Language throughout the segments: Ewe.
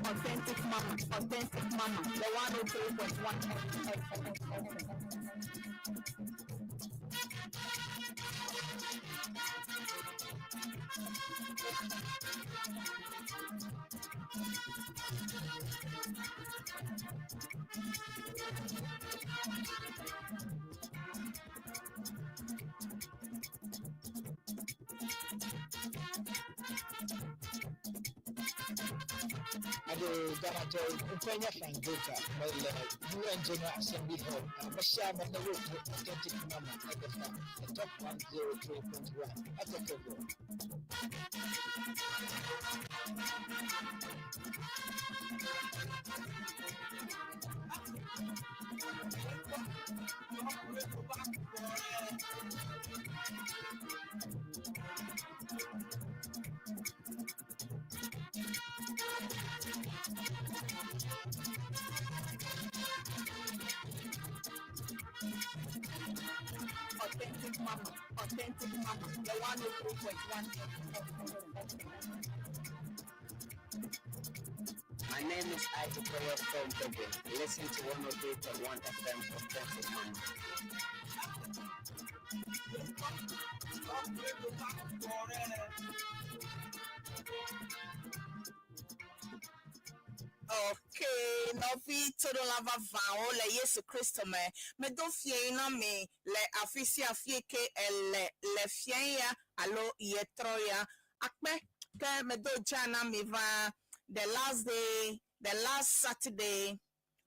Authentic Mama, Authentic Mama, the 103.1 FM. Ade Ghana Nkwanya Frank Volta mele UN General Assembly Hall na mehyia me ne wo Authentic Mama ɛbɛfa the top 103.1 Atɛkɛvɔ. Authentic Mama, Authentic Mama, the 103.1 FM. My name is Isaac Koyo from Togo. Listen to 103.1 FM Authentic Mama. Okay, nɔvi toɖola vavãwo le Yesu Kristo me. Medo fie na mi le afi sia afi ke ele le fie ya alo yetrɔ ya. Akpe ke medo dza na mi va the last day, the last Saturday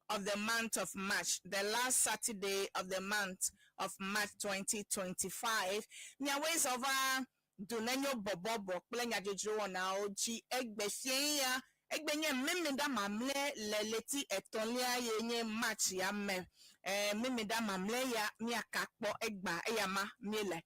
of the month of March, the last Saturday of the month of March 2025. Miawoe zɔ va Dunenyo bɔbɔbɔ kple nyadzodzro wɔnawo dzi egbe fie ya. Egbe nye Memleɖa mamlɛ le ɣleti etɔ̃lia ye nye March ya me. Memleɖa mamlɛ ya míaka kpɔ egba eya ma míele.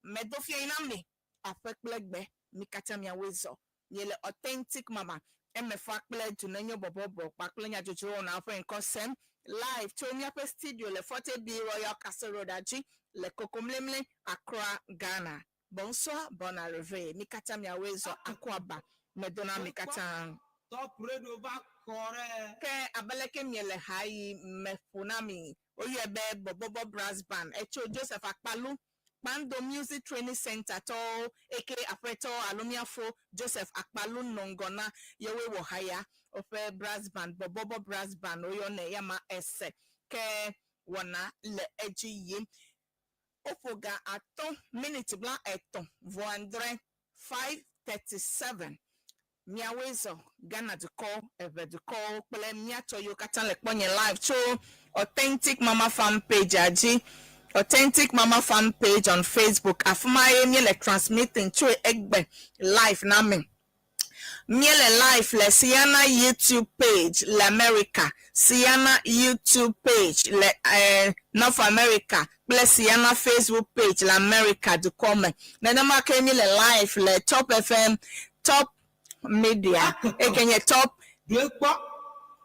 Medo fie na mi aƒe kple gbe mi katã miawoe zɔ. Miele Authentic Mama emefa kple Dunenyo bɔbɔbɔ kpakple nyadzodzro wɔnawo ƒe ŋkɔ sem live tso míaƒe studio le 40B Royal Castle Road dzi le Kokomlemle, Accra, Ghana. Bonsoir, bon arrivée. Mi katã miawoe zɔ akɔaba. Medona mi katã. Top Radio va kɔ ɖe. Ke abe leke miele ha yi meƒo na mi. Woyɔe be Bɔbɔbɔ Brass Band. Etso Joseph Akpalu Kpando Music Training Center tɔwo eke aƒetɔ alo míafo Joseph Akpalu nɔ ŋgɔ na yewoe wɔ ha ya. Woƒe brass band Bɔbɔbɔ Brass Band woyɔnɛ yama ese ke wɔna le edzi yim. Woƒo ga 5 miniti 39, 5:37. Miawoe zɔ Ghana dukɔ, eve dukɔwo kple míatɔ yiwo katã le kpɔnye live tso Authentic Mama fan page dzi. Authentic Mama fan page on Facebook. Afi ma ye míele transmitting tso egbe live na mi. Míele live le Siana YouTube page le America, Siana YouTube page le North America kple Siana Facebook page le America dukɔ me. Nenema ke míele live le Top FM, Top Media, eke nye Top Ɖoe kpɔ.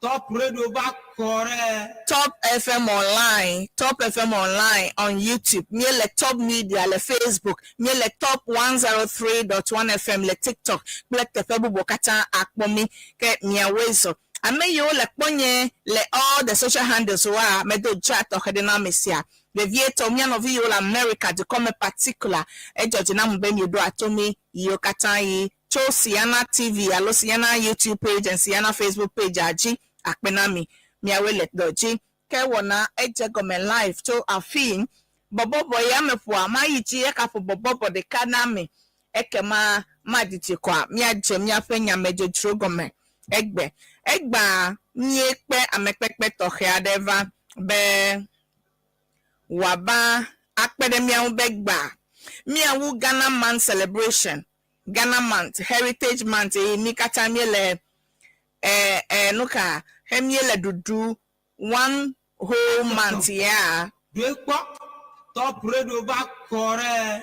Top Radio va kɔ ɖe. Top FM Online, Top FM Online on YouTube. Míele Top Media le Facebook. Míele Top 103.1 FM le TikTok kple teƒe bubuwo katã akpɔ mí ke miawoe zɔ. Ame yiwo le kpɔnye le all the social handles woa, medo dza tɔxɛ ɖe na ame sia. Vevietɔ mía nɔvi yiwo le America dukɔ me particular, edzɔ dzi nam be mieɖo ato mí yiwo katã yi tso Siana TV alo Siana YouTube page and Siana Facebook page dzi akpe na mi. Miawoe le dɔ dzi. Ke wɔna edze gɔme live tso afii. Bɔbɔbɔ ya me ƒoa, mayi dzi akaƒo bɔbɔbɔ ɖeka na mi. Ekema madidi kɔa, míadze míaƒe nyamedzodzro gɔme egbe. Egbea míekpe amekpekpe tɔxɛ aɖe va be wòava akpe ɖe mía ŋu be gbea míawu Ghana Month celebration, Ghana Month, Heritage Month eye mí katã míele eh, eh, nu ka he míele ɖuɖu one whole month ya. Ɖoe kpɔ, Top Radio va kɔ ɖe.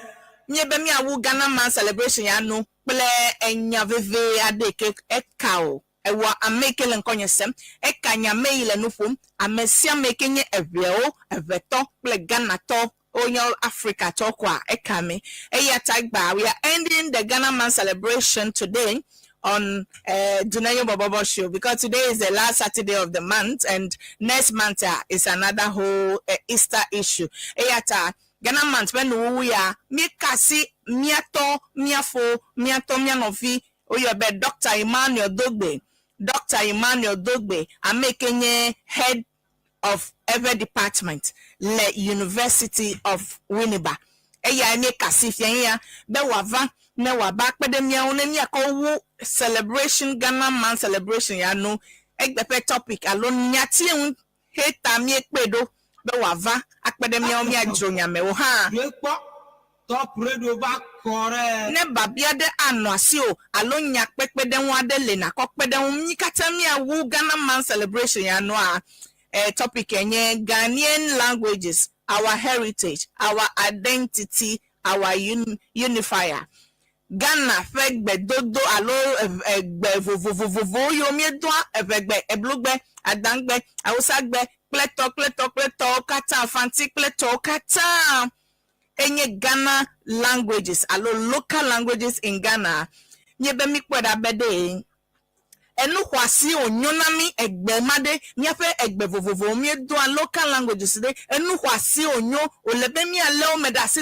Míebe míawu Ghana Month celebration ya nu kple enya veve aɖe ke eka o. Ewɔ ame yi ke le ŋkɔnye sem. Eka nye ame yi le nu ƒom. Ame sia ame yi ke nye Eʋeawo, Eʋetɔ kple Ghanatɔ wonye Afrikatɔ koa eka mi. Eya ta gbea we are ending the Ghana Month celebration today on Dunenyo Bobobo show because today is the last Saturday of the month and next month is another whole Easter issue. Eya ta Ghana Month ƒe nuwuwu ya míeka asi míatɔ, míafo, míatɔ, mía nɔvi woyɔ be Dr. Emmanuel Dogbe. Dr. Emmanuel Dogbe, ame yi ke nye head of every department le University of Winneba. Eyae míeka asi fia ya be wòava ne wòava kpe ɖe mía ŋu ne míakɔ wu celebration Ghana Month celebration ya nu. Egbe ƒe topic alo nyati ŋu he ta míekpe ɖo be wòava akpe ɖe mía ŋu míadzro nyamewo hã. Ɖoe kpɔ, Top Radio va kɔ ɖe. Ne babia ɖe anɔ asi o alo nya kpekpeɖeŋu aɖe le nakɔ kpe ɖe ŋu mí katã míawu Ghana Month celebration ya nua topic nye Ghanaian languages, our heritage, our identity, our unifier. Ghana ƒe gbedodo alo egbe vovovovowo yiwo míedoa Eʋegbe, Eblugbe, Adangbe, Awusagbe kple tɔ kple tɔ kple tɔwo katã, Fanti kple tɔwo katã enye Ghana languages alo local languages in Ghana. Míebe míkpɔe ɖa be ɖe enu xɔasi wònyo na mí egbe ma ɖe míaƒe egbe vovovowo míedoa local languages ɖe enu xɔasi wònyo wòle be míalé wo me ɖe asi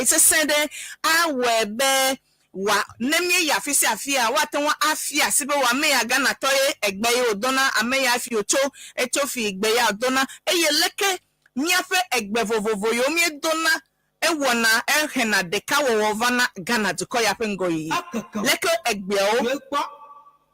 sesẽ ɖe awɔe be wa ne míeyi afi sia afia woate ŋu afia asi be wò ame ya Ghanatɔ ye egbe ye wòdona ame ya fi wòtso etso fi gbe ya wòdona eye leke míaƒe egbe vovovo yiwo míedona ewɔna ehena ɖekawɔwɔ vana Ghana dukɔ ya ƒe ŋgɔyiyi Akeke. leke egbeawo Ɖoe kpɔ,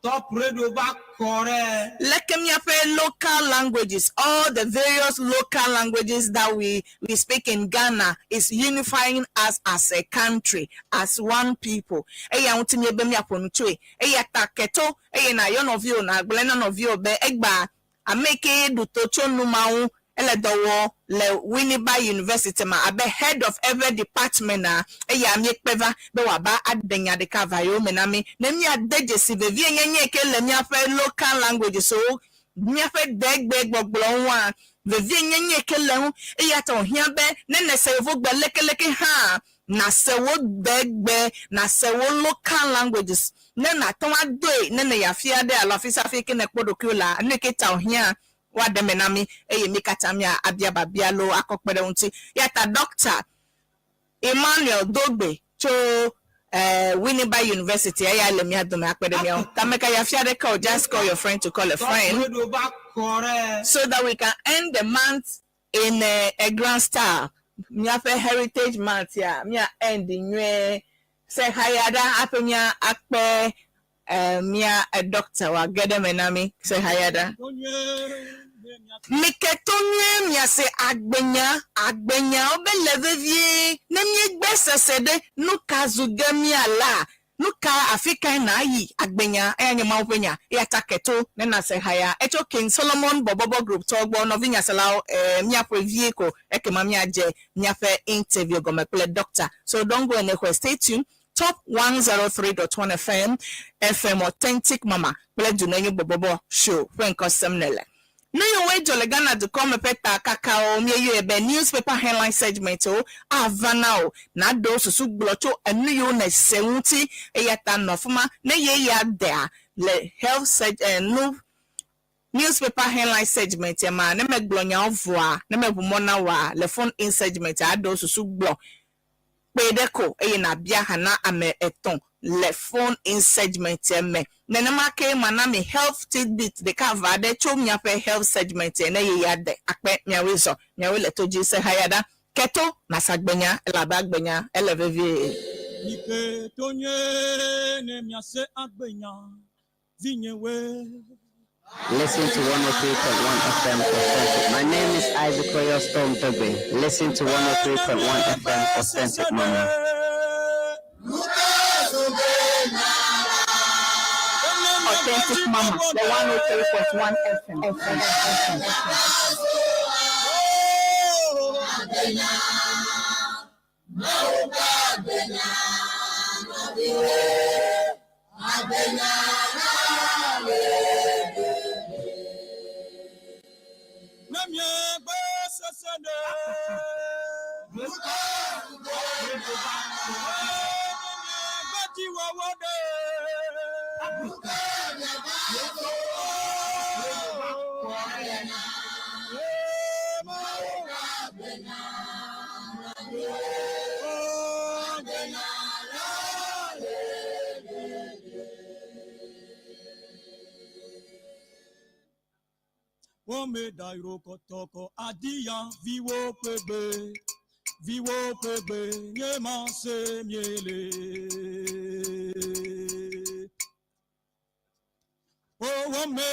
Top Radio va kɔ ɖe. leke míaƒe local languages all the various local languages that we speak in Ghana is unifying us as a country as one people eya ŋuti míebe míaƒo nu tsoe eya ta keto eye na yɔ nɔviwò na gblẽ na nɔviwò be egbea ame yi ke ɖu to tso nu ma ŋu ele dɔ wɔ le Winneba University ma abe head of every department na eya míekpe va be wòava aɖe nya ɖeka va yewo me na mí ne míade dzesi vevie nyenye ke le míaƒe local languages wo míaƒe degbe gbɔgblɔ ŋua vevie nyenye ke le ŋu eya ta wòhiã be ne nese yevugbe lekeleke hã nase wo degbe nase wo local languages ne nàte ŋu adoe ne ne yi afi aɖe alo afi sia afi ke nekpɔ ɖokuiwò la nu yi ke ta wòhiã woaɖe me na mí eye mí katã mía abia babia lo akɔ kpe ɖe ŋuti ya ta Dr. Emmanuel Dogbe tso Winneba University eya le mía dome akpe ɖe mía ŋu tameka yi afi aɖeke o just call your friend to call a Top friend Radio va kɔ ɖe. so that we can end the month in a grand style míaƒe heritage month ya mía end nyuie se haya ɖa aƒe mía akpe mía doctor wòage ɖe me na mí se haya ɖa. Miketo nyuie miase agbenya agbenyawo be le vevie ne míegbe sese ɖe nu ka zu ge míala nu ka afi kae na yi agbenya eya nye Mawu ƒe nya eya ta keto ne nase haya etso King Solomon Bɔbɔbɔ Group tɔwo gbɔ nɔvinyaselawo míaƒoe vie ko ekema míadze míaƒe interview gɔme kple doctor so don't go anywhere stay tuned Top 103.1 FM FM Authentic Mama kple Dunenyo Bɔbɔbɔ show ƒe ŋkɔ sem ne le. Nu yiwo dzɔ le Ghana dukɔ me ƒe ta kakawo míeyɔe be newspaper headline segment wo ava na wo naɖo susu gblɔ tso enu yiwo nèse ŋuti eya ta nɔ afi ma ne ye ya dea le health seg nu newspaper headline segment ma ne megblɔ nyawo vɔa ne meʋu mɔ na woa le phone in segment aɖo susu gblɔ kpe ɖe ko eye nabia ha na ame etɔ̃ le phone in segment me nenema ke mana mi health tidbit ɖeka va ɖe tso miaƒe health segment ne ye ya de akpe miawoe zɔ miawoe le to dzi se haya ɖa. Keto nase agbenya elabe agbenya ele vevie. Mike to nyuie ne miase agbenya vinyewoe. Listen to 103.1 FM Authentic. My name is Isaac Royal Storm Dugbe. Listen to 103.1 FM Authentic Mama. Authentic Mama, the 103.1 FM. FM, FM, FM. Ne miegbe sese ɖe. Ne miegbe dziwɔwɔ ɖe. Wome da irokɔtɔkɔ adiya viwo ƒe gbe, viwo ƒe gbe nye ma se miele. O wome.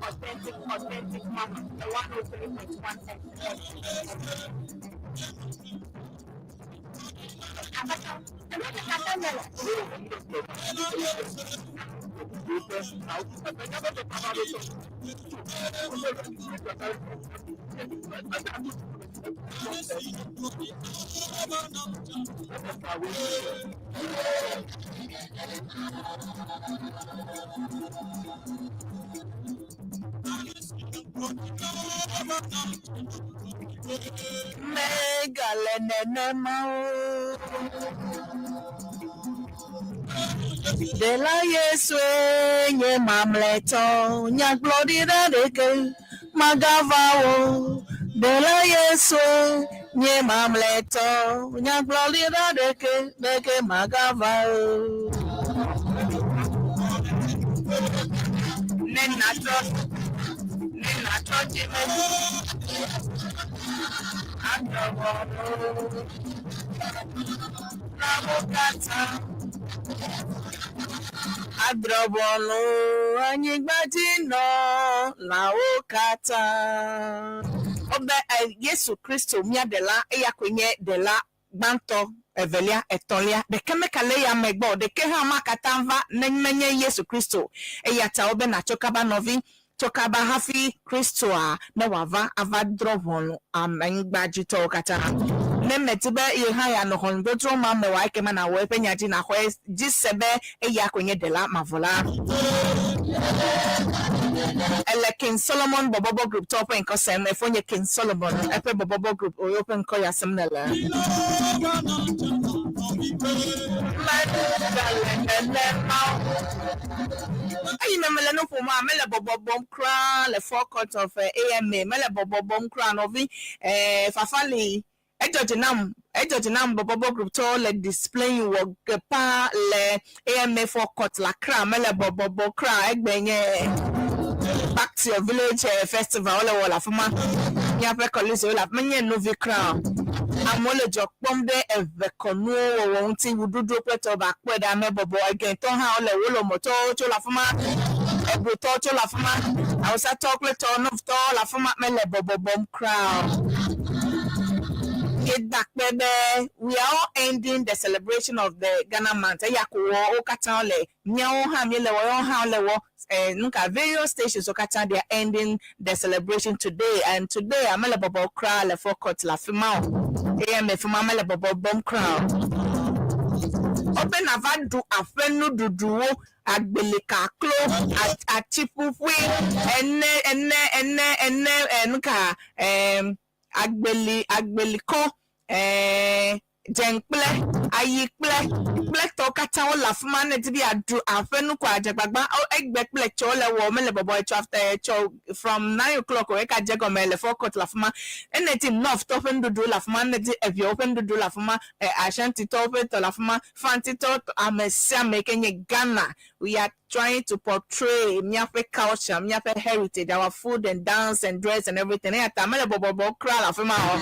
Authentic, authentic mama. The 103.1 FM. Megale nenema o. Ɖela Yesue nye mamlɛtɔ, nyagblɔɖi ɖe ɖeke magava o. Ɖela Yesue nye mamlɛtɔ, nyagblɔɖi ɖe ɖeke ɖeke magava o. Ne natrɔ, ne natrɔ dzime, atrɔ ʋɔnu na wo katã. Adrɔ̃ ʋɔnu anyigba dzi nɔlawo katã. Wobe Yesu Kristo mía Ɖela, eya koe nye Ɖela gbãtɔ, evelia, etɔ̃lia. Ɖeke meka le eya megbɔ o, ɖeke hã makatã va ne menye Yesu Kristo. Eya ta wobe nàtso kaba nɔvi, tso kaba hafi Kristoa ne wòava ava drɔ̃ ʋɔnu anyigbadzitɔwo katã. Ne meti be ye hã yeanɔ ʋɔnudɔdrɔ̃ ma me oa, ekema nàwɔ eƒe nya dzi nàxɔe dzi se be eya koe nye Ɖela mavɔ la. Ele King Solomon Bɔbɔbɔ Group tɔwo ƒe ŋkɔ sem. Efo nye King Solomon eƒe Bɔbɔbɔ Group o ƒe ŋkɔ ya sem nèle. Megale nenema o. Eyi me mele nu ƒom a, mele bɔbɔbɔm kura le forecourt of AMA. Mele bɔbɔbɔm kura nɔvi. Fafa li. Edzɔ dzi nam, edzɔ dzi nam Bɔbɔbɔ Group tɔwo le displaying wɔ ge paa le AMA forecourt le Accra. Mele bɔbɔbɔ kura egbe nye Back to your Village festival wole wɔ le afi ma. Míaƒe colleagues wo le afi ma. Menye nuvi kura o. Amewo le dzɔ kpɔm ɖe eʋe kɔnuwo wɔwɔ ŋuti, wuɖuɖuwo kple tɔwo ba kpɔe ɖa mebɔbɔ. Egɛtɔwo hã wole Wolomotɔwo tso le afi ma, Ebrotɔwo tso le afi ma, Awusatɔwo kple tɔwo, Northtɔwo le afi ma. Mele bɔbɔbɔm kura o. Míeda akpe be we are all ending the celebration of the Ghana month. Eya ko wɔ wo katã le míawo hã míele wɔ, yewo hã wole wɔ. Nuka various stations wo katã they are ending the celebration today and today a mele bɔbɔ kura le forecourt le afi ma o. Eye me fi ma mele bɔbɔbɔm kura o. Wobe nava ɖu aƒenuɖuɖuwo, agbelika, klo, ati ƒuƒui, ene ene ene ene nuka agbeli agbelikɔ dzenkple ayi kple kple tɔwo katã wole afi ma ne di be yeaɖu aƒenu ko adzegbagba egbe kple tsɔ le wɔ mele bɔbɔ etsɔ after etsɔ from 9 o'clock o eka dze gɔme le forecourt le afi ma. Ene ti North tɔ ƒe nuɖuɖu le afi ma, ene ti Eʋewo ƒe nuɖuɖu le afi ma, Ashanti tɔwo ƒe tɔ le afi ma, Fanti tɔ, ame sia ame ke nye Ghana. We are trying to portray míaƒe culture, míaƒe heritage, our food and dance and dress and everything. Eya ta mele bɔbɔbɔ kura le afi ma o.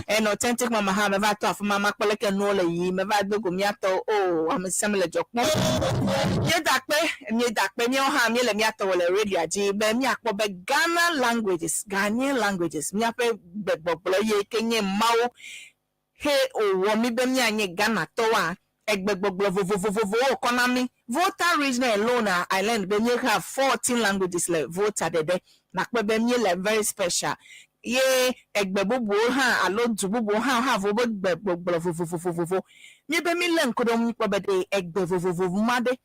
Eno Authentic Mama hã meva tɔ afi ma makpɔ leke nuwo le yiyim, meva do go míatɔwo o, ame sia ame le dzɔ kpɔm. Míeda akpe, míeda akpe, míawo hã míele míatɔwo le radioa dzi be míakpɔ be Ghana languages, Ghanaian languages, míaƒe gbegbɔgblɔ ye ke nye Mawu he wòwɔ mí be míanye Ghanatɔwoa, egbegbɔgblɔ vovovovowo kɔ na mí. Volta Region alone a I learned be míe have 14 languages le Volta ɖeɖe. Nakpɔ be míele very special. Ye egbe bubuwo hã alo du bubuwo hã have woƒe gbegbɔgblɔ vovovovovo. Míebe mílé ŋku ɖe ŋu kpɔ be ɖe egbe vovovo ma ɖe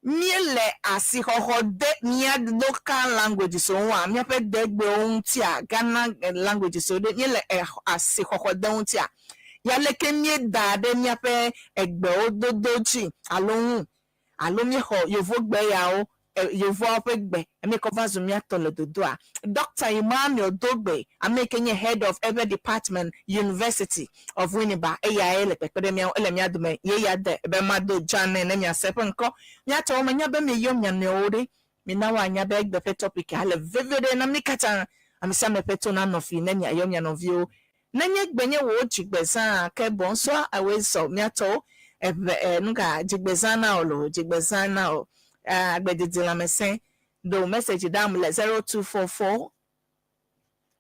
míele asixɔxɔ de mía local languages ŋua, míaƒe degbewo ŋutia, Ghana languages wo ɖe míele asixɔxɔ de ŋutia. Ya leke míeda ɖe míaƒe egbewo dodo dzi alo ŋu alo míexɔ yevogbe yawo, yevuawo ƒe gbe míekɔ va zu míatɔ le dodoa. Dr. Emmanuel Dogbe, ame yi ke nye head of eƒe department, University of Winneba, eyae le kpekpe ɖe mía ŋu, ele mía dome ye ya de be mado dza nɛ ne miase eƒe ŋkɔ. Míatɔwo menya be mieyɔ mia nɔewo ɖe. Mina woanya be egbe ƒe topic a le veve ɖe na mí katã. Ame sia ame ƒe to nanɔ fi ne miayɔ mia nɔviwo. Nenye gbe nye wò dzigbezã ke bonsoir awoe zɔ míatɔwo eʋe nuka dzigbezã na wo lo dzigbezã na wo agbedidi lãmesẽ do message ɖam le 0244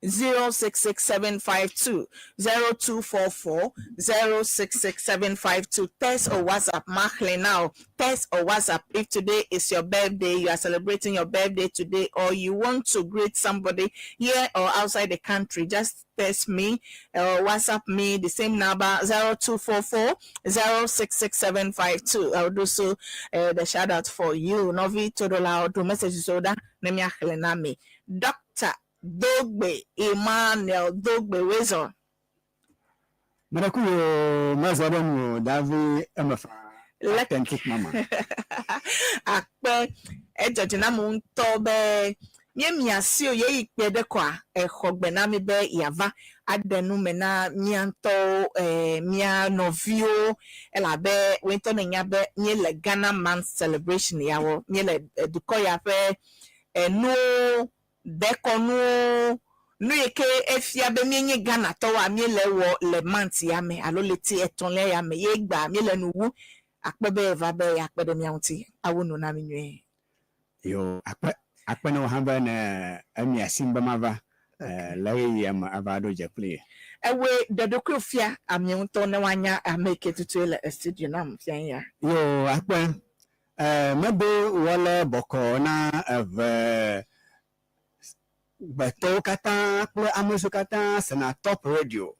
066752, 0244 066752. Text or WhatsApp maxlẽ now. Text or WhatsApp if today is your birthday, you are celebrating your birthday today, or you want to greet somebody here or outside the country, just text me or WhatsApp me the same number, 0244 066752. I will do so the shout out for you. Novi Todola do message soda ne miaxlẽ na mi. Dr. Dogbe Emmanuel Dogbe Wezor. Mɛɖeku yo mezɔ ɖe nu o davi emefa Authentic Mama. Akpe edzɔ dzi na mu ŋutɔ be míemia si o yeyi kpe ɖe kɔa exɔ gbe na mi be yeava aɖe nu me na mía ŋutɔwo mía nɔviwo elabe wo ŋutɔ nenya be míele Ghana Month celebration ya wɔ míele dukɔ ya ƒe enuwo dekɔnuwo nu yi ke efia be míenye Ghanatɔwoa míele wɔ le month ya me alo leti etɔ̃lia ya me ye gbea míele nu wu akpe be eva be yeakpe ɖe mía ŋuti awu nu na mi nyuie. Yo akpe akpe ne wo hã be ne emia sim be mava le ɣeyiɣia me ava ɖo dze kpli ye. Ewoe ɖeɖokui fia ame ŋutɔ ne woanya ame yi ke tutu le studio nam fia ya. Yo akpe medo wɔle bɔkɔ na eve gbetɔwo katã kple ame siwo katã sena Top Radio.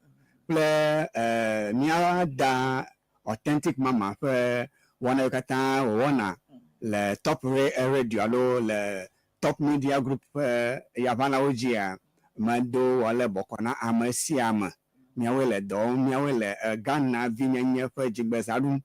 kple eh, míada Authentic Mama ƒe wɔna yiwo katã wòwɔna le Top Radio alo le Top Media Group ƒe yaʋalawo dzia, medo wòale bɔkɔ na ame sia ame. Míawoe le dɔ wɔm, míawoe le Ghana vinyenye ƒe dzigbezã ɖum.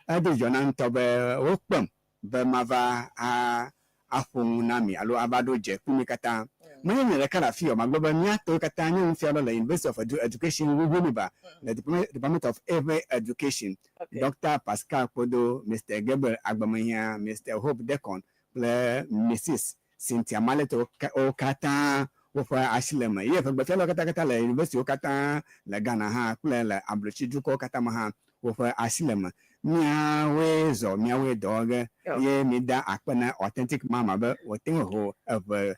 Edo dzidzɔ nam ŋutɔ be wokpem be mava a aƒo nu na mi alo ava ɖo dze kpli mi katã. Menye nye ɖeka le afii o, magblɔ be mía tɔwo katã nye nufialawo le University of Education Winneba le Department of Eʋe Education. Doctor Pascal Kpodo, Mister Gabriel Agbemehiã, Mister Hope Decon kple Misis Cynthia Mallet wo katã woƒe asi le eme. Ye ʋegbefialawo katã le yunivɛsitiwo katã le Ghana hã kple le ablotsi dukɔwo katã me hã woƒe asi le eme. Míawoe zɔ, míawoe dɔ wɔ ge ye mída akpe na Authentic Mama be wòte ŋu ho eʋe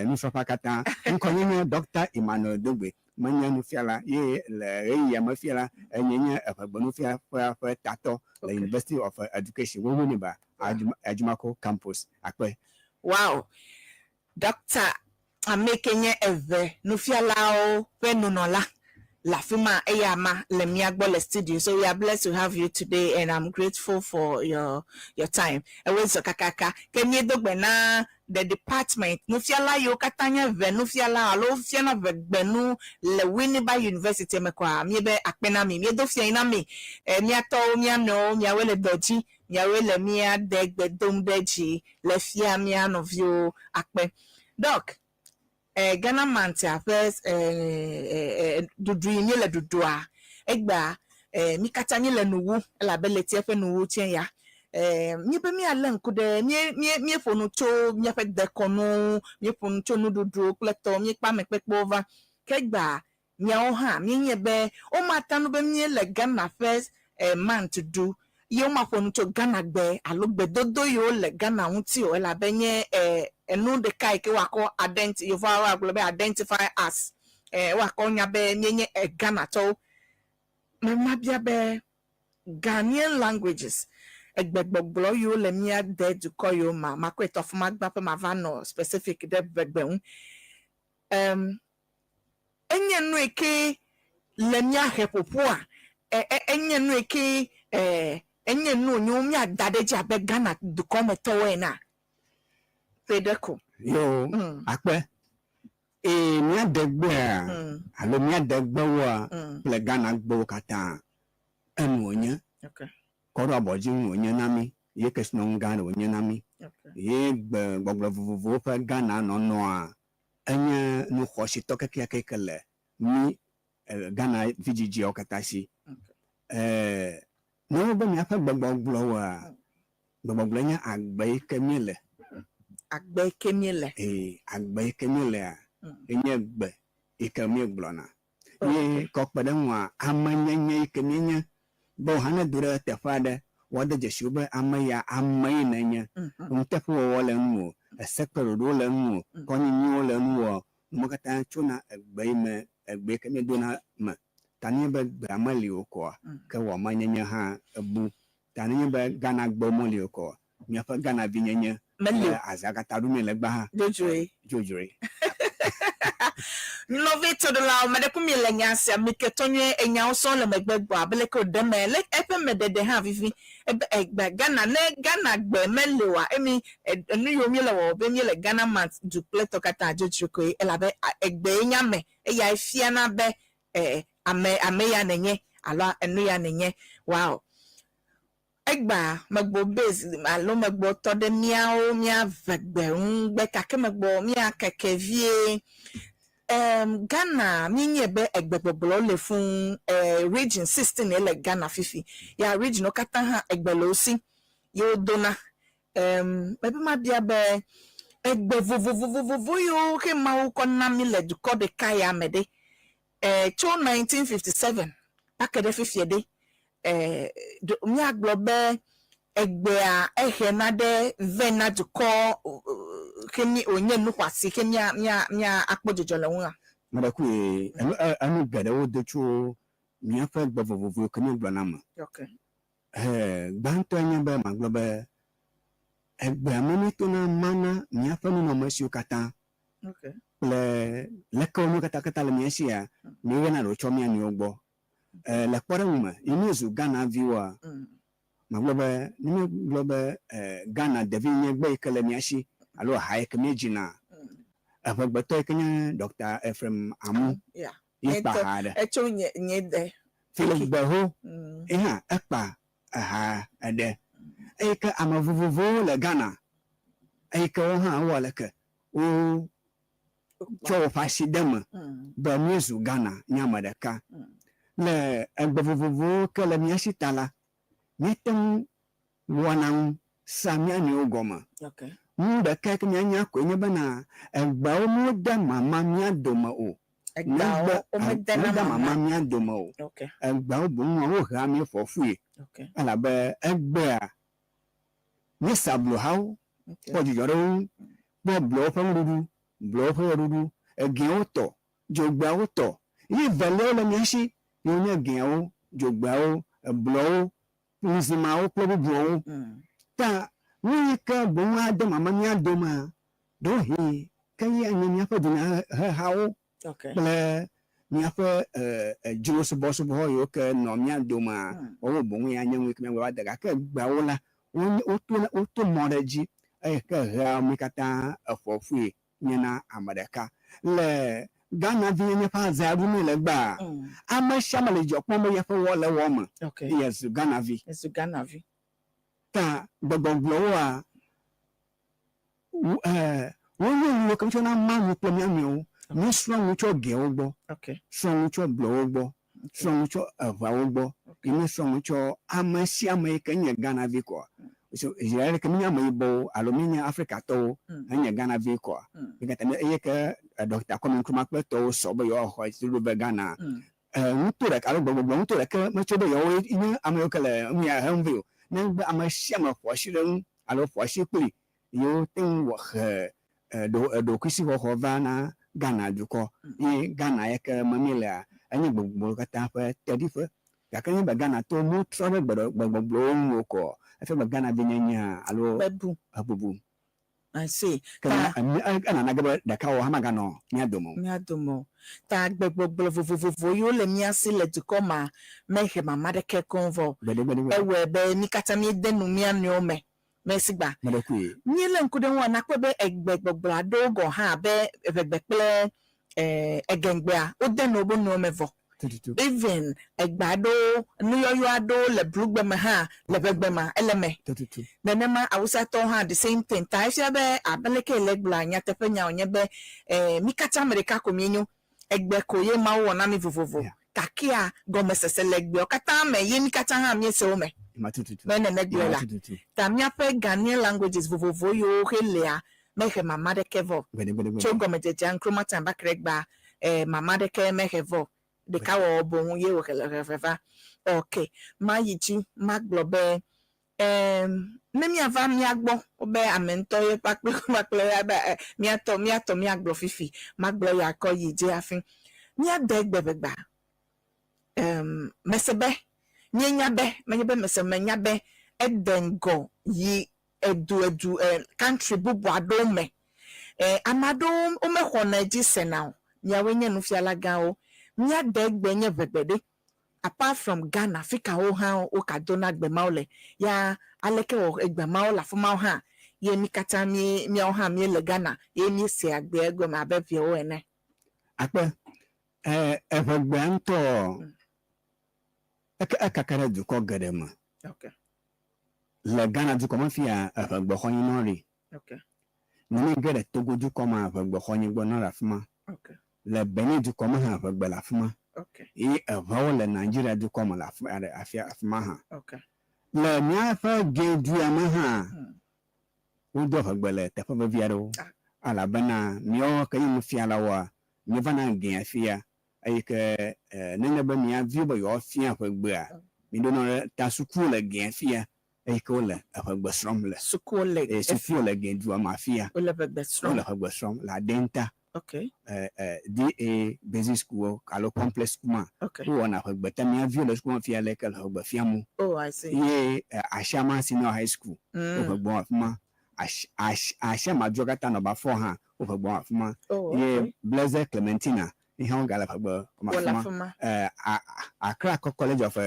nusrɔ̃ƒea katã. Ŋkɔnye nye Ɖɔkta Emmanuel Dogbe. Menye nufiala ye le ɣeyiɣia me fia la, enye nye eʋegbenufiaƒea ƒe tatɔ le University of Education, Winneba, Ajumako Campus. Akpe. Wow! Ɖɔkta ameke nye eʋe nufialawo ƒe nunɔla le afi ma, eya ma le mía gbɔ le studio. So we are blessed to have you today and I'm grateful for your time. Ewoe zɔ kakaka. Ke míedo gbe na the department nufiala yiwo katã nye ʋe nufiala alo wofiana ʋegbenu le Winneba University me kɔa, míebe akpe na mi. Míedo fiae na mi. Mía tɔwo, mía nɔewo, miawoe le dɔ dzi, miawoe le mía de gbe dom ɖe dzi le fia mía nɔviwo akpe. Doc, Ghana Mantia ƒe ɖuɖu yi míele ɖuɖua egbea, mí katã míele nuwu elabe ɣletia ƒe nuwu tsɛ ya. Míebe míalé ŋku ɖe mí mí míeƒo nu tso míaƒe dekɔnuwo ŋu, míeƒo nu tso nuɖuɖuwo kple tɔwo, míekpe amekpekpewo va. Ke egbea miawo hã míenye be womata nu be míele Ghana ƒe month ɖu ye womaƒo nu tso Ghana gbe alo gbedodo yiwo le Ghana ŋuti o elabe nye enu ɖeka yi ke woakɔ identi yevuawo agblɔ be identify us woakɔ nya be míenye Ghanatɔwo. Mabia be Ghanaian languages egbegbɔgblɔ yiwo le mía de dukɔ yiwo ma makɔe tɔ afi ma gbã ƒe mava nɔ specific ɖe ʋegbe ŋu. Enye nu yi ke le mía he ƒoƒua enye nu yi ke enye nu wònye míada ɖe edzi abe Ghana dukɔmetɔwo ena. Ƒe ɖe ko. Yo, akpe. Ee, mía degbea alo mía degbewoa kple Ghana gbewo katã enu wònye. Kɔ ɖo abɔ dzi nu wònye na mí. Ye kesinɔnu gã ɖe wònye na mí. Ye gbe gbɔgblɔ vovovowo ƒe Ghana nɔnɔa enye nu xɔasitɔ kekeake ke le mí Ghana vidzidziawo katã si. Ne wobe míaƒe gbegbɔgblɔwoa, gbegbɔgblɔe nye agbe yi ke míele. Agbe yi ke míele. Ee, agbe yi ke míelea, enye gbe yi ke míegblɔna. Ye kɔ kpe ɖe eŋua, amenyenye yi ke míenye be wò hã ne do ɖe teƒe aɖe, woade dzesi wò be ame ya ame yi nènye. Nuteƒewɔwɔ le ŋuwò, esekpeɖoɖowo le ŋuwò, kɔnyinyiwo le ŋuwò. Nuwo katã tsona egbe yi me, egbe yi ke míedona me. Ta nenye be gbea meli o koa, ke wò amenyenye hã ebu. Ta nenye be Ghana gbewo meli o koa, míaƒe Ghana vinyenye meli o. Azã katã ɖum míele gbã hã. Dzodzroe. Dzodzroe. Nɔvi toɖolawo, ame ɖe ku mi le nya sia mi ke tɔ nyuie enyawo sɔŋ le megbe gbɔ abe leke wòɖe eme le eƒe meɖeɖe hã vivi ebe egbe Ghana ne Ghana gbe meli oa emi enu yiwo míele wɔwɔ be míele Ghana month du kple tɔ katã dzodzro koe elabe egbee nye ame eyae fiana be ame ame ya nènye alo enu ya nènye. Wow. Egbea megbɔ base alo megbɔ tɔ ɖe míawo mía ʋegbe ŋu gbe gake megbɔ mía keke vie. Ghana míenye be egbegbɔgblɔwo le fũu. Region 16 ye le Ghana fifi. Ya regionwo katã hã egbe le wo si ye wodona. Mebe mabia be egbe vovovovovo yiwo ke Mawu kɔ na mí le dukɔ ɖeka ya me ɖe, tso 1957 va ke ɖe fifia ɖe, míagblɔ be egbea ehena ɖe vɛ na dukɔ ke mi wònye nu xɔasi ke mía mía mía akpɔ dzidzɔ le ŋua? Meɖe kui enu enu geɖewo do tso míaƒe gbe vovovowo ke míegblɔna me. Gbãtɔe nye be magblɔ be egbea me míetona mana míaƒe nunɔamesiwo katã kple lekewo míwo katã katã le mía sia, míeyɔna ɖewo tsɔ mía nɔewo gbɔ. Le kpɔɖeŋu me, yi míezu Ghana viwoa, magblɔ be ne míegblɔ be Ghana devi nye gbe yi ke le mía si alo ha yi ke míedzina, eʋegbetɔ yi ke nye Dɔkta Ephraim Amu ye kpa ha aɖe. Etso nye nye de. Philip Gbeho ye hã ekpa eha aɖe. Eyi ke ame vovovowo le Ghana eyi ke wo hã wowɔ leke wo tsɔ woƒe asi de eme be míezu Ghana nye ame ɖeka. Le egbe vovovowo ke le mía si ta la, míete ŋu wɔna nu sea mía nɔewo gɔme. Nu ɖeka ke míanya koe nye bena egbeawo mede mama mía dome o. Egbeawo womede mama mía dome o. Egbeawo boŋua wohea mí ƒoa ƒui elabe egbea míesea blohawo, kpɔ dzidzɔ ɖe wo ŋu, kpɔ blɔwo ƒe nuɖuɖu, blɔwo ƒe ɣeɖuɖu, egɛwo tɔ, dzogbeawo tɔ. Ye veliawo le mía si, ye wonye gɛawo, dzogbeawo, eblɔwo, nuzimawo kple bubuawo. Ta nu yi ke boŋ ade mama mía domea, ɖewohĩ ke ye anye míaƒe dunyahehawo kple míaƒe dzrosubɔsubɔ yiwo ke nɔ mía domea, woawo boŋ ye anye nu yi ke míagblɔ va de. Gake egbeawo la, woto mɔ ɖe edzi eye ke hea mí katã eƒoa ƒui nyena ame ɖeka. Le Ghana vinyenye ƒe azã ɖum míele egbea, ame sia ame le dzidzɔ kpɔm be yeƒe wɔ le wɔ me eye yezu Ghana vi. Yezu Ghana vi. Ta gbegbɔgblɔwoa, wonye nu yiwo ke míetsɔna ma nu kple mía nɔewo. Míesrɔ̃ nu tso gewo gbɔ, srɔ̃ nu tso blɔwo gbɔ, srɔ̃ nu tso eʋeawo gbɔ, ye míesrɔ̃ nu tso ame sia ame yi ke nye Ghana vi kɔa. So zi ale ke míenye ameyibɔwo alo míenye Afrikatɔwo henye Ghana vi kɔa, mí katã mí eye ke Ɖɔkta Kwame Nkrumah kple tɔwo sɔ be yewoaxɔ dziɖuɖu be Ghana nuto ɖeka alo gbegbɔgblɔ nuto ɖeke metso be yewoe nye ame yiwo ke le nu ya hem vɛ o. Negbe ame sia ame ƒo asi ɖe eŋu alo ƒo asi kpli yewo te ŋu wɔ he ɖokuisixɔxɔ va na Ghana dukɔ. Ye Ghana ya ke me míelea, enye gbegbɔgblɔwo katã ƒe teɖiƒe. Gake nenye be Ghanatɔwo metrɔ ɖe gbegbɔgblɔwo ŋu o koa, efia be Ghana vinyenyea alo Bebu. ebubu. I see. Ke Ta enana ge be ɖekawɔwɔ hã maganɔ mía dome o. Mía dome o. Ta gbegbɔgblɔ vovovovo yiwo le mía si le dukɔ ma mehe mama ɖeke koŋ vɔ o. Gbeɖegbeɖegbe. Ewɔe be mí katã míede nu mía nɔewo me. Mesigba. Meɖekui. Míelé ŋku ɖe eŋua, nakpɔe be egbegbɔgblɔ aɖewo gɔ̃ hã abe Eʋegbe kple Egengbea, wode nu wobe nɔewo me vɔ. Tututu. Even egbe aɖewo, nuyɔyɔ aɖewo le Blugbe me hã le Ʋegbe mea, ele eme. Tututu. Nenema Awusatɔwo hã the same thing. Ta efia be abe leke le egblɔa, nyateƒenya wònye be mí katã ame ɖeka ko míenyo. Egbe ko ye Mawu wɔ na mí vovovo. Yeah. Gakea gɔmesese le egbeawo katã me ye mí katã hã míese wo me. Ema tututu. Ne nene gblɔe Ema la, tututu. ta míaƒe Ghanaian languages vovovo yiwo xe lea mehe mama ɖeke vɔ o. Gbeɖegbeɖegbe. Tso gɔmedzedzea Nkrumah time va ke ɖe egbea, mama ɖeke mehe vɔ o. Ɖekawɔwɔ boŋ ye wòhe le hehe va. Ok, mayi dzi magblɔ be, ne míava mía gbɔ be ame ŋutɔ ye kpakple kpakple ya be míatɔ míatɔ míagblɔ fifi, magblɔ ya kɔ yi dzi hafi. Míade egbe ʋegbea, mese be, míenya be, menye be mese menya be ede ŋgɔ yi edu edu country bubu aɖewo me. Ame aɖewo womexɔna edzi sena o. Miawoe nye nufiala gãwo. Míade egbe nye ʋegbe ɖe. Apart from Ghana, afi kawo hã wogadona gbe mawo le? Ya aleke wɔ egbe mawo le afi mawo hã ye mí katã mí míawo hã míele Ghana ye míesea gbea gɔme abe viawo ene? Akpe. Eʋegbea ŋutɔ eke ekaka ɖe dukɔ geɖe me. Le Ghana dukɔ me fia eʋegbe xɔnyinɔ li. Ne míege ɖe Togo dukɔ mea, eʋegbe xɔnyigbɔ nɔ le afi ma. Le Benin dukɔ me hã eʋegbe le afi ma. Ye eʋewo le Nigeria dukɔ me le afi ma hã. Le míaƒe Gɛdua me hã, wodo eʋegbe le teƒe vevi aɖewo. Elabena míawo ke nye nufialawoa, míevana gɛa fia eye ke nenye be mía viwo be yewoafia eʋegbea, míɖonɔ ɖe ta sukuwo le gɛa fia eye ke wole eʋegbe srɔ̃m le. Sukuwo le Eye sukuwo le gɛdua me afia. Wole eʋegbe srɔ̃m. Wole eʋegbe srɔ̃m le Adenta. DA Basic School alo Complex School ma. Wowɔna eʋegbe ta mía viwo le suku me fia leke le eʋegbe fiam wo. Oh, I see. Ye Ashama Senior High School wo ʋegbe wɔm afi ma. Ashama dua katã nɔ Bafɔ hã wo ʋegbe wɔm afi ma. Oh, Ye okay. Blessed Clementina Ihe wogale ʋegbe wɔm Wɔ le afi ma. afi ma. Accra College of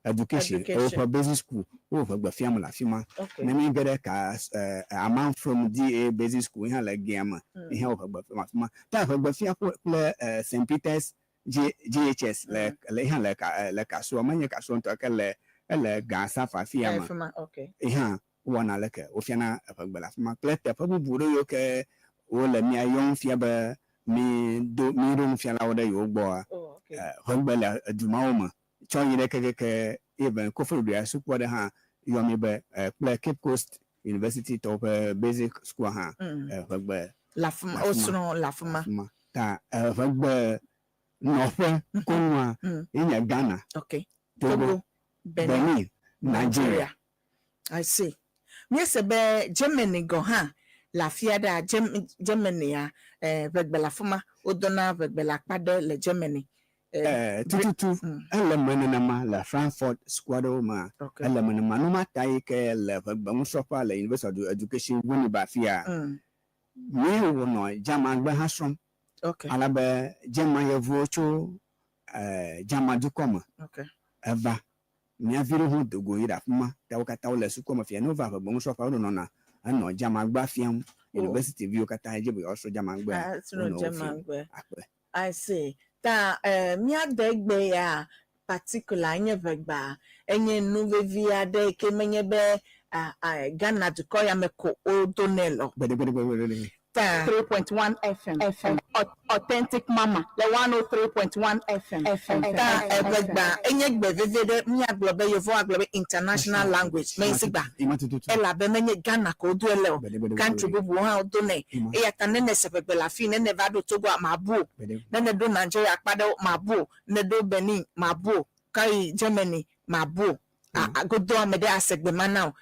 Education, Education. woƒe basic school, wo ʋegbe fiam le afi ma. Okay. Ne mi ge ɖe ka Amanfrom DA Basic School ihe le Gea me, ihe wo ʋegbe fiam afi ma. Ta ʋegbe fia kple St. Peter's GHS le ihe le Kasoa, menye Kasoa ŋutɔ ke le ele Ga Safa fia me. Afi ma. Okay. Ihe wowɔna leke wofiana eʋegbe le afi ma kple teƒe bubu ɖewo yiwo ke wole mia yɔm fia be mi do mi ɖo nufialawo ɖe yewo gbɔa. Oh, okay. Ʋegbe le edu mawo me tsɔ yi ɖe kekeke even Koforidua sukua ɖe hã yɔ mi be kple Cape Coast University tɔwo ƒe basic school hã ʋegbe Le afi ma. Le afi ma. Wosrɔ̃ le afi ma. Afi ma. Ta ʋegbe nɔƒe koŋua ye nye Ghana, Togo, Togo, Benin, Benin, Nigeria. I see. Míese be Germany gɔ̃ hã le afi aɖea, Germany-a, ʋegbe le afi ma. Wodona ʋegbe le akpa ɖe le Germany. Tututu ele me nenema le Frankfurt sukua ɖewo mea, ele me nenema. Nu ma ta yi ke le ʋegbe nusrɔ̃ƒea le University of Education Winneba afia, míewɔnɔ Germangbe hã srɔ̃m. Ale be German yevuwo tso German dukɔ me eva mía vi ɖewo hã do go yi ɖe afi ma. Ta wo katã wole sukua me fia. Ne wova ʋegbe nusrɔ̃ƒea, wonɔna enɔ Germangbea fiam. University viwo katã dzi be yewoasrɔ̃ Germangbea, Asrɔ̃ wonɔ wo fiam. Germangbe. Akpe. I see. Ta míade egbe ya particular enye ʋegbea enye nu vevi aɖe yi ke menye be Ghana dukɔ ya me ko wodonɛ le o. Gbeɖegbeɖegbeɖe. Ta 3.1 FM. FM. Authentic Mama. Le 103.1 FM. FM. Ta eʋegbea enye gbe vevi ɖe míagblɔ be yevuwo agblɔ be international language me si gba Ima tututu. elabe menye Ghana ko wodoe le o. Gbeɖegbeɖegbeɖe. Country bubuwo hã wodonɛ. Ima. Eya ta ne nese ʋegbe le afi ne neva ɖo Togoa mabu o. Gbeɖe. Ne neɖo Nigeria akpa ɖewo mabu o. Ne ɖo Benin mabu o. Kayi Germany mabu o. Agodo ame ɖe ase gbe ma na o.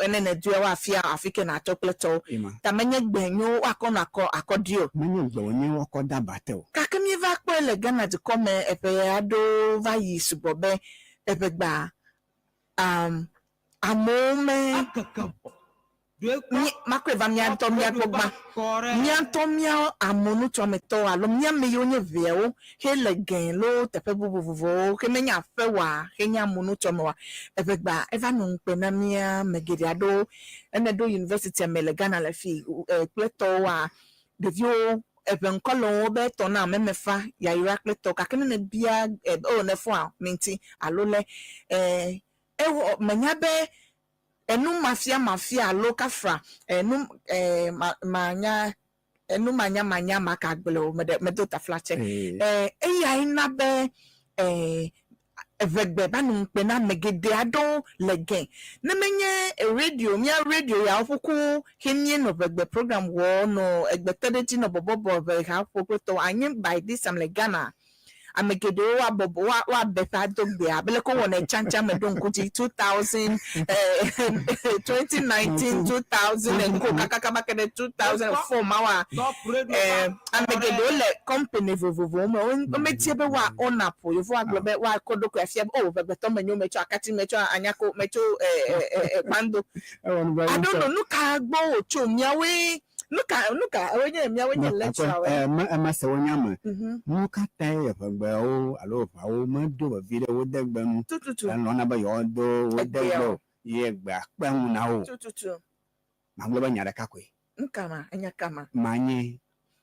Ene nedoe woafia afi ke nàtsɔ kple tɔwo. Ima. Ta menye gbe nyo woakɔ nɔ akɔ ɖi o. Menye gbe wònye woakɔ de aba te o. Gake míeva kpɔe le Ghana dukɔ me eƒe aɖewo va yi sugbɔ be eʋegbea amewo me makɔe va mía ŋutɔ míagbɔ gbã. Mía ŋutɔ míawo amenutsɔmetɔwo alo mía ame yiwo nye ʋeawo hele gɛ loo teƒe bubu vovovowo ke menye aƒe wa henye amenutsɔme wa. Eʋegbea eva nɔ ŋukpe na mía ame geɖe aɖewo. Ene ɖo university me le Ghana le fi kple tɔwoa ɖeviwo eʋe ŋkɔ le wo be tɔ na memefa yayra kple tɔ gake ne nebia o ne fɔa mi ŋuti alo le ewɔ menya be enu mafia mafia alo kafra enu manya enu manya manya ma ka gblɔ o meɖe medo taflatse eyae na be eʋegbe va nɔ ŋukpe na ame geɖe aɖewo le gɛ ne menye radio mía radio yawo ƒuku he míenɔ ʋegbe program wɔ nɔ egbe te ɖe dzi nɔ bɔbɔbɔ ʋe haƒo kple tɔwo anyi by this time le Ghana ame geɖewo woabɔbɔ woabe ƒe ado gbea abe leke wowɔnɛ tsãtsã me ɖo ŋku dzi 2000 2019 2000 and co kakaka ke ɖe 2004 ma wa ame geɖewo le company vovovowo me wometie be woa own up o yevu agblɔ be woakɔ ɖokui afia be o ʋegbetɔ menyo metsɔ akati metsɔ anyako metsɔ kpando. I don't know nu ka gbɔ wòtso miawoe nu ka wonye miawoe nye lecturer Eme ema se wonya me. Nu ka tae eʋegbewo alo eʋeawo medo vevi ɖe wo de gbe nu Tututu. elɔ̃na be yewoado wo de Egbea gbe o. o ye egbea kpe ŋu na wo? Tututu. Magblɔ be nya ɖeka koe. Nu ka ma enya ka ma? Manye.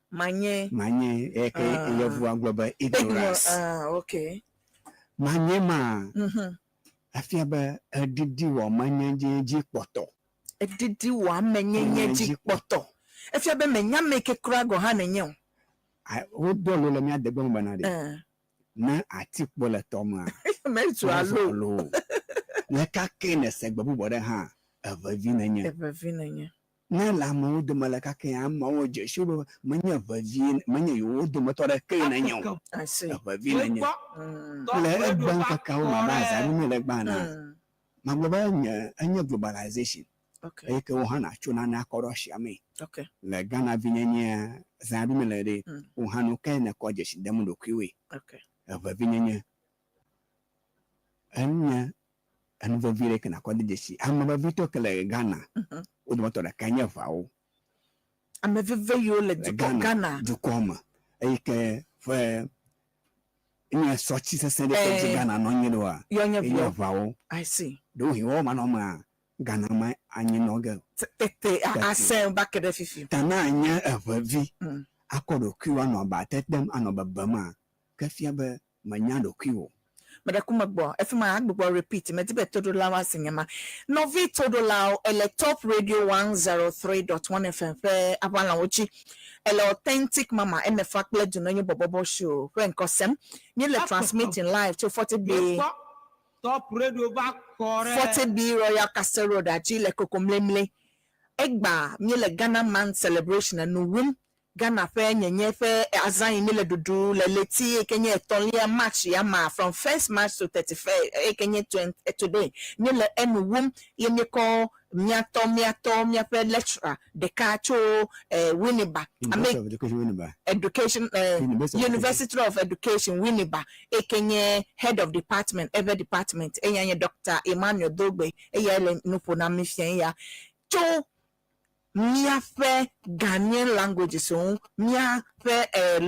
Manye. Manye eye ke yevu agblɔ be ignorance. Ah, okay. Manye ma efia be eɖiɖi wɔ amenyenye dzi kpɔtɔ. Eɖiɖi wɔ amenyenye dzi kpɔtɔ. Efia be menya ame ke kura gɔ̃ hã nenye o. Wodo lo le mía degbe me bena ɖe ne atikpo le tɔ mea, Mezu alo. alo. Le kake ne se gbe bubu ɖe hã, evevi nenye. Evevi nenye. Ne le amewo dome le kake amewo dze si wo be menye vevi menye yewo dometɔ ɖeke nenye o. I see. Evevi nenye. Le egbe ŋkekeawo me abe azã ɖum le gbã na. Magblɔ be nye enye globalization. Eye ke wo hã natso nane akɔ ɖe asia me. Le Ghana vinyenyea zã ɖum le ɖe wo hã nu ke nekɔ dzesi dem ɖokuiwoe. Evevinyenye enye enu vevi ɖe ke nakɔ de dzesi. Ame vevitɔ ke le Ghana wo dometɔ ɖeka nye ʋeawo. Ame veve yiwo le Le dukɔ Ghana. Dukɔ me. eyi ke ƒe nye sɔtsi sesẽ ɖe ke dzi Eh. Ghana nɔ anyi ɖoa, Yɔ nye ye nye viwo. ʋawo. I see. Ɖewohĩ woawo manɔmea, Ghana ma anyi nɔ ge o. Tete Tete. asẽ va ke ɖe fifi. Ta na nye eʋevi Mm. akɔ ɖokuiwò anɔ aba tetem anɔ bebema, ke fia be menya ɖokuiwò. Meɖe ku megbɔ efi ma agbugbɔ repeat medi be toɖolawo ase nye ma. Nɔvi toɖolawo ele Top Radio 103.1 FM ƒe aʋalãwo dzi. Ele Authentic Mama Emefa kple Dunonyo Bɔbɔbɔ Show ƒe ŋkɔsem. Míele transmitting live tso 40B Kpɔ Top Radio va kɔ ɖe. 40B Royal Castle Road adzi le Kokomlemle. Egba míele Ghana Month celebration enu wum. Ghana ƒe nyenye ƒe azã yi míele ɖuɖu le ɣleti yi ke nye etɔ̃lia March ya ma from 1st March to 31st eyi ke nye 20 today míele enu wum ye míekɔ míatɔ míatɔ míaƒe lecturer ɖeka tso Winneba ame University of Education Winneba. Education University of University of Education Winneba eyi ke nye head of department eƒe department eya nye Dr. Emmanuel Dogbe eyae le nu ƒo na mí fia ya tso míaƒe Ghanaian languages ŋu míaƒe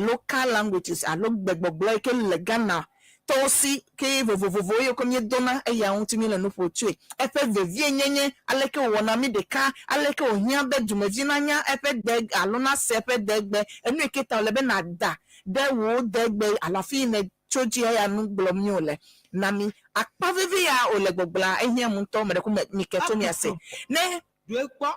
local languages alo gbegbɔgblɔ yi ke le Ghana tɔwo si ke vovovovo yiwo ke míedona eya ŋuti míele nu ƒo tsoe. Eƒe vevienyenye aleke wòwɔna mí ɖeka aleke wòhiã be dumevi nanya eƒe de alo nase eƒe degbe enu yi ke ta wòle be nàda ɖe wò degbe alo afi yi nètso dzi eya nu gblɔm mí wòle na mí. Akpa vevi ya wòle gbɔgblɔa ehiã ŋutɔ me ɖe ku me mi ke tso miase ne Ɖoe kpɔ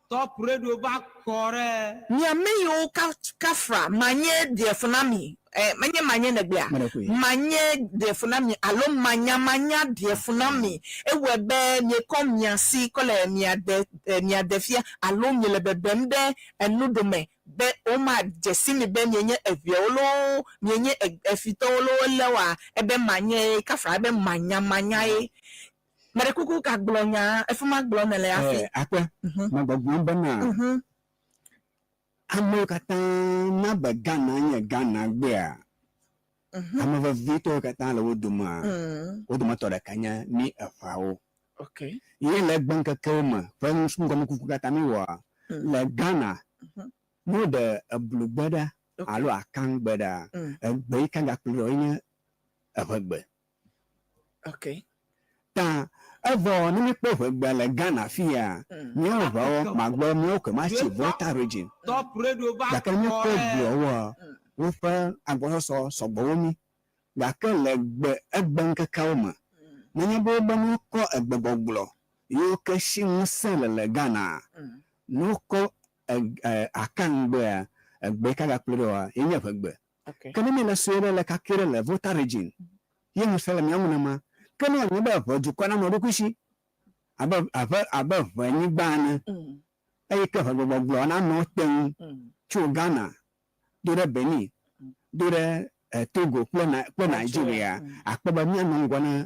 Top Radio va kɔ ɖe. miame yiwo kafra manye ɖe na mi menye manye negblea Meɖe koe. manye ɖe na mi alo manyamanya ɖe na mi ewɔe be miekɔ mia si kɔ le mia de mia de fia alo miele bebem ɖe enuɖome be woma dze si mi be mienye eviawo loo mienye efitɔwo loo ele wa ebe manye kafra ebe manyamanya ye meɖe kuku gagblɔ nya efi ma gblɔ ne le hafi. Akpe megbɔgblɔm bena amewo katã na be Ghana nye Ghana gbea ame vevitɔwo katã le wo domea wo dometɔ ɖeka nye mí eʋawo. Ye le egbeŋkekewo me ƒe ŋgɔmekuku katã mi wɔa le Ghana ne woɖe eblugbe ɖa alo akangbe ɖa egbe yi ke gakplɔe ɖo nye eʋegbe. Ta evɔ ne míekpɔ ʋegbe le Ghana fia míawo ʋeawo magblɔ míawo ke matsi Volta region Top Radio va gake kɔ míekpɔ ɖe. gblɔwoa woƒe agbɔsɔsɔ sɔgbɔ wu mí gake le gbe egbeŋkekeawo me nenye be wobe ne wokɔ egbegbɔgblɔ yiwo ke si ŋusẽ le le Ghana ne wokɔ akangbea egbe yi ke gakplɔe ɖoa ye nye ʋegbe. Ke ne míele sue ɖe le kake ɖe le Volta region ye ŋusẽ le mía ŋu nema ke ne wònye be ʋe dukɔ nanɔ eɖokui si abe abe abe ʋe nyigba ene eye ke ʋegbegbɔgblɔ nanɔ te ŋu tso Ghana do ɖe Benin do ɖe Togo kple kple Nigeria akpɔ be míanɔ ŋgɔ na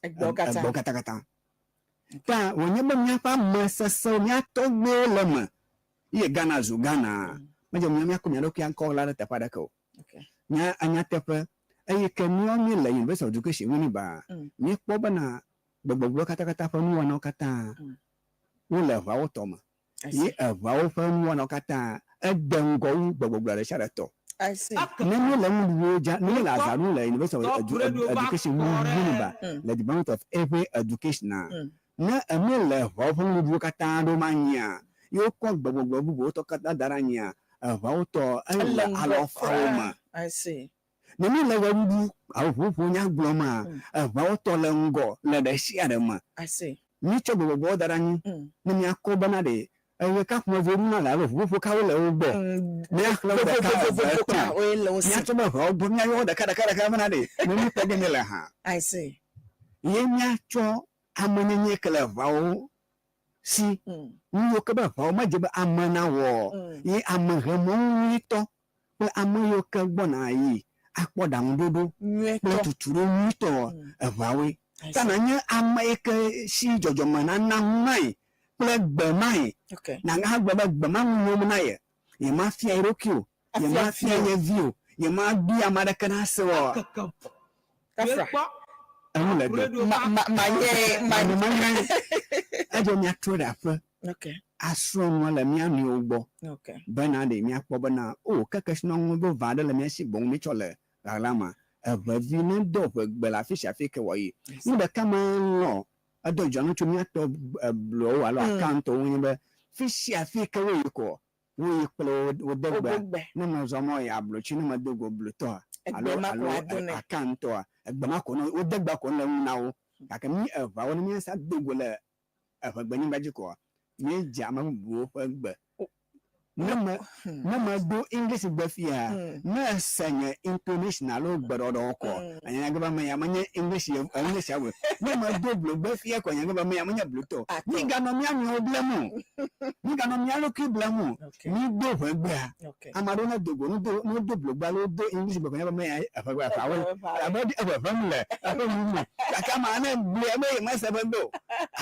Egbewo katã. Egbewo katã. Ta wònye be míaƒe ame sesẽwo mía tɔgbuiwo le eme ye Ghana zu Ghana medze mía míakɔ mía ɖokui akɔ ɣla ɖe teƒe aɖeke o. Nya nyateƒe eye ke míawo míele University of Education Winneba míekpɔ bena gbegbɔgblɔ katã ƒe nuwɔnawo katã wole eʋawo tɔ me ye eʋawo ƒe nuwɔnawo katã ede ŋgɔ wu gbegbɔgblɔ ɖe sia ɖe tɔ. I see. Ne míele nuɖuɖuwo dza ne míele azã ɖum le University of Education Winneba le Department of Ewe Education a ne míele eʋawo ƒe nuɖuɖuwo katã ɖom anyia ye wokɔ gbegbɔgblɔ bubuwo tɔ katã da ɖe anyia eʋawo tɔ ele Ele ŋgɔ alɔfawo me. kura. I see. Ne míele ɣeɖuɖu alo ʋuƒoƒo nya gblɔm eʋawo tɔ le ŋgɔ le ɖe sia ɖe me. I see. Míetsɔ gbegbɔgblɔwo da ɖe anyi ne míakɔ bena ɖe eɣe ka ƒomevi woɖuna le alo ʋuƒoƒo kawo le wo gbɔ. Míaxlẽ wo ɖeka eve Vovovovo etɔ̃. kawoe le wo si. Míatsɔ be ʋeawo gbɔ míayɔ wo ɖeka ɖeka ɖeka bena ɖe ne míkpɔ ge míele hã. I see. Ye míatsɔ amenyenye ke le ʋeawo si nu yiwo ke be ʋeawo medze be ame nawɔ ye amehemɔnu nyuitɔ kple ame yiwo ke gbɔna yi akpɔ ɖaŋuɖoɖo kple Nyuietɔ. tutuɖo nyuitɔ eʋeawoe. I Ta see. nanye ame yi ke si dzɔdzɔme nana ŋu na ye kple gbe ma ye nàgagblɔ be gbe ma ŋu nyom na ye yemafia ye ɖokui o yemafia ye vi o yemabia ame aɖeke nase o. Kafra. Enu le gbe. Ma ma manye ma. Manye edze míatrɔ ɖe aƒe. asrɔ̃ nua le mía nɔewo gbɔ Okay. bena ɖe míakpɔ bena o ke kesinɔnu be va aɖe le mía si boŋ míetsɔ le ɣaɣla ma. Eʋevi ne do ʋegbe le afi sia afi ke wòayi. Nu ɖeka me lɔ̃ edo dzidzɔ nu tso míatɔ bluawo alo akantɔwo ŋu nye be fi sia fi ke woyi koa, woyi kple wo degbea. Wo gbe. Ne mezɔ mɔ yi ablotsi ne medo go blutɔa Egbe alo ma ko alo ado nɛ. akantɔa, egbe ma ko ne wo degbea ko ne le ŋu na wo. Gake mí eʋeawo ne míasa do go le eʋegbenyigba dzi koa, míedze ame bubuwo ƒe gbe. Ne me ne medo English gbe fia, ne ese nye intonation alo gbeɖɔɖɔ kɔ, anya ge be ame ya menye English ye English ya o. Ne medo blugbe fia kɔ, anya ge be ame ya menye blutɔ o. Atɔ. Míganɔ mía nɔewo blem o. Míganɔ mía ɖokui blem o. Okay. Mído ʋegbea. Okay. Ame aɖewo ne do go, ne do ne wodo blugbe alo wodo English gbe kɔ, anya be ame ya eʋegbe eʋeawo abe eʋeʋem le eƒe nu me. Gake amea ne gblɔe ebe yemese ʋegbe o.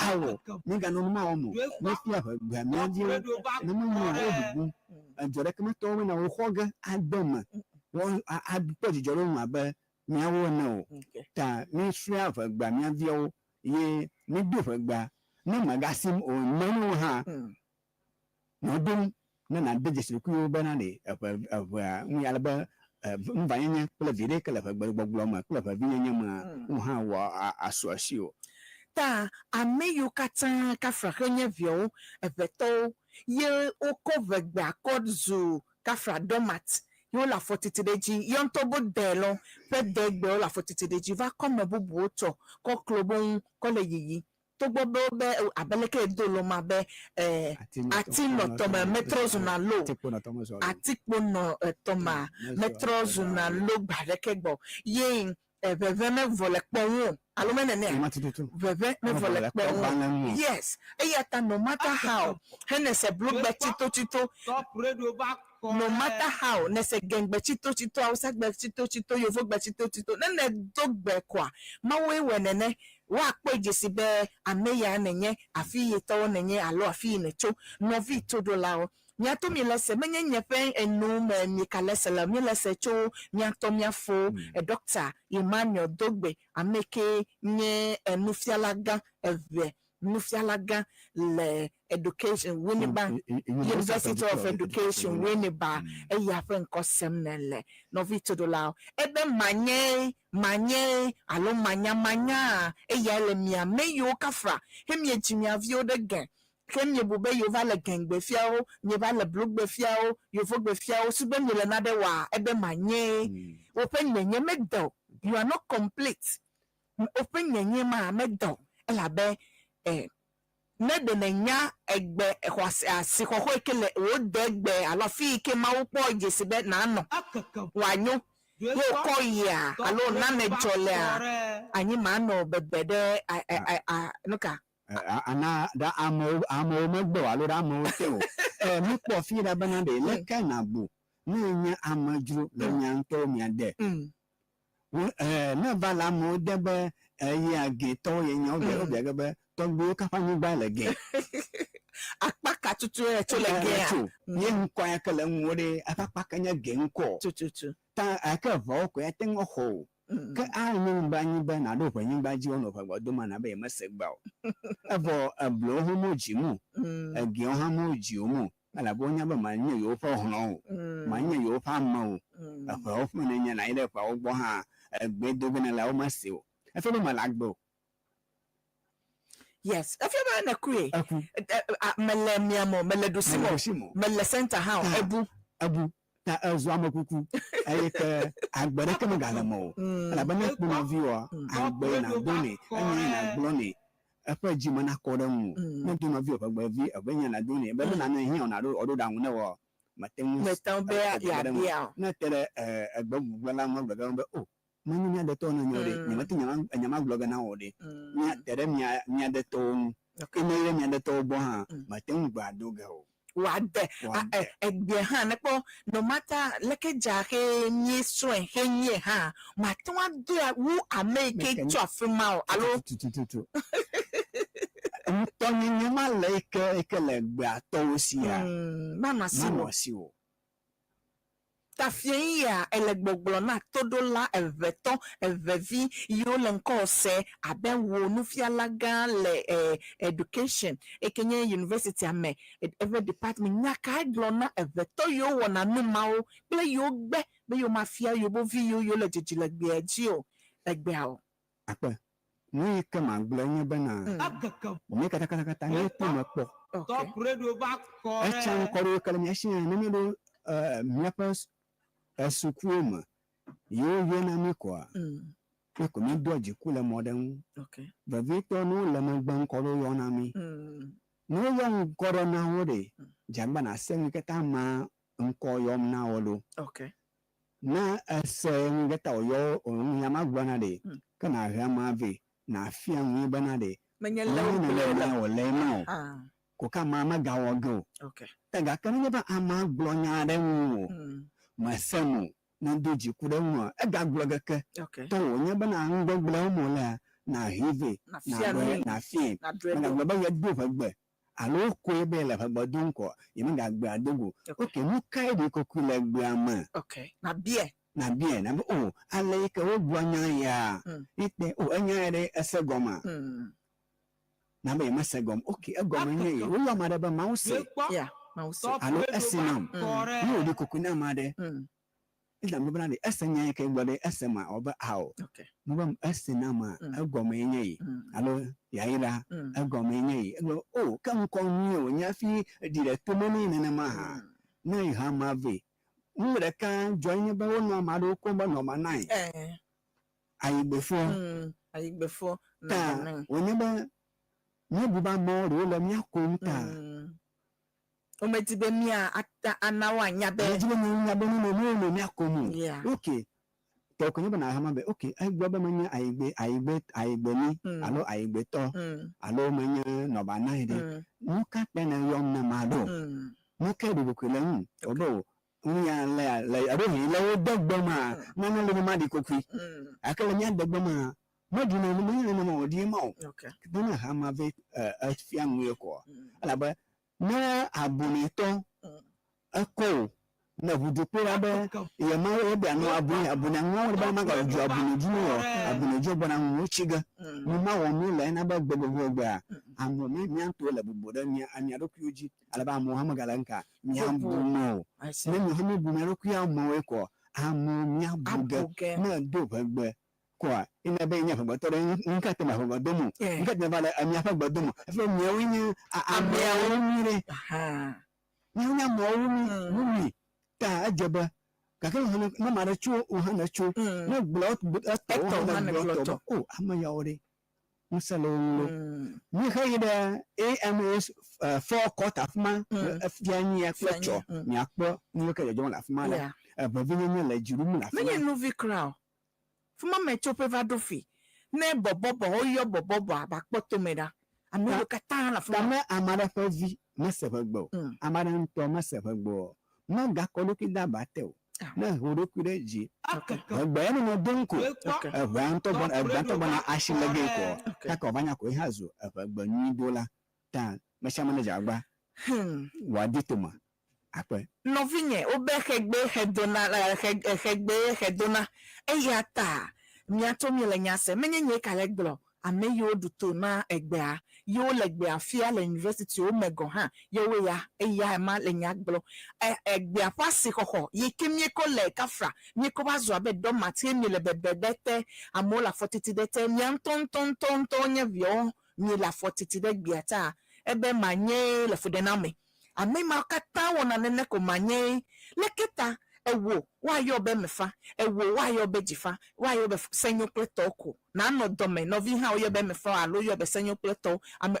Awo, míganɔ nu ma wɔm o. Míefia ʋegbea mía viwo. Ne menyo o, wobubu. Edzɔ ɖeke metɔwo bena woxɔ ge ade me. Wo akpɔ dzidzɔ ɖe wo ŋu abe míawo ene o. Okay. Ta míesrɔ̃a ʋegbea mía viawo ye mído ʋegbea. Ne mègasim o, nyɔnuwo hã nɔ ɖom ne nàde dzesi ɖokuiwò bena ɖe eʋe eʋea ŋu ale be ŋuvanyenye kple viɖe ke le ʋegbegbɔgblɔ me kple ʋevinyenye mea, wo hã wɔ asu asiwò. Ta ame yiwo katã kafra henye viawo, eʋetɔwo ye wokɔ ʋegbea kɔ zu kafra doormat ye wole afɔ titi ɖe edzi. Ye ŋutɔ be de lɔ ƒe degbe wole afɔ titi ɖe edzi va kɔ ame bubuwo tsɔ kɔ klo wo ŋu kɔ le yiyi. Togbɔ be wobe abe leke edo lɔ ma be atinɔtɔme metrɔ zuna lo. Atikponɔ etɔmea metrɔ zuna lo gbe aɖeke gbɔ. Ye ʋeʋẽ mevɔ le kpɔ ŋu o alo menenea? Ʋeʋẽ mevɔ le kpɔ ŋu o. Yes. Eya ta no matter how henese blugbe tsitotsito no matter how nese gɛngbe tsitotsito, awusagbe tsitotsito, yovogbe tsitotsito, ne nedo gbe koa, Mawue wɔe nene. Woakpɔe dzesi be ame ya nenye, afi yi tɔwo nenye alo afi yi nètso. Nɔvi toɖolawo, miato mi le se, menye nye ƒe enu me mika le se le o, míele se tso miatɔ miafo Ɖɔkta Emmanuel Dogbe, ame ke nye nufiala gã eve nufiala gã le Education Winneba University of Education Winneba eya ƒe ŋkɔ sem nele. Nɔvi toɖolawo, ebe manye manye alo manyamanya eyae le mia me yiwo kafra he miedzi mia viwo ɖe ge ke miebu be yewova le gɛngbe fiawo, mieva le blugbe fiawo, yovogbe fiawo, sugbe miele naɖe wɔa, ebe manye woƒe nyenye mede o. You are not complete. Woƒe nyenye ma mede o elabe ne ɖe nènya egbe xɔ asixɔxɔ yi ke le wò degbe alo afi yi ke Mawu kpɔ dzesi be nànɔ wòanyo ye wòkɔ yia alo nane dzɔ lea, anyi manɔ bebe ɖe nu ka? Ana ɖe amewo amewo megbe o alo ɖe amewo te o. Míkpɔ fi ɖa bena ɖe leke nàbu ne nye amedzro le mia ŋutɔwo mia de. Ne va le amewo de be eya gɛtɔwo ye nye wobia wobia ge be tɔgbuiwo ka ƒe anyigba le gɛ. Akpa ka tutu ye tso le gɛa? Tso ye ŋkɔ ya ke le ŋuwò ɖe eƒe akpa ke nye gɛ ŋkɔ. Tututu. Ta ake eveawo ko ya te ŋu axɔ o. Ke anyo be anyi be nàɖo ʋenyigba dzi woanɔ ʋegbɔ dom ana be yemese gbea o. Evɔ ebluwo hã mewodzi mo, egewo hã mewodzi wo mo elabe wonya be manye yewoƒe hlɔ̃ o, manye yewoƒe ame o. Eʋeawo ƒe nenye nàyi ɖe eʋeawo gbɔ hã egbe do ge nèle womese o. Efia be mele agbe o. Yes, efia be nekue. Eku. Mele miamɔ, mele ɖusimɔ, Mele ɖusimɔ. mele center hã o, ebu. Ebu. Ta ezu ame kuku eye ke agbe ɖeke megale me o. Elabe ne ekpɔ nɔviwòa, agbe yi nàdo nɛ, enya yi nàgblɔ nɛ, eƒe dzi me nakɔ ɖe ŋu. Ne do nɔviwò ƒe gbe vi eve nya nàdo nɛ be ne nane hiã wò nàɖo wòaɖo ɖaŋu ne wɔ mate ŋu Mete ŋu be ekpe ɖe ŋu. yeabia o. Ne ete ɖe egbe bubu gblɔla ŋu egblɔ ge be o menye mía detɔwo nenye o ɖe, nyemete nya ma gblɔ ge na wò o ɖe. Míate ɖe mía mía detɔwo ŋu. Ke ne ye mía detɔwo gbɔ hã, mate ŋu gbe ado ge o. Wòade. Wòade. Egbea hã nekpɔ no matter leke dza he míesrɔ̃e he nyie hã, mate ŋu adoe wu ame yi ke Meke tso afi ma o alo. Tutututu. Ŋutɔnyenye ma le yi ke yi ke le gbea tɔwo sia. Manɔ asi Manɔ wò. asi wò. Ta fiẽ ya ele gbɔgblɔ na toɖola eʋetɔ eʋevi yiwo le ŋkɔ se abe wò nufiala gã le education eke nye university me eƒe department nya ka gblɔ na eʋetɔ yiwo wɔna nu mawo kple yiwo gbe be yewo mafia yewo vi yiwo yiwo le dzidzi le gbea dzi o egbea o. Akpe. Nu yi ke magblɔ nye bena Akeke mí katakatakata míeto me kpɔ. Okay. Top Radio va kɔ Etsa ɖe. ŋkɔ ɖewo ke le mía si ne míeɖo míaƒe sukuwo me yewo yɔna mí koa mí ko míedoa dziku le mɔ ɖe ŋu. Okay. Vevietɔ ne wole megbe ŋkɔ ɖewo yɔna mí. Ne woyɔ ŋkɔ ɖe na wo ɖe, dzagba nase nu yi katã ma ŋkɔ yɔm na wo ɖo. Okay. Ne ese nu yi katã wòyɔ wo nya ma gblɔna ɖe, ke nàhe amea vɛ, nàfia nui bena ɖe, Menye le menye wo nenema wòle na o. Ah. Ko ke amea megawɔ ge o. Okay. Ta gake nenye be amea gblɔ nya aɖe ŋu o, mese mo, ne do dziku ɖe ŋua, egagblɔ geke. Okay. Tɔ wònye bena nugbegblẽwo me wolea, nàhee vɛ, Nàfia nàɖɔe, nui. nàfiae. Nàɖɔe ɖo. Megagblɔ be yedo ʋegbe alo wokoe be yele ʋegbe dom kɔ, yemegagbe ado go. Okay. Ok, nu kae ɖi kokoe le gbea me? Okay. Nàbiae. Nàbiae, nàbe o, ale yi ke wogblɔ nya ya, ite, o, enya ya ɖe ese gɔmea? Nàbe yemese gɔme. Ok, egɔme nye ye. Woyɔ ame aɖe be Mawu se. Míekpɔ Yeah, Mawu se. Top Alo Radio ese va nam. kɔ ɖe. Ne wòɖi kokoe na ame aɖe, Islam gblɔ bena ɖe ese nya yi ke gblɔ ɖe ese ma wɔ be ao. Okay. Mo be ese na ma egɔme nye yi. Alo yayra egɔme nye yi. Egblɔ o ke ŋkɔ nyui wònye hafi ɖi ɖe tome nɛ nenema hã. Ne yi hã ma vɛ. Nu ɖeka dzɔ nye be wonɔ ame aɖewo kom be nɔma nae. Ayigbefɔ. Ayigbefɔ. Ta Nɔma nae. wònye be míebu be amewo ɖewo le mía kom ta. Womedi be mía ata ana woanya be. Womedi be míanya be nu nɔ mía kom o. Yeah. Ok. Tɔ ko nye be na hama be ok egblɔ be menye ayigbe ayigbe ayigbemi alo ayigbetɔ alo menye nɔba nae ɖe. Nu ka kpe ne yɔm ne ma ɖo? Nu ke ɖi kokoe le ŋu. Wobe o nu ya le le alo hi le wo de gbe ma nane le ne ma ɖi kokoe. Gake le mía de gbe ma meɖi ne menye nenema wòɖi ma o. Okay. Ne na hama ve efia nu ye kɔ. Elabe ne abunetɔ ekɔ o ne ʋudukpo la be yema ye bia nu abune abune ŋua be magadzo abune dzi o abune dzi gbɔna ŋu tsi ge. Nu ma wɔm mi le ena be gbegbegbea amewo mi mía ŋutɔwo le bubu ɖe mía mía ɖokuiwo dzi ale be amewo hã megale ŋka mía Bubu. bu me o. I see. Ne mi hã mi bu mía ɖokui amewoe kɔ amewo mía bu ge Abu ge. ne do ʋegbe kɔa ina be nye ʋegbetɔ ɖe ŋka te me ʋegbe dom o. Yeah. Ŋka te va le miaƒe gbe dom o. Efe miawoe nye ameawo mi ɖe. Aha. Miawo nye ameawo mi wu mi. Ta edze be gake ne ne ame aɖe tso wo hã ne tso ne gblɔ etɔ wo Etɔ hã hã ne ne gblɔ gblɔ tɔ tɔ. be o ame yawo ɖe ŋusẽ le wo ŋu lo. Mi xe yi ɖe AMA forecourt afi ma efia nyia kple Fia tsɔ nyi, miakpɔ nu yi ke dzɔdzɔm le afi ma la. Yeah. Vevienyenye le dzi ɖum le afi Menye ma. nuvi kura o. Fuma me tso ƒe va ɖo fi. Ne bɔbɔbɔ woyɔ bɔbɔbɔ aba kpɔ tome ɖa. Amewo katã le afi ma. Ta ne ame aɖe ƒe vi mese ʋegbe o, ame aɖe ŋutɔ mese ʋegbe o, megakɔ ɖokui de aba te o. Ah. Ne ho ɖokui ɖe dzi, Akeke ʋegbe ya nɔ dom ko. míekpɔ Okay. Eʋea ŋutɔ gbɔna egbea ŋutɔ gbɔna asi le ge ko. Okay. Kaka wòva nya ko ye hã zu eʋegbe nyui dola. Ta me sia ame ne dze agbagba wòadi tome akpe. Nɔvinye wobe xegbe xedona xegbe xedona eya ta miatɔ mi le nya se menye nye ka le gblɔ ame yiwo ɖu to na egbea yiwo le gbea fia le university wo me gɔ hã yewo ya eya ma le nya gblɔ egbea ƒe asixɔxɔ yi ke miekɔ le kafra miekɔ va zu abe dɔmati mi le bebe ɖe te amewo le afɔtiti ɖe te mia ŋutɔ ŋutɔ ŋutɔ ŋutɔ nye viawo mi le afɔtiti ɖe gbea ta ebe manye le fu ɖe na me ame ma katã wɔna nene ko manye leke ta ewo woayɔ be mefa ewo woayɔ be dzifa woayɔ be senyo kple tɔwo ko nanɔ dɔme nɔvi hã woyɔ be mefa alo yɔ be senyo kple tɔwo ame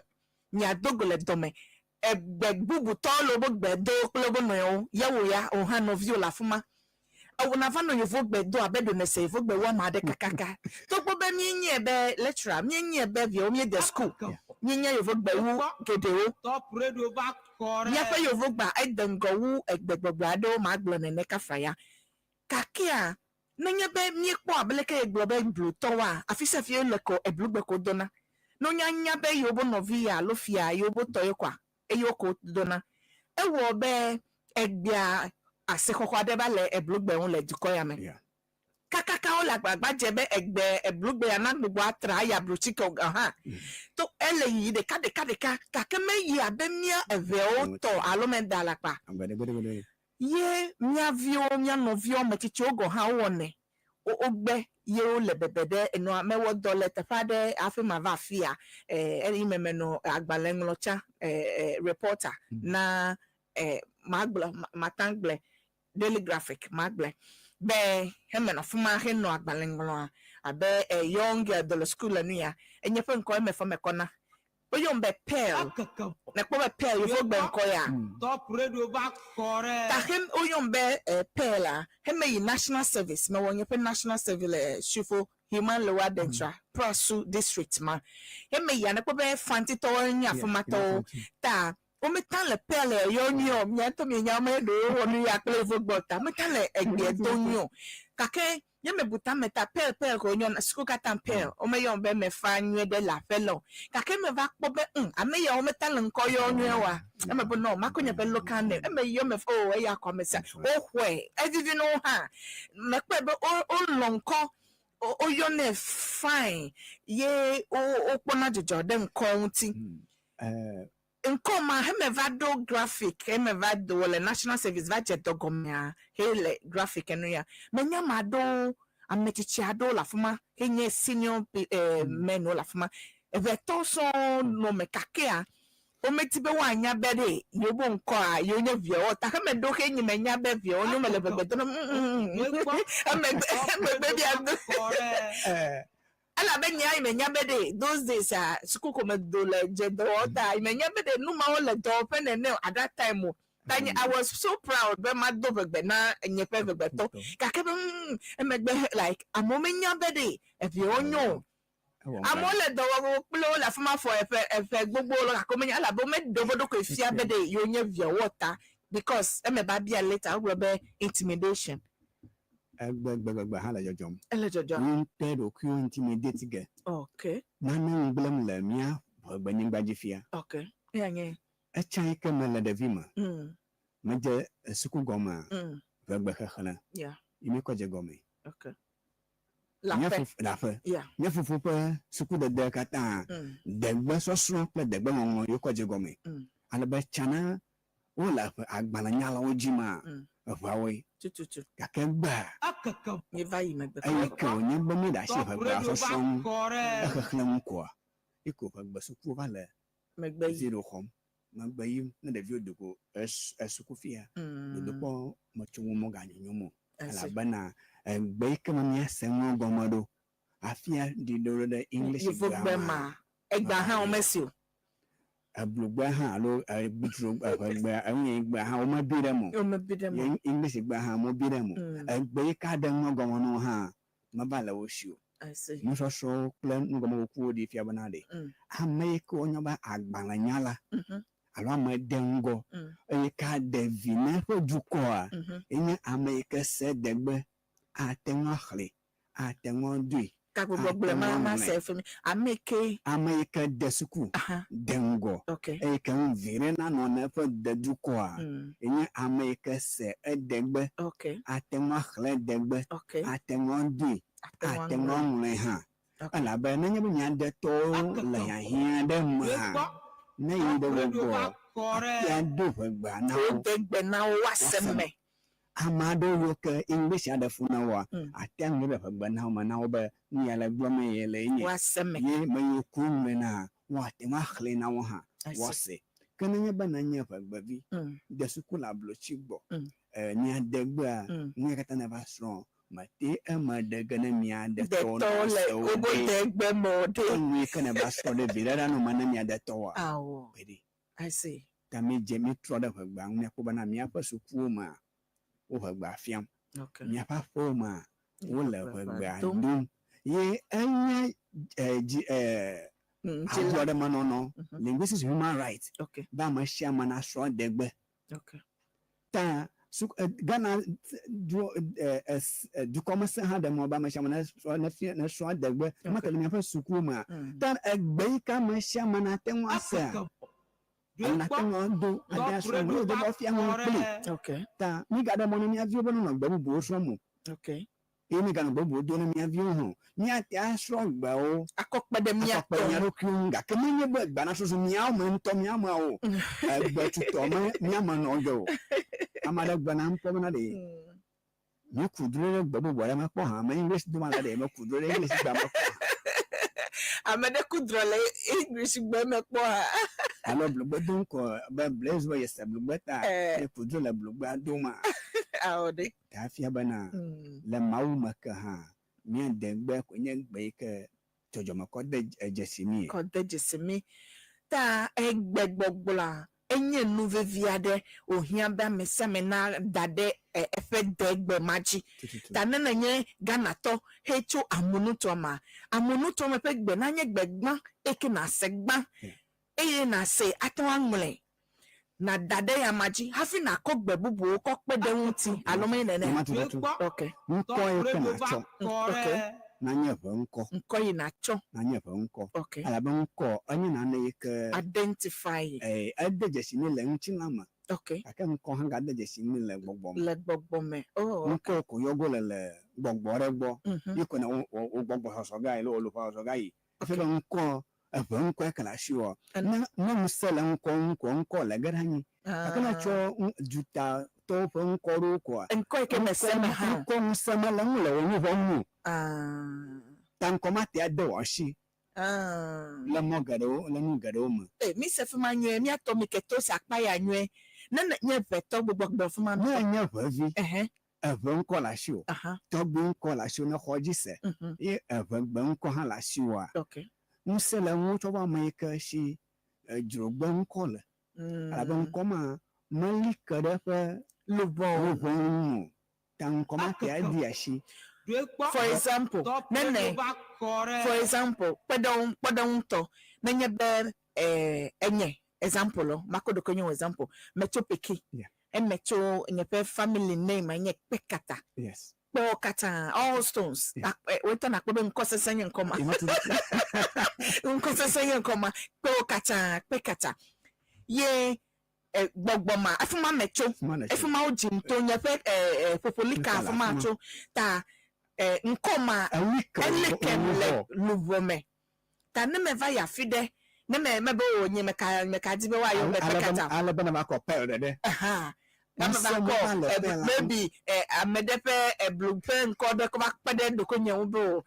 miado go le dɔme egbe bubutɔwo le wobe gbe do kple wobe nɔewo yewo ya wo hã nɔviwo le afi ma ewɔna va nɔ yevo gbe do abe ɖo nese yevo gbe wɔma aɖe kakaka togbɔ be míenye be lecturer míenye be viawo míede school míenye yevo gbe wu geɖewo Top Radio va kɔ ɖe. míaƒe yevogba ede ŋgɔ wu egbegbɔgblɔ aɖewo magblɔ nene kafra ya kakea nenye be míekpɔ abe leke yegblɔ be blutɔwoa afi sia fi le ko eblugbe ko dona ne wonyanya be yewo be nɔvi ya alo fia yewo be tɔ ye koa eye wo ko dona ewɔ be egbea Asixɔxɔ aɖe va le eblugbe ŋu le dukɔ ya me. Yeah. Kakaka wole agbagba dze be egbe eblugbe ya nagbugbɔ atra ayi ablutsike o gɔ̃ hã. To ele yiyi ɖeka ɖeka ɖeka gake meyi abe mía eʋeawo tɔ alo meda alakpa. Gbeɖegbeɖegbeɖe. Ye mía viwo, mía nɔviwo, ame tsitsiwo gɔ̃ hã wowɔnɛ. Wo wogbe ye wole bebe ɖe enua. Mewɔ dɔ le teƒe aɖe hafi mava afia. Eyime menɔ agbalẽ ŋlɔ tsã, reporter na magblɔ, mate ŋu gblɔe, Daily Graphic magblɔe be hemenɔ afi ma henɔ agbalẽ ŋlɔa abe young girl do le suku le nu ya. Enye ƒe ŋkɔ eme fɔ mekɔ na. Woyɔm be Pearl. Nèkpɔ be Pearl yevogbe ŋkɔ ya? Top Radio va kɔ ɖe. Ta he woyɔm be Pearl-a, hemeyi National Service, mewɔ nye ƒe National Service le Sufo Human Lower Dentra, Prasu District ma. Hemeyia, nèkpɔ be Fantitɔwo nye afimatɔwo. Ta wometa le Pearl yɔ nyuie o. Mia ŋutɔ mienya wo me ɖewo wɔ nu ya kple yevogbe o ta meta le egbea do nyuie o. Gake nye mebu tame ta Pearl Pearl ko wonyɔna, suku katã Pearl. Womeyɔm be mefa nyuie ɖe le aƒe le o. Gake meva kpɔ be ŋ, ame yawo meta le ŋkɔ yɔ nyuie oa, eme be nɔ makɔ nye ƒe local name. Eme yɔ me o eya kɔ ame sia. Woxɔe, evivi na wo hã. Mekpɔe be wo wolɔ̃ ŋkɔ, woyɔnɛ fine ye wokpɔna dzidzɔ ɖe ŋkɔ ŋuti. Ŋkɔ ma heme va ɖo graphic, heme va do le National Service va dze dɔ gɔmea hele graphic enu ya. Menya ame aɖewo, ame tsitsi aɖewo le afi ma henye senior men wo le afi ma. Eʋetɔwo sɔŋ nɔ eme gakea womedi be woanya be ɖe yewo ŋkɔa yewo nye viawo o. Ta heme ɖo xe nyi menya be viawo nyo mele ʋegbe dom. Emegbe emegbe bia do. Elabe nye yi menya be ɖe those days a suku ko medo le dze dɔwɔ ta yi menya be ɖe nu mawo le dɔwɔƒe nene o at that time o. Ta nye I was so proud be mado ʋegbe na nye ƒe ʋegbetɔ. Gake be emegbe like amewo menya be ɖe eviawo nyo o. Amewo le dɔ wɔm kple wo le afi ma fɔ eƒe eƒe gbogbo le gake womenya elabe womeɖe woƒe ɖokui fia be ɖe yewo nye viawo ta because eme va bia later wogblɔ be intimidation. Egbegbegbe hã le dzɔdzɔm. Ele dzɔdzɔm. Ŋutɛ ɖokuiwo intimidate ge. Okay. Nane ŋgblẽm le mía ʋegbenyigba dzi fia. Okay. Eya nye. Etsã yi ke mele ɖevi me. Medze suku gɔmea. Ʋegbe xexlẽ. Yeah. Yi mi kɔ dze gɔme. Okay. Nye L'aƒe. fofo l'aƒe. Yeah. Nye fofo ƒe sukudede katã degbe sɔsrɔ̃ kple degbe ŋɔŋlɔ yi wokɔ dze gɔme. Ale be tsã ne wole ƒe agbalẽnyalawo dzi ma eʋeawoe. Tututu. Gake egbea Ekeke Mi va yi megbe. eyi ke wònye be mi ɖe asi Top ʋegbea Radio va sɔsrɔ̃ ŋu kɔ ɖe. exexlẽ ŋu koa, eko ʋegbe sukuwo va le Megbe yi. zero xɔm. Megbe yim ne ɖeviwo do go esuku fia. Dodokpɔ metsonu meganyonyom o. I see. Elabena egbe yi ke me míase nua gɔme ɖo hafi aɖi ɖo ɖe English Yevogbe grammar. ma egbea hã womesi o. Eblugbe hã alo egbdzro eʋegbea eŋuigbea hã womebi ɖe eme o. Womebi ɖe eme o. Ye English gbea hã womebi ɖe eme o. Egbe yi ke aɖe nua gɔme na wo hã meva le wo si o. I see. Nusɔsrɔ̃wo kple nugɔmekukuwo ɖi fia bena ɖe ame yi ke wonyɔ be agbalẽnyala alo ame de ŋgɔ eye ke aɖe vi na eƒe dukɔa enye ame yi ke se degbe ate ŋu axlẽ, ate ŋu adoe, Gagbugbɔ gblɔ ma ma se efe mi. Ame ke. Ame yi ke de suku de ŋgɔ eye ke ŋu vi ɖe nanɔ na eƒe dedukɔa enye ame yi ke se edegbe ate ŋu axlẽ degbe, ate ŋu adoe, ate ŋu aŋlɔe hã. Elabe nenye be mia detɔwo le hiahiã ɖe me hã, ne yi ɖe wo gbɔ, atea do ʋegbea na wo. Wodegbe na wo woase me. Ame aɖewo yiwo ke English aɖe fu na woa, atea ŋlɔe ɖe ʋegbe na wo me na wo be nu ya le gblɔm ye le enye. Woase me. Ye me yiwo ku ŋlɔe na woate ŋu axlẽe na wo hã I see. woase. Ke nenye be nenye ʋegbevi de suku le ablotsi gbɔ, mia degbea, nu ya katã neva srɔ̃ mete eme ɖe ge ne mia detɔwo Detɔwo le nase wo wobe ɖe. degbe me o ɖe. Enu yi ke neva srɔ̃ ɖe vi ɖe ɖa nɔ me ne mia detɔwoa. Awɔ. Gbeɖe. I see. Ta mi dze mi trɔ ɖe ʋegbea ŋu miakpɔ bena míaƒe sukuwo mea, wo ʋegbea fiam. Okay. Míaƒe aƒewo mea, wole Ʋegbea ʋegbea dom. dom. Ye enye dzi Dzila. ablɔɖemenɔnɔ, linguistics human right Okay. be ame sia ame nasrɔ̃ degbe. Okay. Ta su Ghana du dukɔmese hã ɖe mɔ be ame sia ame nesrɔ̃ nefia nesrɔ̃ degbe. Okay. Mate le míaƒe sukuwo mea. Ta egbe yi ke ame sia ame nate ŋu asea, Ame nate ŋu ado ade asrɔ̃ nu, ne wòdo be woafia nu kpli. Okay. Ta mígaɖe mɔ ne mía viwo be nonɔ gbe bubuwo srɔ̃m o. Okay. Eye míganɔ gbe bubuwo dom ne mía viwo hã o. Míate asrɔ̃ gbewo Akɔ kpe ɖe mía akɔ kpe ɖe mía ɖokuiwo ŋu gake menye be gbea nasusu míawo me ŋutɔ mía meawo o. Egbe tutɔ me mía me nɔ ge o. Ame aɖe gblɔ nam kpɔ bena ɖe míeku dro ɖe gbe bubu aɖe me kpɔ hã. Me English dom ale ɖe meku dro ɖe English gbea me kpɔ hã. Ame ɖe ku drɔ le English gbe me kpɔ hã. Alo blugbe dom ko be Blaze be yese blugbe ta Eh. yeku dro le blugbea doma. Awɔ ɖe. Ta fia bena le Mawu me ke hã mía degbe koe nye gbe yi ke dzɔdzɔme kɔ de dzesi mí. Kɔ de dzesi mí. Ta egbegbɔgblɔa enye nu vevi aɖe wòhiã be ame sia ame nada ɖe eƒe degbe ma dzi. Tututu. Ta ne nenye Ghanatɔ hetso amunutoa mea, amunutoa me ƒe gbe nanye gbe gbã eye nàse gbã eye nàse ate ŋu aŋlɔe nàda ɖe eyama dzi hafi nàkɔ gbe bubuwo kɔ kpe ɖe eŋuti alo menye nenea? Nema tututu. Ok. Ŋkɔ yi ke nàtsɔ Ok. nanye ʋe ŋkɔ. Ŋkɔ yi nàtsɔ. Nanye ʋe ŋkɔ. Ok. Elabe ŋkɔ enye nane yi ke Identify yi. Ede dzesi mí le ŋutilã me. Ok. Gake ŋkɔ hã gade dzesi mí le gbɔgbɔ me. Le gbɔgbɔ me. Oh, ok. Ŋkɔ ko yɔgo le le gbɔgbɔ ɖe gbɔ. Ye ko ne wo gbɔgbɔ sɔsɔ ga yi alo wò luʋɔ sɔsɔ ga yi. Efia be ŋkɔ eʋe ŋkɔe ke le asiwò. Ne ne ŋusẽ le ŋkɔ ŋu ko ŋkɔ le ge ɖe anyi. Gake ne etsɔ dutatɔwo ƒe ŋkɔ ɖewo koa, Ŋkɔ yi ke mese me hã. ŋkɔ ŋusẽ mele ŋu le wò luʋɔ ŋu o. Ta ŋkɔ mate ade wò asi le mɔ geɖewo le nu geɖewo me. E mi se fi ma nyuie, míatɔ mi ke to se akpa ya nyuie. Ne ne nye ʋetɔ gbugbɔ gblɔ fi ma. Ne enye ʋevi, Ɛhɛ. eʋe ŋkɔ le asiwò, tɔgbui ŋkɔ le asiwò ne xɔ dzi se ye eʋegbe ŋkɔ hã le asiwòa, Ok. ŋusẽ le ŋuwò tsɔ va ame yi ke si dzrogbe ŋkɔ le. Elabe ŋkɔ ma meli ke ɖe eƒe Luʋɔ. luʋɔ ŋu o. Ta ŋkɔ ma te adi asi. For example, nene, for example, kpeɖeŋu kpeɖeŋutɔ nenye be enye example lɔ, makɔ ɖokui nye example, metso Peki. Yeah. Emetso nye ƒe family name enye Kpekata. Yes. Kpewo katã, all stones. Yeah. Wotɔ nakpɔ be ŋkɔ sesẽ nye ŋkɔ ma. Ema tututu. Ŋkɔ sesẽ nye ŋkɔ ma. Kpewo katã, Kpekata. Ye gbɔgbɔ ma, efi ma metso. Efi ma nètso. Efi ma wodzim to nye ƒe ƒoƒolika Ŋkɔ le afi ma afi ma. tso. Ta ŋkɔ ma Eli ke eli ke luʋɔ. le luʋɔ me. Ta ne meva yi afi ɖe, ne me mebe o nye meka meka di be woayɔ be Kpekata. Ale be ne va kɔ pearl ɖeɖe. Aha. Na meva Ŋusẽ kɔ meva le pearl la ŋu. maybe ame ɖe ƒe blu ƒe ŋkɔ ɖe kɔ va kpe ɖe ɖokuinye ŋu be o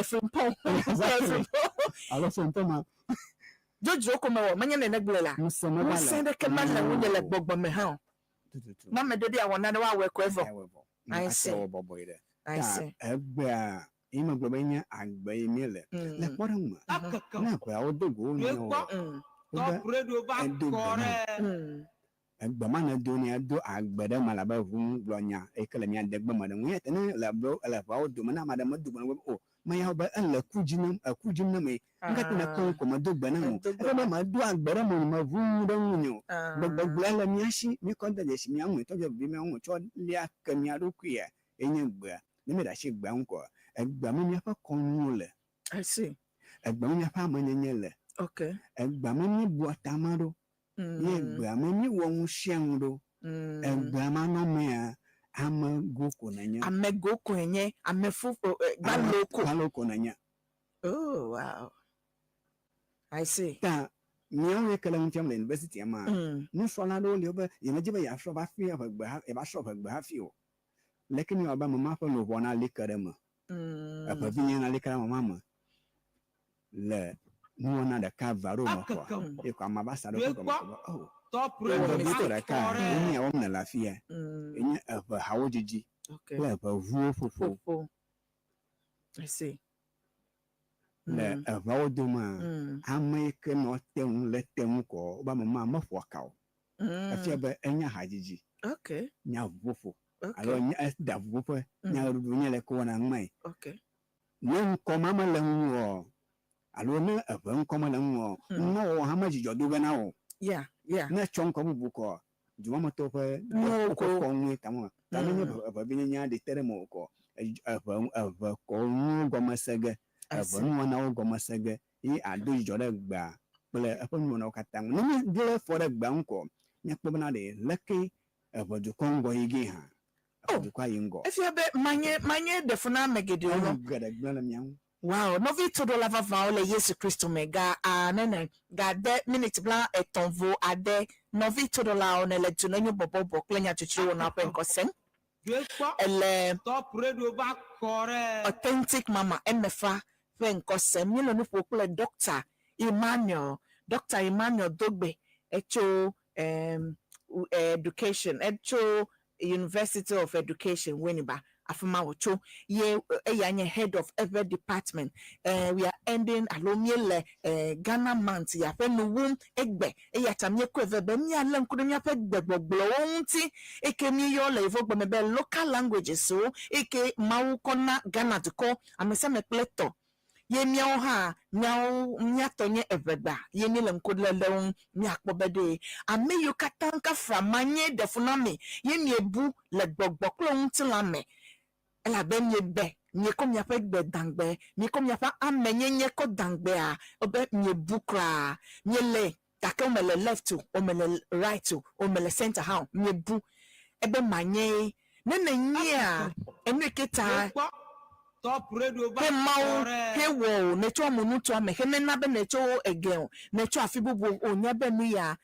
efrimpɔn. Exactly. Efrimpɔn. Alo frimpɔn ma. Dzodzro ko mewɔ, menye nene gblɔe la. Ŋusẽ meva le Ŋusẽ ɖeke mele ŋunye le gbɔgbɔ me hã o. Tututu. Ne ame ɖe be yeawɔ nane woawɔe ko evɔ. Awɔe vɔ. I Ate see. wɔ bɔbɔe ɖe. I Ta see. egbea yi megblɔ be nye agbe yi míele. Le kpɔɖeŋu me, ne ʋeawo do go wo nɔewo, wobe edo gbe na Egbe ma nedo ne edo agbe ɖe me elabe ʋu gblɔ nya yi ke le mía degbe me ɖe ŋu. Eya ta ne le le ʋeawo dome ne ame aɖe medo gbe na wo be o meya wo be ele ku dzi nam eku dzim nam ye. Nu ka ta nèkɔ ŋkɔ medo gbe nam o? Medo gbe Eƒe be nam. medo agbe ɖe me meʋu nu ɖe ŋunye o. Gbegbɔgblɔe le mía si míekɔ de dzesi mía ŋu tɔ dze mía ŋu tsɔ lia ke mía ɖokuia enye gbea. Ne míeɖe asi gbea ŋu koa, egbea me míaƒe kɔnuwo le. I see. Egbea me míaƒe amenyenye le. Okay. Egbea me míebua tame ɖo. Ye egbea me míewɔ nu sia nu ɖo. Egbea manɔmea, amego ko nènye. Amego koe nye amefu gbalo ko. Gbalo ko nènye. Oh wow. I see. Ta míawo yi ke le nu fiam le university ma, nusrɔ̃la aɖewo li wobe yemedi be yeasrɔ̃ va fi ʋegbe yeva srɔ̃ ʋegbe hafi o. Leke míewɔ be ame ma ƒe luʋɔ nali ke ɖe eme? Eƒe vinye nali ke ɖe ame ma me le nuwɔna ɖeka eve aɖewo me kɔa, ye ko amea va sa ɖe eƒe gɔme ko be oh, ʋeʋĩtɔ ɖeka ye nye wɔm nèle afia. Enye eʋe hawo dzidzi kple eʋe ʋuwo ƒoƒo. Ƒoƒo. I see. Le eʋeawo domea, ame yi ke nɔ te ŋu le te ŋu kɔ wobe ame ma meƒoa ka o. Efia be enya hadzidzi, Okay. nya ʋuƒoƒo Okay. alo nya eda ʋuƒoƒe, nya ɣeɖuɖu nye leke wowɔna ŋmae. Okay. Ne ŋkɔ ma mele ŋu o alo ne eʋe ŋkɔ mele ŋu o, nunɔwɔwɔ hã medzidzɔ do ge na wò o. Yeah. Ne etsɔ ŋkɔ bubu kɔ dumametɔwo ƒe Nuwo woƒe ko. kɔnue ta me. Ta nenye eʋevinyenyea ɖi te ɖe eme o kɔ eʋe eʋe kɔnuwo gɔme se ge, I eʋe see. nuwɔnawo gɔme se ge ye ado dzidzɔ ɖe gbea kple eƒe nuwɔnawo katã ŋu. Ne míeblɛ fɔ ɖe gbea ŋu kɔ, míakpɔ bena ɖe leke eʋedukɔ ŋgɔ yi gee hã. Eʋedukɔa yi ŋgɔ. Efia be manye manye ɖe fu na ame geɖewo Enu lɔ. geɖe gblẽ le mía ŋu. Wow, nɔvi toɖola vavãwo le Yesu Kristo me ga a nene ga de miniti 50. Nɔvi toɖolawo ne le du ne nyo bɔbɔbɔ kple nyadzɔdzɔwo na ƒe ŋkɔ sem. Dzoekpɔ Ele Top Radio va kɔ ɖe. Authentic Mama Emefa ƒe ŋkɔ sem. Míele nu ƒo kple Dr. Emmanuel. Dr. Emmanuel Dogbe etso education etso University of Education Winneba afi ma wòtso ye eya nye head of eƒe department. We are ending alo míele Ghana month ya ƒe nu wum egbe eya ta míekɔe vɛ be míalé ŋku ɖe míaƒe gbegbɔgblɔwo ŋuti eke míeyɔ le yevugbe me be local languages wo eke Mawu kɔ na Ghana dukɔ ame sia ame kple tɔ ye míawo hã míawo míatɔ nye eʋegba ye míele ŋku lé ɖe wo ŋu míakpɔ be ɖe ame yiwo katã kafra manye ɖe fu na mi ye miebu le gbɔgbɔ kple ŋutilã me elabe miebe miekɔ miaƒe gbe dãgbe miekɔ miaƒe amenyenye kɔ dãgbea be miebu kura miele gake womele left o womele right o womele center hã o miebu ebe manye ne nenyea enu yi ke ta Dzoekpɔ Top Radio va he mawo kɔ ɖe. he wɔ o netsɔ amenutoa me he mena be netsɔ ege o netsɔ afi bubu o nya be nu ya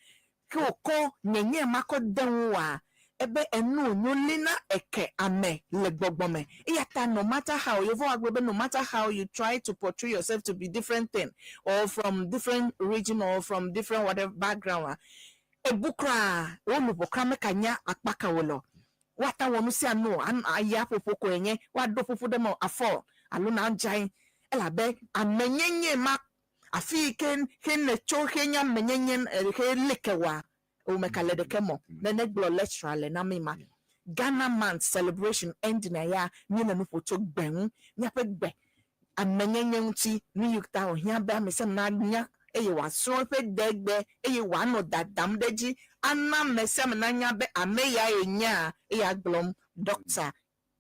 ke wòkɔ nyenye ma kɔ de ŋu wa ebe enu wònyo li na eke ame le gbɔgbɔ me eya ta no matter how yevu agblɔ be no matter how you try to portray yourself to be different thing or from different region or from different whatever background a ebu koraa wo luʋɔ koraa meka nya akpa ka wo le o woata wɔ nu sia nu o aya ƒoƒo koe nye woaɖo ƒoƒo ɖe me o afɔ alo na dzae elabe amenyenye ma afi yi ke he netso he nye amenyenye he leke wa o meka le ɖeke mɔ nene gblɔ lecturer le na mi ma Ghana month celebration ending ya míele nu ƒo tso gbe ŋu míaƒe gbe amenyenye ŋuti nu yi ta wòhiã be ame sia ame nanya eye wòasrɔ̃ eƒe degbe eye wòanɔ dadam ɖe edzi ana ame sia ame nanya be ame ya ye nyea eya gblɔm Dr.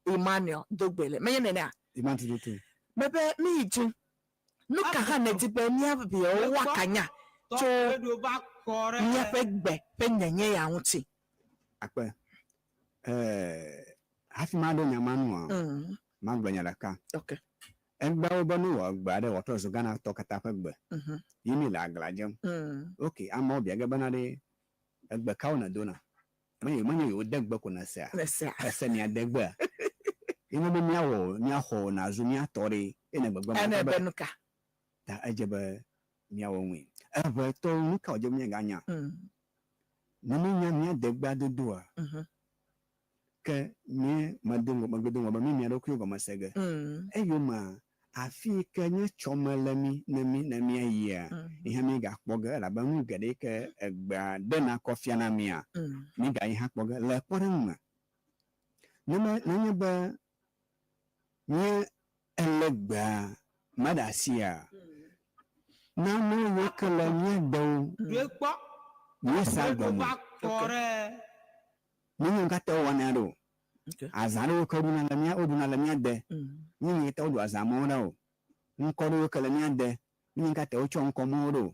Emmanuel Dogbe le menye nenea Ima tututu. mebe mi yi dzi nu ka hã nedi be mía viawo woakanya Top tso Radio va kɔ ɖe. míaƒe gbe ƒe nyenye ya ŋuti. Akpe. Hafi maɖo nya ma nua, magblɔ nya ɖeka. Egbeawo be nu wɔ gbe aɖe wòtrɔ zu Ghanatɔ katã ƒe gbe. Ye mi le aglã dzem. Ok, amewo bia ge bena ɖe egbe kawo nèdona? Menye menye yewo de gbe ko nèsea. Nesea. Ese mia de gbea. Ye nye be míawɔ míaxɔ wò nàzu míatɔ ɖe ye ne gbegbe ma Ene be be nu ka. ta edze be míawɔ ŋui. Eʋetɔwo nu ka wòdze be míaganya? Ne míenya mía degbea dodoa, ke mí medo ŋgɔ megbe do ŋgɔ be mí mía ɖokuiwo gɔme se ge. Eyomea afi yi ke nye tsɔme le mí ne mí ne míayia, yi hã mígakpɔ ge elabe nu geɖe yi ke egbea ɖena kɔ fiana mía, mígayi hã kpɔ ge. Le kpɔɖeŋu me, ne me nenye be míe ele gbea me ɖe asia, nanewo yiwo ke le mía dewo Dzoekpɔ míesea Radio gɔme. va kɔ ɖe. Menye nu katã wowɔnɛ ɖo. Azã ɖewo ke ɖuna le mía woɖuna le mía de. Menye katã woɖu azã mawo ɖa o. Ŋkɔ ɖewo ke le mía de. Menye katã wotsɔ ŋkɔ mawo ɖo o.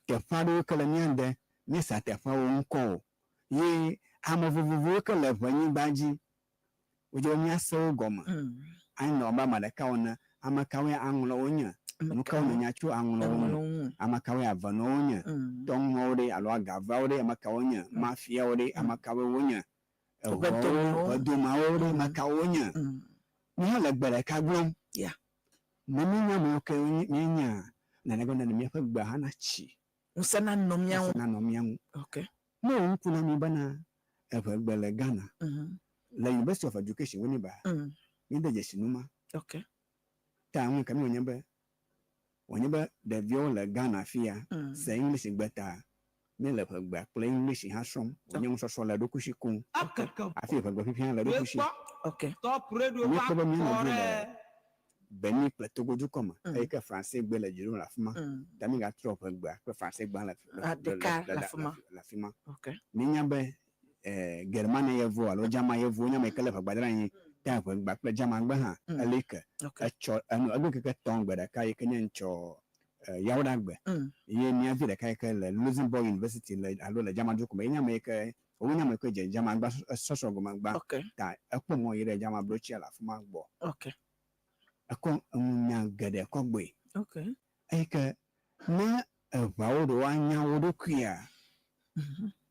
Teƒe aɖewo ke le mía de. Míesea teƒeawo ŋkɔ o. Ye ame vovovowo ke le ʋenyigba dzi wodze be míase wo gɔme. Anɔ abe ame ɖeka ene. Ame kawoe aŋlɔwo nye? Nu kawo nènya tso aŋlɔwo ŋu? Ame kawoe avenɔwo nye? Tɔŋuawo ɖe alo agavawo ɖe ame kawo nye? Mafiawo ɖe ame kawoe wonye? Eʋewo ʋedomawo ɖe ame kawo wonye? Mi hã le gbe ɖeka gblɔm. Ne míenya amewo ke míenya nenege ne míaƒe gbea hã natsi. Ŋusẽ nanɔ mía ŋu. Ŋusẽ nanɔ mía ŋu. Ne wò ŋku na mí bena eʋegbe le Ghana, le University of Education Winneba, míede dzesi nu ma. Ta ŋu ke mi wònye be wònye be ɖeviwo le Ghana fia se English gbe ta míele ʋegbea kple English hã srɔ̃m. Wònye nusɔsrɔ̃ le eɖokui si koŋ. Hafi ʋegbe fifia le eɖokui si. Top Radio va Míekpɔ be mía kɔ nɔvi ɖe. le Benin kple Togo dukɔ me eye ke Franse gbe le dzi ɖom le afi ma. Ta mígatrɔ ʋegbea kple Franse gbea le Ɖeka le afi ma. le afi ma. Míenya be Germania yevuwo alo German yevuwo nye ame yi ke le ʋegbea ɖe anyi. Ta ʋegbea kple Germangbe hã eli ke. Etsɔ enu egbe keke tɔn gbe ɖeka yi ke nye ŋtsɔ Yawoɖagbe ye mía vi ɖeka yi ke le Luxembourg University le alo le German dukɔ me ye nye ame yi ke wobe nye ame yi ke dze German gba sɔsrɔ̃ gɔme gbã ta ekpɔ mɔ yi ɖe German blotsia le afi ma gbɔ. Ekɔ eŋunya geɖe kɔ gbɔe. Eyi ke ne eʋawo ɖe woanya wo ɖokuia,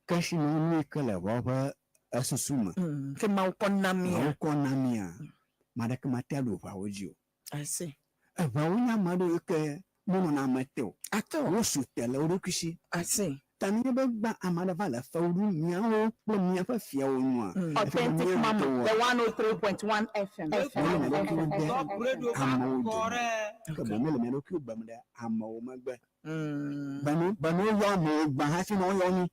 kesinɔnu yi ke le eʋawo ƒe esusu me. Ke Mawu kɔ na mía. Mawu kɔ na mía. Ame aɖeke mate aɖu eʋawo dzi o. I see. Eʋawo nye ame aɖewo yi ke menɔna ame te o. At all. Wosu te le wo ɖokui si. I see. Ta nenye be gbã ame aɖe va le fewu ɖum míawo kple míaƒe fiawo nua, efia be Authentic mía Mama, ŋutɔwoa, the 103.1 FM. míele mía ɖokuiwo de Top Radio va amewo kɔ dome. ɖe. Ke boŋ míele mía ɖokuiwo gbem ɖe amewo megbe. Be ne be ne woyɔ amewo gbã hafi ne woyɔ mí.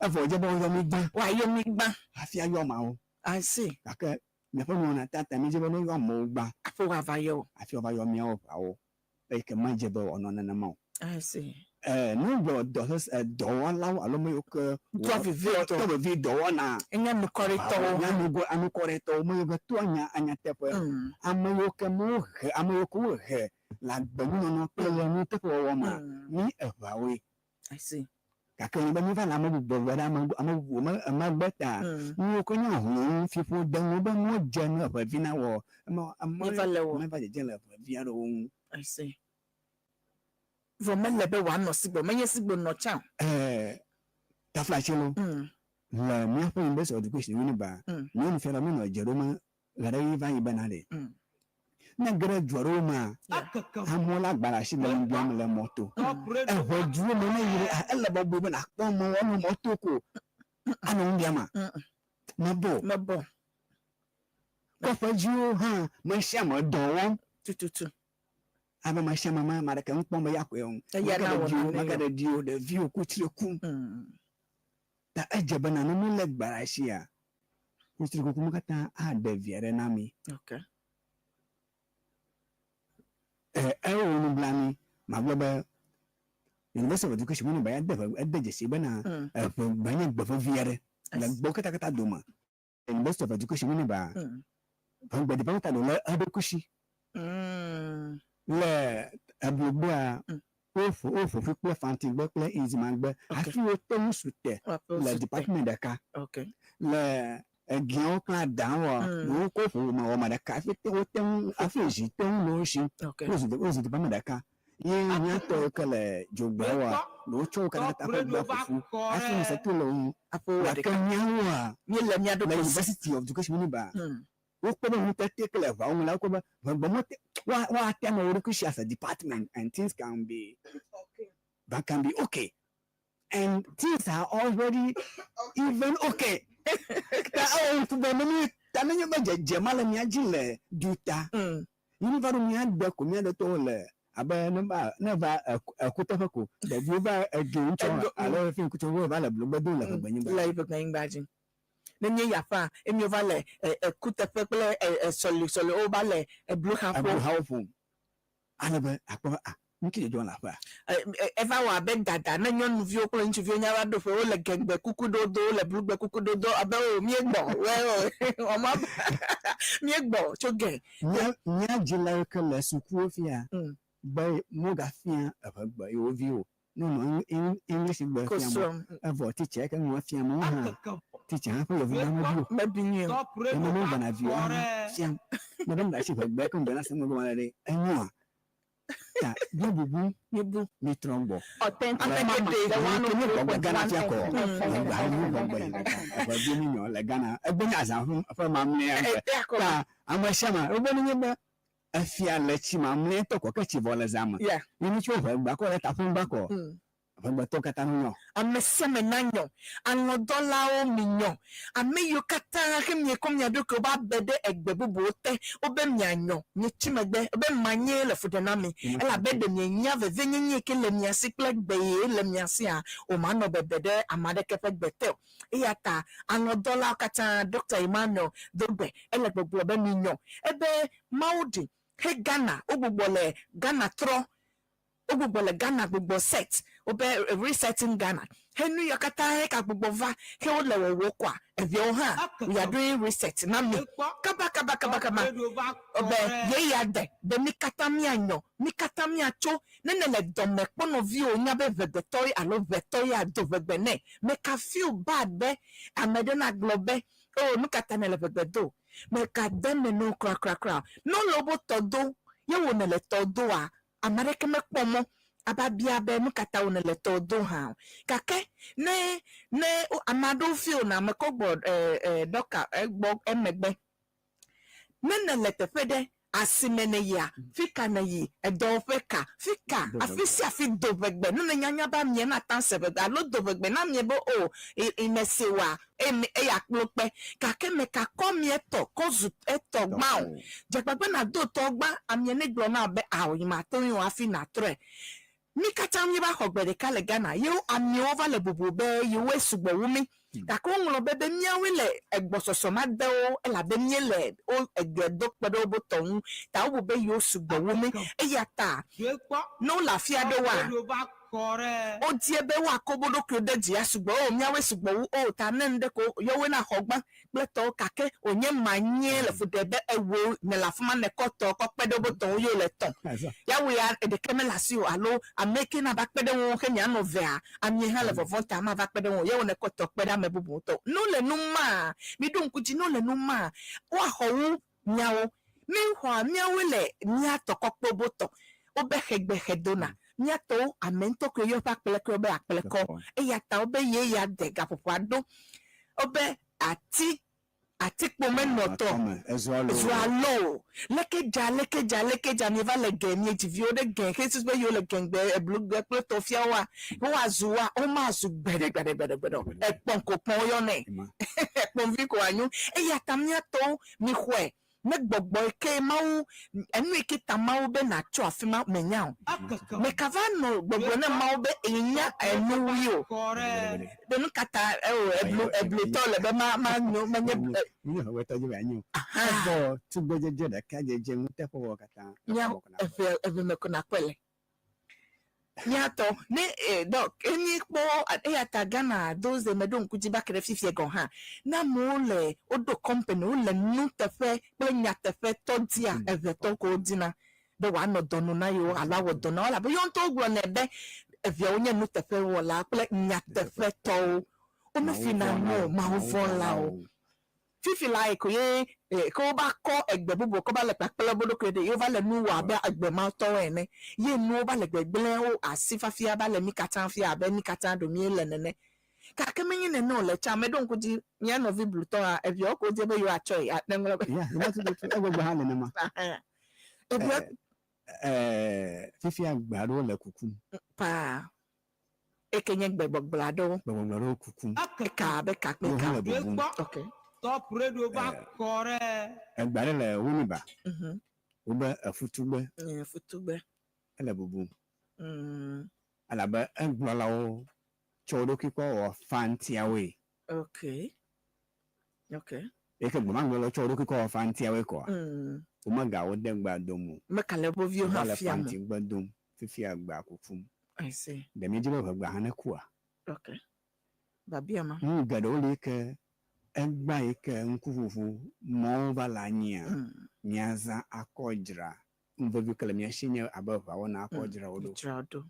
Evɔ wòdze be woayɔ mí gbã. Woayɔ mí gbã. Hafi ayɔ ameawo. I see. Gake míaƒe nuwɔna tata míedze be ne woyɔ amewo gbã. Hafi woava yɔ wo. Hafi woava yɔ míawo ʋawo. Eyi ke medze be wòanɔ nenema o. I see. Ne wogblɔ dɔ sesẽ, dɔwɔlawo alo ame yiwo ke Dɔ vevitɔ. Dɔ vevi dɔwɔna. Enye anukwaretɔwo. Nye anukwaretɔwo, ame yiwo ke toa nya nyateƒe. Ame yiwo ke mewohe, ame yiwo ke wohe le agbenyuinɔnɔ kple le nuteƒewɔwɔ mea, mí eʋeawoe. I see. Gake wònye be míeva le ame bubu gbe ɖe ame ame bubu me emegbe ta, nuwo ke nye hlɔ̃nu fiƒodenuwo be nuwo dze nu eʋevi na wɔ ema ema Míeva le wɔ. meva dzedze le eʋevi aɖewo ŋu. I see. Vɔ mele be wòanɔ sigbe menye sigbe nɔ tsã o. Taflatse lo le míaƒe University of Education Winneba, míawo nufialawo míenɔ dze ɖom ɣeaɖeɣi va yi bena ɖe ne ge ɖe du aɖewo mea, amewo le agba ɖe asi le nu biam le mɔto. Eʋe duwo me ne yi ɖe, ele bɔbɔe be nàkpɔ amewo woanɔ mɔto ko anɔ nu biama. Mebɔ o. Mebɔ. Kɔƒedziwo hã me sia ame dɔ wɔm. Tututu. Abe me sia ame me ame aɖeke ŋu kpɔm be yeaxɔe o. Eya na wɔ nane Mege ɖe ɖi o, ɖeviwo kutri kum. Ta edze bena ne míelé gbe ɖe asia, kutrikuku me katã aɖe vi aɖe na mí. Okay. Ewɔ nublanui magblɔ be University of Education Winneba ya de ede dzesi bena eʋegbe nye gbe vevi aɖe le gbewo katã dome. University of Education Winneba ʋegbe department ɖo le eɖokui si. Le eblugbea woƒo woƒo ƒu kple fantigbe kple nzimagbe hafi wote ŋu su te le department ɖeka. Le egiawo kple adawoa wokɔ ƒo wɔme ɖeka hafi te wote ŋu hafi zi te ŋu le wo si. Wozu wozu department ɖeka. Ye míatɔ yiwo ke le dzogbewoa wotsɔ wo katã ƒe gbe ƒo ƒu hafi ŋusẽ to le wo ŋu. Gake míawoa Míele mía le ɖokui si. University of Education Winneba wokpɔ be ŋutete ke le eʋeawo ŋu la wokpɔ be ʋegbe mete woate anɔ wo ɖokui si as a department and things can be that can be okay and things are already even okay. Ta ewɔ ŋku be ne mi ta nenye be dzedze ma le mía dzi le duta yi mi va ɖo mía de ko mía detɔwo le abe ne va ne va ekuteƒe ko ɖeviwo va edzo ŋutsɔ alo fi ŋkutsɔ wo va le blugbe dom le ʋegbenyigba. Le ʋegbenyigba dzi. Ne míeyi aƒea, emiwo va le ekuteƒe kple sɔli sɔli wo va le ebluha ƒom. Ebluhawo ƒom. Ale be akpɔ be ah nu ke dzɔdzɔm le aƒea. Eva wɔ abe dada ne nyɔnuviwo kple ŋutsuviwo nya va ɖo ƒe wole gɛgbe kuku ɖewo do, wole blugbe kuku ɖewo do abe o míegbɔ wɔma míegbɔ tso gɛ. Mía mía dzilawo ke le sukuwo fia be mogafia eʋegbe yewo viwo ne wonɔ English gbe Ko fiam srɔ̃m. evɔ titsa yi ke nua fiam wo hã titsa hã ƒe yevu mebi o. Mebi nyuie o. Eme ne gbɔna viwo hã fiam ne ɖe asi ʋegbe ke ŋgbɛ na se ŋgɔ ɖe enyoa ta míebubu Míebu. míetrɔ gbɔ. Authentic Le Mama, the mi ke gbɔgbe Ghana fia kɔ 103.1 ʋegbe mi gbɔgbe eʋegbe mi nyɔ le Ghana egbe nye azã ƒe mamlɛa ŋgbe. Ete akɔ. Ta ame sia ame wobe nenye be efia le tsi mamlɛtɔ kɔ ke tsi vɔ le zã me. Yi mi tso ʋegbe kɔ le ta ƒom ba kɔ ʋegbetɔwo katã nyɔ. Ame sia ame nanyɔ. Alɔ̃dɔlawo minyɔ. Ame yiwo katã he miekɔ mia ɖokuiwo va be ɖe egbe bubuwo te wobe mianyɔ mietsi megbe wobe manye le fu ɖe na mi elabe ɖe mienya vevienyenye ke le mia si kple gbe ye le mia sia o manɔ bebe ɖe ame aɖeke ƒe gbe te o. Eya ta alɔ̃dɔlawo katã Dr. Emmanuel Dogbe ele gbɔgblɔ be minyɔ. Ebe Mawu ɖi he Ghana wogbugbɔ le Ghana trɔ wogbugbɔ le Ghana gbugbɔ set wobe resetting Ghana. He nu ya katã he ka gbugbɔ va he wole wɔwɔ kɔa eviawo hã we are doing research na mi kaba kaba kaba kaba be ye ya de be mi katã mianyɔ mi katã miatso ne ne le dɔme kpɔ nɔviwo nya be ʋegbetɔ ye alo ʋetɔ ye ado ʋegbe nɛ meka feel bad be ame ɖe nagblɔ be o nu ka ta nele ʋegbe do meka de eme no krakrakra ne wole wobe tɔ do ye wo nele tɔ doa ame aɖeke mekpɔ mɔ ava bia be nu ka ta wo nele tɔ do hã o gake ne ne ame aɖewo fi wòna ame kɔ gbɔ dɔka egbɔ emegbe ne nele teƒe ɖe asime ne yia fika ne yi edɔwɔƒe ka fika afi sia afi do ʋegbe ne ne nyanya be amea na ta se ʋegbe alo do ʋegbe na amea be o mese wa eya kplo kpe gake meka kɔ amea tɔ kɔ zu etɔ gbã o dzegbagbe na do tɔ gbã amea ne gblɔ na be awo yi ma te ŋu hafi na trɔe mi katã mi va xɔ gbe ɖeka le Ghana yewo amewo va le bubu be yewoe sugbɔ wu mi gake woŋlɔ be be míawoe le egbɔsɔsɔ ma de wo elabe míele wo egbe do kpe ɖe wobe tɔ ŋu ta wobu be yewo sugbɔ wu mi eya ta ne wole afi aɖewoa wodie be woakɔ wo ɖokuiwo ɖe dzi asugbɔ o míawoe sugbɔ wu o ta ne ŋɖe ko yewoe na xɔ gbã kple tɔwo gake wònye manyie le fu ɖe be ewo ne le afi ma ne kɔ tɔ kɔ kpe ɖe wobe tɔwo ye wole tɔ yawo ya ɖeke mele asi o alo ame ke na va kpe ɖe wo he mianɔ vea amie hã le vɔvɔ̃ ta ma va kpe ɖe wo ye wo ne kɔ tɔ kpe ɖe ame bubu tɔ ne wole nu maa mi ɖo ŋku dzi ne wole nu maa woaxɔ wu miawo mi xɔa miawoe le miatɔ kɔ kpe wobe tɔ wobe xegbe xedona miatɔwo ame ŋutɔ koe yɔ ƒe akplekɔ wobe akplekɔ eya ta wobe ye ya de gaƒoƒoa ɖo wobe ati atikpo menɔ tɔ zua lo leke dza leke dza leke dza mi va le ge mi dziviwo ɖe ge he susu be yewo le gengbe eblugbe kple tɔfiawoa woazu wa womazu gbeɖe gbeɖe gbeɖe gbeɖe o ekpɔn ko kpɔn woyɔnɛ ekpɔnvi ko anyo eya ta miatɔwo mi xɔe ne gbɔgbɔ yi ke mawu enu yi ke ta mawu be natsɔ afi ma menya o meka va nɔ gbɔgblɔ ne mawu be enya enu wi o be nu ka ta ewo eblu eblutɔ le be ma ma nyo menye Evɔ tugbedzedze ɖeka dzedze ŋuteƒewɔwɔ katã. Nya eve eve me ko nakpɔe le miatɔ ne dɔk emi kpɔ eya ta Ghana those me ɖo ŋku dzi ba ke ɖe fifie gɔ̃ hã ne amewo le woɖo company wole nuteƒe kple nyateƒe tɔ dia evetɔ ko wodina be wòanɔ dɔ nu na yewo alo awɔ dɔ na wo elabe yewo ŋutɔwo gblɔnɛ be eviawo nye nuteƒewɔla kple nyateƒetɔwo womefina nu o mawuvɔ̃lawo fifi la ko ye ke wova kɔ egbe bubu kɔ va le kpakple wo ɖokui ɖe yewo va le nu wɔ abe egbe ma tɔwo ene ye nuwo va le gbegblẽ wo asi fafia va le mi katã fia abe mi katã ɖo mi le nene gake menye nene o le tsã meɖo ŋku dzi mía nɔvi blutɔa eviawo ko dze be yewoatsɔe ne ŋlɔ be Ya, ema tututu egbegbe hã nenema. Evia Fifia gbe aɖewo le kukum. Paa eke nye gbegbɔgblɔ aɖewo. Gbegbɔgblɔ aɖewo kukum. Eka abe ka kple Yewo ka. hã le bubum. Ok. Egbe aɖe le Winneba. Wobe efutugbe. Futugbe. Ele bubum. Elabe egblɔlawo tsɔ wo ɖokui kɔ wɔ fantiawoe. Ok. Ok. Eye ke gbemagblɔlawo tsɔ wo ɖokui kɔ wɔ fantiawoe kɔa. Womegawo de gbea dom o. Mekale wo viwo hã Wova le fiam o. fanti gbe dom. Fifia gbea kukum. I see. Ɖe míedzi be ʋegbea hã nekua? Ok. Babia ma. Nu geɖewo li ke egbea yi ke ŋkuʋuʋu mɔwo va le anyia, míazã akɔ dzra nu vevi ke le mía si nye abe ʋawɔna akɔ dzra wo ɖo. Dzra wo ɖo.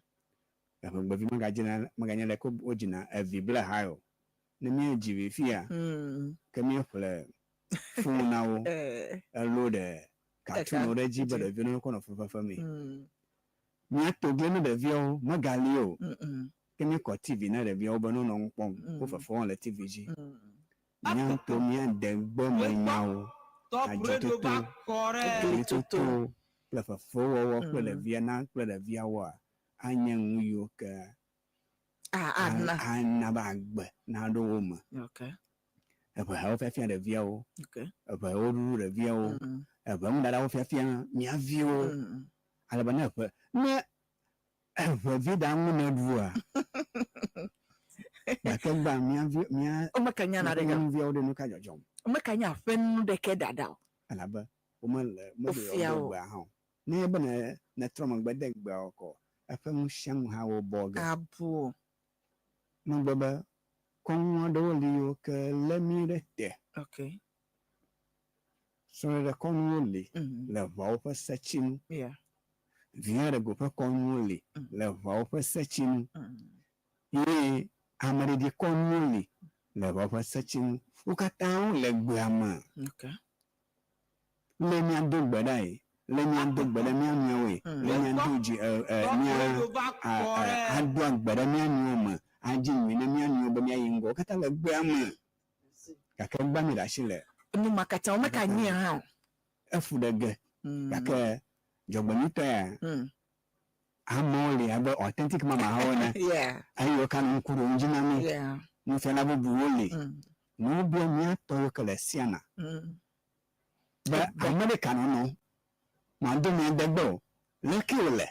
Eʋegbevi megadzina meganye leke wodzina evi ble ha o. Ne míedzi vi fia, ke míeƒle fon na wo, elo ɖe cartoon ɖe dzi be ɖeviwo ne kɔ nɔ fefefe mee. Míato gli ne ɖeviawo megali o. Ke míekɔ TV na ɖeviawo be ne wonɔ nu kpɔm, wo fefe wɔm le TV dzi. Mía ŋutɔ míade gbe me nyawo, adzɔtoto, glitoto kple fefewɔwɔ kple ɖevia na kple ɖeviawoa anye nu yiwo ke Ana. Ana be agbe naɖo wo me. Ok. Eʋehawo fiafia ɖeviawo, Ok. eʋewo ɖuɖu ɖeviawo, eʋe nuɖaɖawo fiafia mía viwo. Ale be ne eʋe ne eʋevi ɖa ŋu ne ɖua, gake gbã mía vi mía Womeka nya na ɖe ga. nyɔnuviawo ɖe nu ka dzɔdzɔm. Womeka nya aƒe nu ɖeke ɖaɖa o. Elabe womele meɖo Wofia yewo wo. gbea hã o. Ne be ne netrɔ megbe de gbeawo kɔ, eƒe nu sia nu hã wobɔ ge. Abu o. Megblɔ be kɔnu aɖewo li yiwo ke lé mí ɖe te. Okay. Srɔ̃ɖeɖe kɔnuwo li le ʋawo ƒe setsi nu. Yeah. Viaɖego ƒe kɔnuwo li le ʋawo ƒe setsi nu. Ye ameɖiɖi kɔnuwo li le ʋawo ƒe setsi nu. Wo katã wole gbea me. Okay. Le míado gbe ɖae, le míado gbe ɖe mía nɔewoe, le míado dzi e e mía a e ado agbe ɖe mía nɔewo me, adzi nyui ne mía nɔewo be míayi ŋgɔ. Wo katã le gbea me. Gake egbea míeɖe asi le. Nu ma katã womeka nyuie hã o. Efu ɖe ge. Gake dzɔgbenyuitɔea, amewo li abe authentic mama hawo ene. Eye woka nɔ ŋku ɖom dzi na mí. Nufiala bubuwo li. Ne wobia mía tɔwo ke le Siana be ame ɖeka nɔnɔ mado mía degbe o, leke wòle?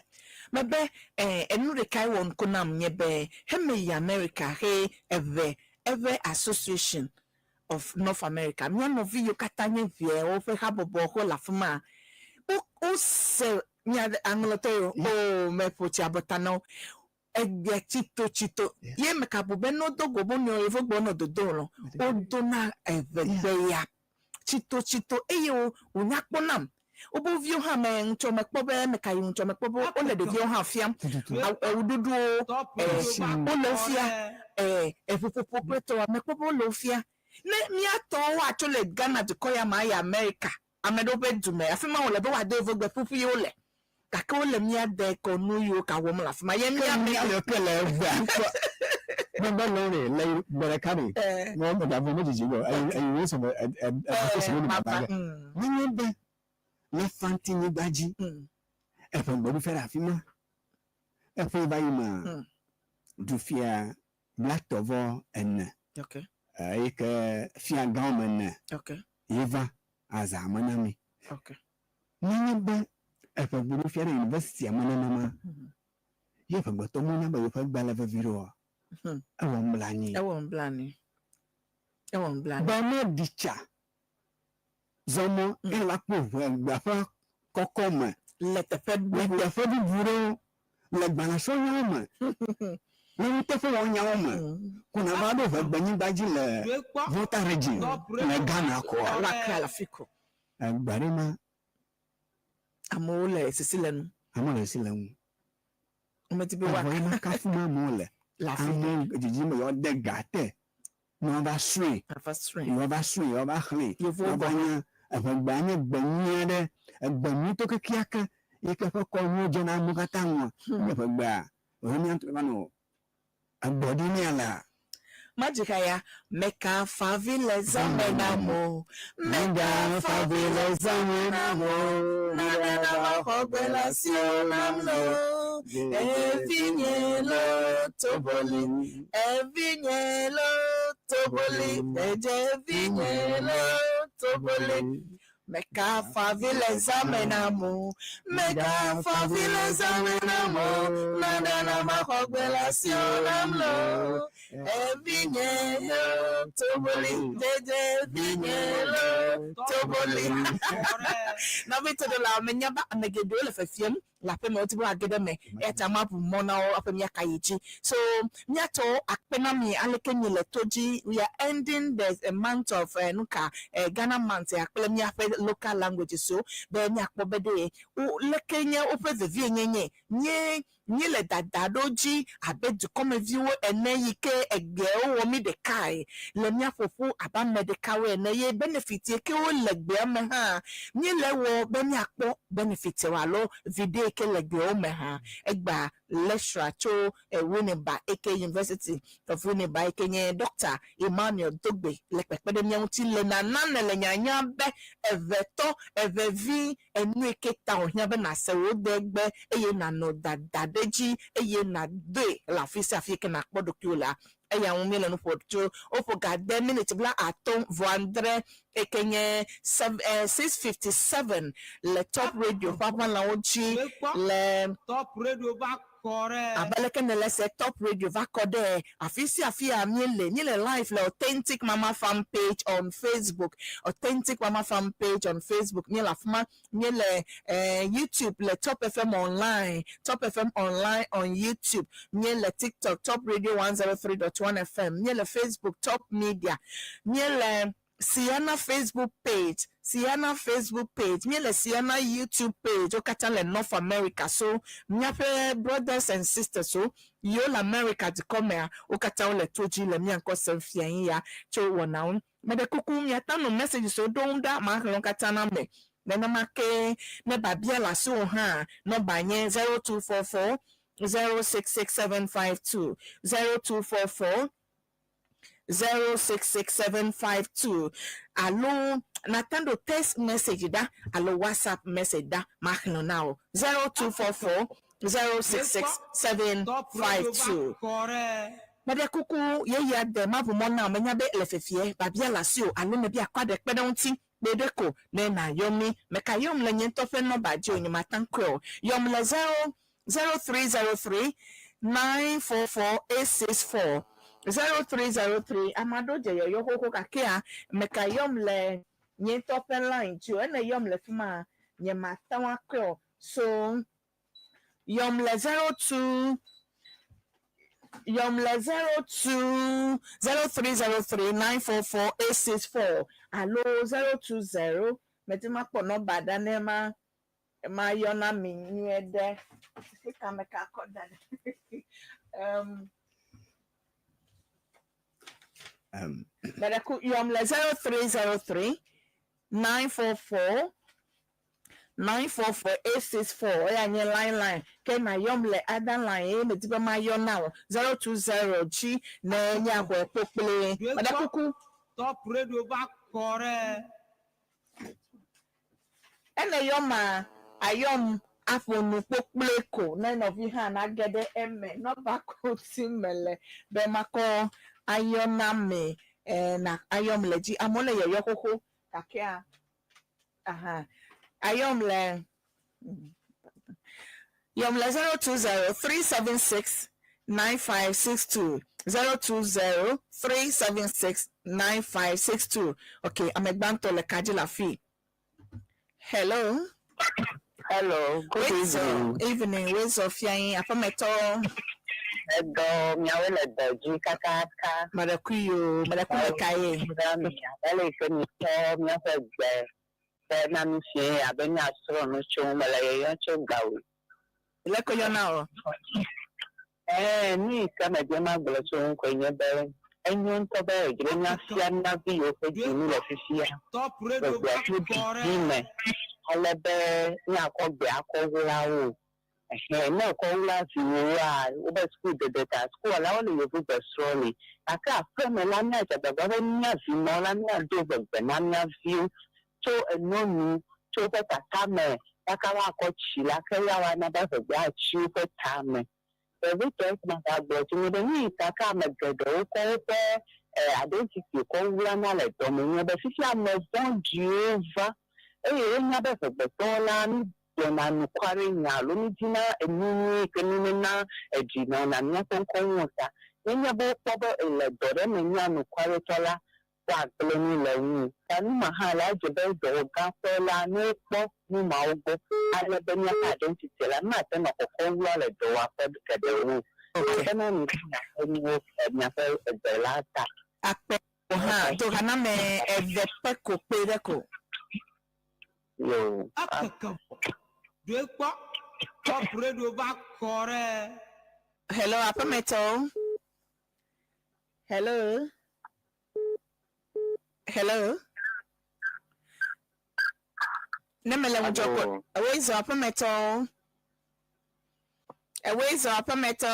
Mebe, Ẽ, enu ɖekae wɔ nuku nam nye be heme yi Amerika he eʋe eƒe Association of North America, mía nɔvi yiwo katã nye ʋeawo ƒe habɔbɔ ho le afima, wo, wose mía aŋlɔtɔ yiwo, oo, meƒo tsi abɔta na wo. Egbea tsitotsito ye meka bu be ne wodo go be wonɔewo yevugbɔ nɔ dodom lɔ, wodona eʋegbe ya tsitotsito eye wo, wònya kpɔ nam. Wobe wo viwo hã me ŋutsɔ mekpɔ be meka yi ŋutsɔ mekpɔ be wole ɖeviwo hã fiam awuɖuɖuwo, wole wo fia, eʋuƒoƒo kple tɔwoa mekpɔ be wole wo fia. Ne mía tɔwo woatso le Ghana dukɔ ya me ayi Amerika, ame ɖewo ƒe du me, afi ma wòle be woado yevugbɔ ƒuƒui wole. Gake wole mía de kɔnu yiwo ka wɔm le afi ma ye mía me. Mía ke le egbea ŋkɔ. Megbe lɔ ɖe le gbe ɖeka ɖe. Mɔ me gavɔ me dzidzi gbɔ. Eyi eyi wo sɔme ɛ ɛ ɛ sɔme nu baba ge. Menye be le Fanti-nyigba dzi eƒe gbeɖuƒe le afi ma. Eƒe va yi ma dufia blatɔ vɔ ene. Eyi ke fia gã wɔme ene ye va azã me na mi. Nenye be eƒe gbeɖuƒea ɖe yunivɛsitia me nenema ye ƒegbetɔ menya be yewoƒe gbea le vevi ɖe oa, ewɔ nublanui. Ewɔ nublanui. Ewɔ nublanui. Be ne ɖi tsa zɔ mɔ eye va kpɔ ʋegbea ƒe kɔkɔme le teƒe le teƒe bubu ɖewo le gbalẽsrɔ̃nyawo me, le nuteƒewɔnyawo me, ko nàva ɖo ʋegbenyigba dzi le Volta Region le Ghana koa? Le Accra le afi ko. Egbe ɖe ma. Amewo le sisi le nu. Amewo le sisi le nu. Womedi be woaka. Evɔ ye ma kafu ma amewo le. Le afi. Amewo dzidzi me yewoa de ga te ne woava srɔ̃e. Ava srɔ̃e. Yewoava srɔ̃e, yewoava xlẽe. Yevuwo Yewoava gɔ̃ hã. nya eʋegbea nye gbe nyui aɖe, egbe nyuitɔ kekeake yi ke ƒe kɔnuwo dzena amewo katã ŋua. Nye eʋegbea, wòle mía ŋutɔ va nɔ egbɔ ɖi nɛ alea. Madzi ha ya, Meka favi le zã me nam o, meka favi le zã me nam o, nana maxɔ gbe le asiwò nam loo, evinye loo toboli, evinye loo toboli, edze vinye loo toboli. Meka favi le zã me nam o, meka favi le zã me nam o, nana maxɔ gbe le asiwò nam loo, evinye loo toboli, dzedze vinye loo toboli. Nɔvi toɖolawo, menya be ame geɖewo le fefiem le aƒeme wodi be woage ɖe eme eya ta maʋu mɔ na wo aƒe míaka yi dzi. So míatɔwo akpe na mi aleke mi le to dzi. We are ending the month of nuka Ghana month ya kple míaƒe local languages so be míakpɔ be ɖe wo leke nye woƒe vevienyenye nye míele dada ɖo dzi abe dukɔmeviwo ene yi ke egbeawo wɔ mí ɖekae le míaƒoƒu abe ame ɖekawoe ene ye benefit yi ke wole gbea me hã míele wɔ be míakpɔ benefit alo viɖe yi ke le gbeawo me hã. Egbea lecturer tso Winneba aka University of Winneba yi ke nye Dr. Emmanuel Dogbe le kpekpe ɖe mía ŋuti le nana nèle nyanya be eʋetɔ, eʋevi, enu yi ke ta wòhiã be nàse wò degbe eye nànɔ dada ɖe edzi eye nàdoe le afi sia afi yi ke nàkpɔ ɖokuiwò lea, eya ŋu míele nu ƒom tso. Woƒo ga de miniti bla atɔ̃ vɔ adre yi ke nye 6:57 le Top Radio ƒe aʋalawo dzi le Top Radio va. kɔ ɖe. Abe leke nèle se Top Radio va kɔ ɖe afi sia afi ya míele. Míele live le Authentic Mama Fan Page on Facebook. Authentic Mama Fan Page on Facebook. Míele afi ma. Míele eh, YouTube le Top FM Online. Top FM Online on YouTube. Míele TikTok Top Radio 103.1 FM. Míele Facebook Top Media. Míele Sienna Facebook page, Sienna Facebook page, míele Sienna YouTube page, wo katã le North America. So míaƒe brothers and sisters wo yiwo le America dukɔ mea, wo katã wole to dzi le mía ŋkɔ sem fia yi ya tso wɔnawo ŋu. Meɖe kuku miate ŋu anɔ messages wo ɖom ɖa maxlẽ wo katã na ame. Nenema ke ne biabia le asiwò hã, nɔmba nye 0244 066752 0244 066752 alo nàte ɖo text message ɖa alo WhatsApp message ɖa maxlẽ na wò 0244 066752. Kɔ ɖe. Meɖe kuku yeyea de maʋu mɔ na wò menya be le fefie biabia le asiwò alo nèbe akɔ aɖe kpe ɖe ŋuti kpe ɖe ko ne nàyɔ mí. Meka yɔm le nye ŋutɔ ƒe nɔmba dzi o nyemate ŋu kɔe o. Yɔm le 0 0303 944 864 0303 ame aɖewo dze yɔyɔ xoxo gakea meka yɔm le nye ŋutɔ ƒe line dzi o ene yɔm le fi ma nyemate ŋu akɔe o so yɔm le 02 yɔm le 02 0303 944 864 alo 020 medi makpɔ nɔmba ɖa ne ma mayɔ na mi nyuie ɖe fika meka kɔ da ɖe Meɖe yɔm le 0303 944 944 864 eya nye line line ke na yɔm le other line eye medi be mayɔ na o 020 dzi ne nye axɔe kpokploe. Meɖe kuku. Top Radio va kɔ ɖe. Ene yɔm ma ayɔm aƒo nu kpokploe ko ne nɔvi hã nage ɖe eme nɔba ko tim mele be makɔ ayɔ na me na ayɔm le dzi amewo le yɔyɔ xoxo gakea aha ayɔm le yɔm le 020 376 9562 020 376 9562. Okay, ame gbãtɔ le kadzi le afi. Hello. Hello, good Wezɔ evening. Evening, wezɔ fiayin aƒemetɔ. Edɔ miawo le dɔ dzi kakaka. Meɖekui yo, meɖekui le ka ye. Ele yi ke mi kɔ míaƒe gbe be na mi fie abe míasrɔ̃ nu tso ŋu mele yɔyɔm tso gawe. Le ko yɔna o. Ɛɛ nu yi ke medze magblɔ tso ŋu koe nye be enyo ŋutɔ be edzro míafia mía vi yiwo ƒe dzinu le fifia. Top Radio Gbea va tso kɔ ɖe. didi me ale be míakɔ gbe akɔ wla wo. Ɛhɛn ne wokɔ wla viwoa wobe suku dede ta sukua la wole yevugbe srɔ̃ li gake aƒeme la míadze agbagba be mía vinɔ la míado gbegbe na mía viwo tso enonu tso woƒe tatame kaka woakɔ tsi la ke ya woana be ʋegbe atsi woƒe tame. Vevitɔ esi magagblɔ tso nye be nu yi ta ke ame geɖewo kɔ woƒe identity kɔ wlana le dɔme nye be fifia ame vɔ̃ɖiwo va eye wonya be ʋegbetɔwo la mi gblɔna anukware nya alo mi dzina enu nyui ke nu nena edzi nɔna míaƒe ŋkɔ ŋu o ta nenye be wokpɔ be ele dɔ ɖe me nye anukwaretɔ la woagblẽ nu le ŋu ta nu ma hã la edze be dɔwɔgãƒe la ne wokpɔ nu mawo gbɔ ale be míaƒe identity la mate nɔ kɔkɔ wla le dɔwɔƒe geɖewo Okay. bena mi miaƒe nuwo miaƒe egbe la ta. Akpɛ o hã to hana me eve pɛ ko kpe ɖe ko. Yo. Ekeke ɖoe kpɔ. Top Radio va kɔ ɖe. Hello, aƒemetɔ. Hello. Hello. Ne mele ŋudzɔ ko. Hello. Ewoe zɔ aƒemetɔ. Ewoe zɔ aƒemetɔ.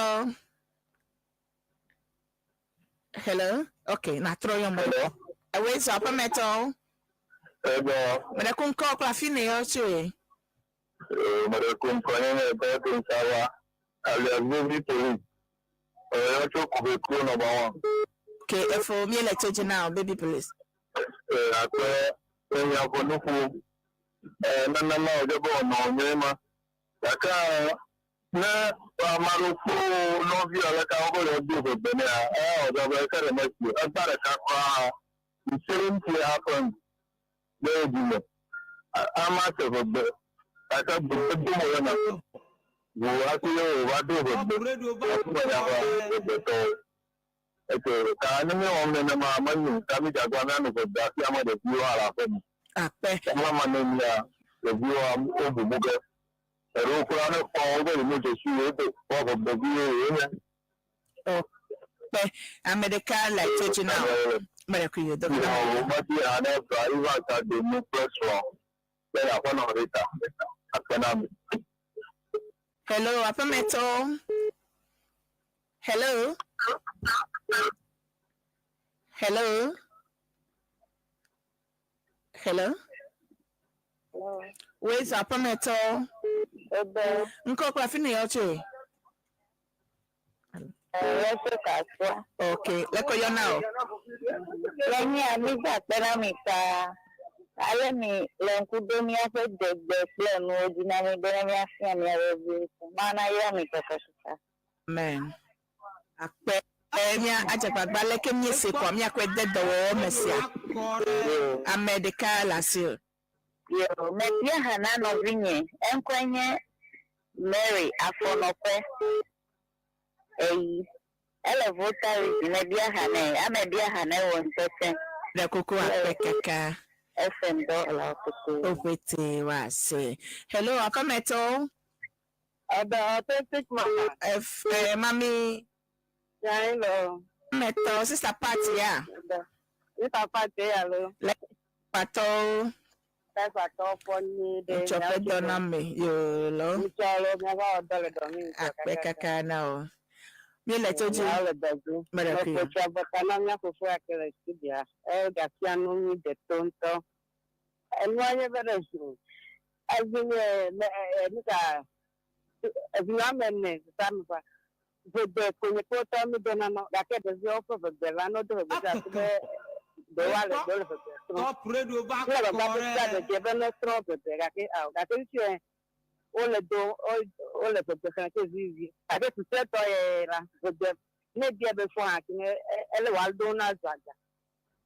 Hello. Okay, na trɔ yɔ mo. Hello. Ewoe zɔ aƒemetɔ. Ego, Meɖe ku ŋkɔ kple afi ne yɔ tsoe. Meɖe ku ŋkɔ nye nye Godwin Sawa, alias Baby Police. Yɔ tso Kubekuro number 1. Okay, efo míele tso dzi na o, baby police. Akpe miaƒe nuƒo. Nenema wòdze be wònɔ nyuie ma. Gake Ne ame aɖewo kpɔ wo nɔvi aleke wobe yewodo ʋegbe nɛa, eya wɔ dɔ be eke ɖe mesi o. Egba ɖeka kura hã, the same thing happen ɖe wo dzi me. Amea se ʋegbe gake ʋegbe dom wòle na ʋu hafi wòva do ʋegbe hafi menya be ʋegbetɔwo. Eke ta ne míewɔm nenema menyo o. Ta mídzagba míanɔ ʋegbe hafi ame ɖeviwo hã le aƒe me. Akpe. Mama ne mía ɖeviwoa wobubu ge. Eɖewo kura ne kpɔ wobe yewo dze si yewo do woaʋe gbeviwo yewo nye. Kpe ame ɖeka le tso dzi na wo. Mele kui yo do. Yo meti ane va iva ta do nu kple srɔ̃ kple aƒenɔ Rita akpe na mi. Hello, aƒemetɔ. Hello. Hello. Hello. Where's aƒemetɔ? Ebe Ŋkɔ kple afi ne yɔ tsoe? lɛsɛ kasua. Okay, lɛkɔ yɔ na o. Le nye mi gba kpe na mi ta ale mi le ŋku ɖo míaƒe degbe kple nuwo dzi na mi bene míafia míaƒe viwo. Mana yra mi kɔkɔsisa. Amen. Akpe mía adzegbagba leke míese kɔa míakɔe de dɔwɔwɔ me sia. Ame ɖeka le asi o. Yo, mebia hã na nɔvinye, eŋkɔe nye Mary Afɔnɔƒe. Eyi, ele Volta region, mebia hã nɛ, ame bia hã nɛ wɔ ŋutɔ Ɖe kuku akpe kaka. FM dɔwɔlawo koko. Opete wa se. Hello, aƒemetɔ. Ọ̀dọ̀ authentic mama. F mami Hello. metɔ sister party ya. Nípa pàtẹ yà ló. Patɔ Pẹ́pà tó fọ́ ní dé. ŋutsɔƒe dɔ na me yoo lɔ. Ŋutsɔ ló mi bá ọ̀dọ́ lè dọ̀ mí. Akpe kaka na o. Mi le to dzi. Ìyá lè dọ̀jú. Mele kui. Mekpotsa bɔta na mía fofo ya ke le studio. E gafia nu mi de to ŋutɔ. Enua nye be ɖe zu. Evi nye me e nuka evi ame ene sisa mi fa. Vegbe konye kpɔtɔ mi do nana gake ɖeviwo ƒe vegbe la no do vegbe dza be ɖewoa le ɖewo le vegbe srɔ̃m. Top radio va Ne le gbagba kɔ ɖe ɖe. dze be ne srɔ̃ vegbe gake awo gake ŋutsu wole do wole vegbe xlẽ ke vivi gake susɔetɔ ye la vegbe ne bia be fɔ hã ke ele wòa do na zɔ adza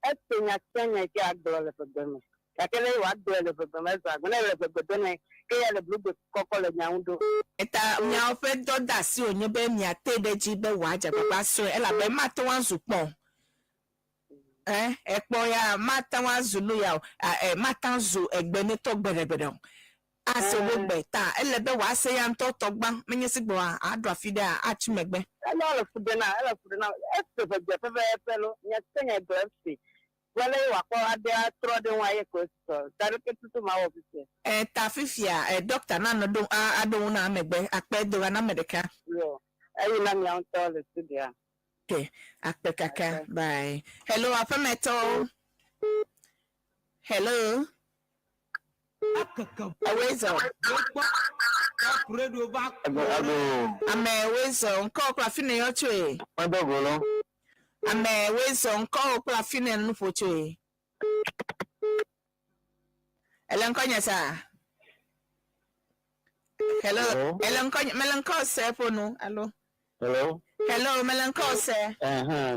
ese nya sia nya yi ke agblɔ le vegbe me gake le wòa gblɔ le vegbe me zɔ agbe ne le vegbe do ne ke ya le blugbe kɔkɔ le nya ŋu ɖo. Eta miawo ƒe dɔdeasi wònye be miate ɖe edzi be wòadze agbagba srɔ̃e elabe mate ŋu azu kpɔ. Ɛ ekpɔ ya mate ŋu azu nu ya o. Ɛ mate ŋu azu egbe ne tɔ gbeɖegbeɖe o. Ase wo gbe ta ele be wòase ya ŋutɔ tɔ gbã menye si gbɔ aɖo afi ɖea atsi megbe. Ele le fu ɖe na ele fu ɖe na ese vegbe pɛpɛpɛ lo nya sia nya gblɔ ese wale wòakpɔ aɖe atrɔ ɖe ŋu aye ko esɔ ta ɖeke tutu ma wɔ fifia. Ɛ ta fifia ɛ dɔkita nanɔ ɖo aɖo ŋu na megbe akpe do na ame ɖeka. Yo eyi na mia ŋutɔ le studio. Okay, akpe kaka bye. Hello aƒemetɔ. Hello. Ekeke Ewezɔ. gbɔ. Top radio va kɔ ɖe. Ame wezɔ ŋkɔ kple afi ne yɔ tsoe. Medɔgolo. Ame wezɔ ŋkɔ kple afi ne nuƒo tsoe. Ele ŋkɔ nye sa. Hello. Hello. Ele ŋkɔ nye mele ŋkɔ se ƒo nu alo. Hello. Hello mele ŋkɔ se.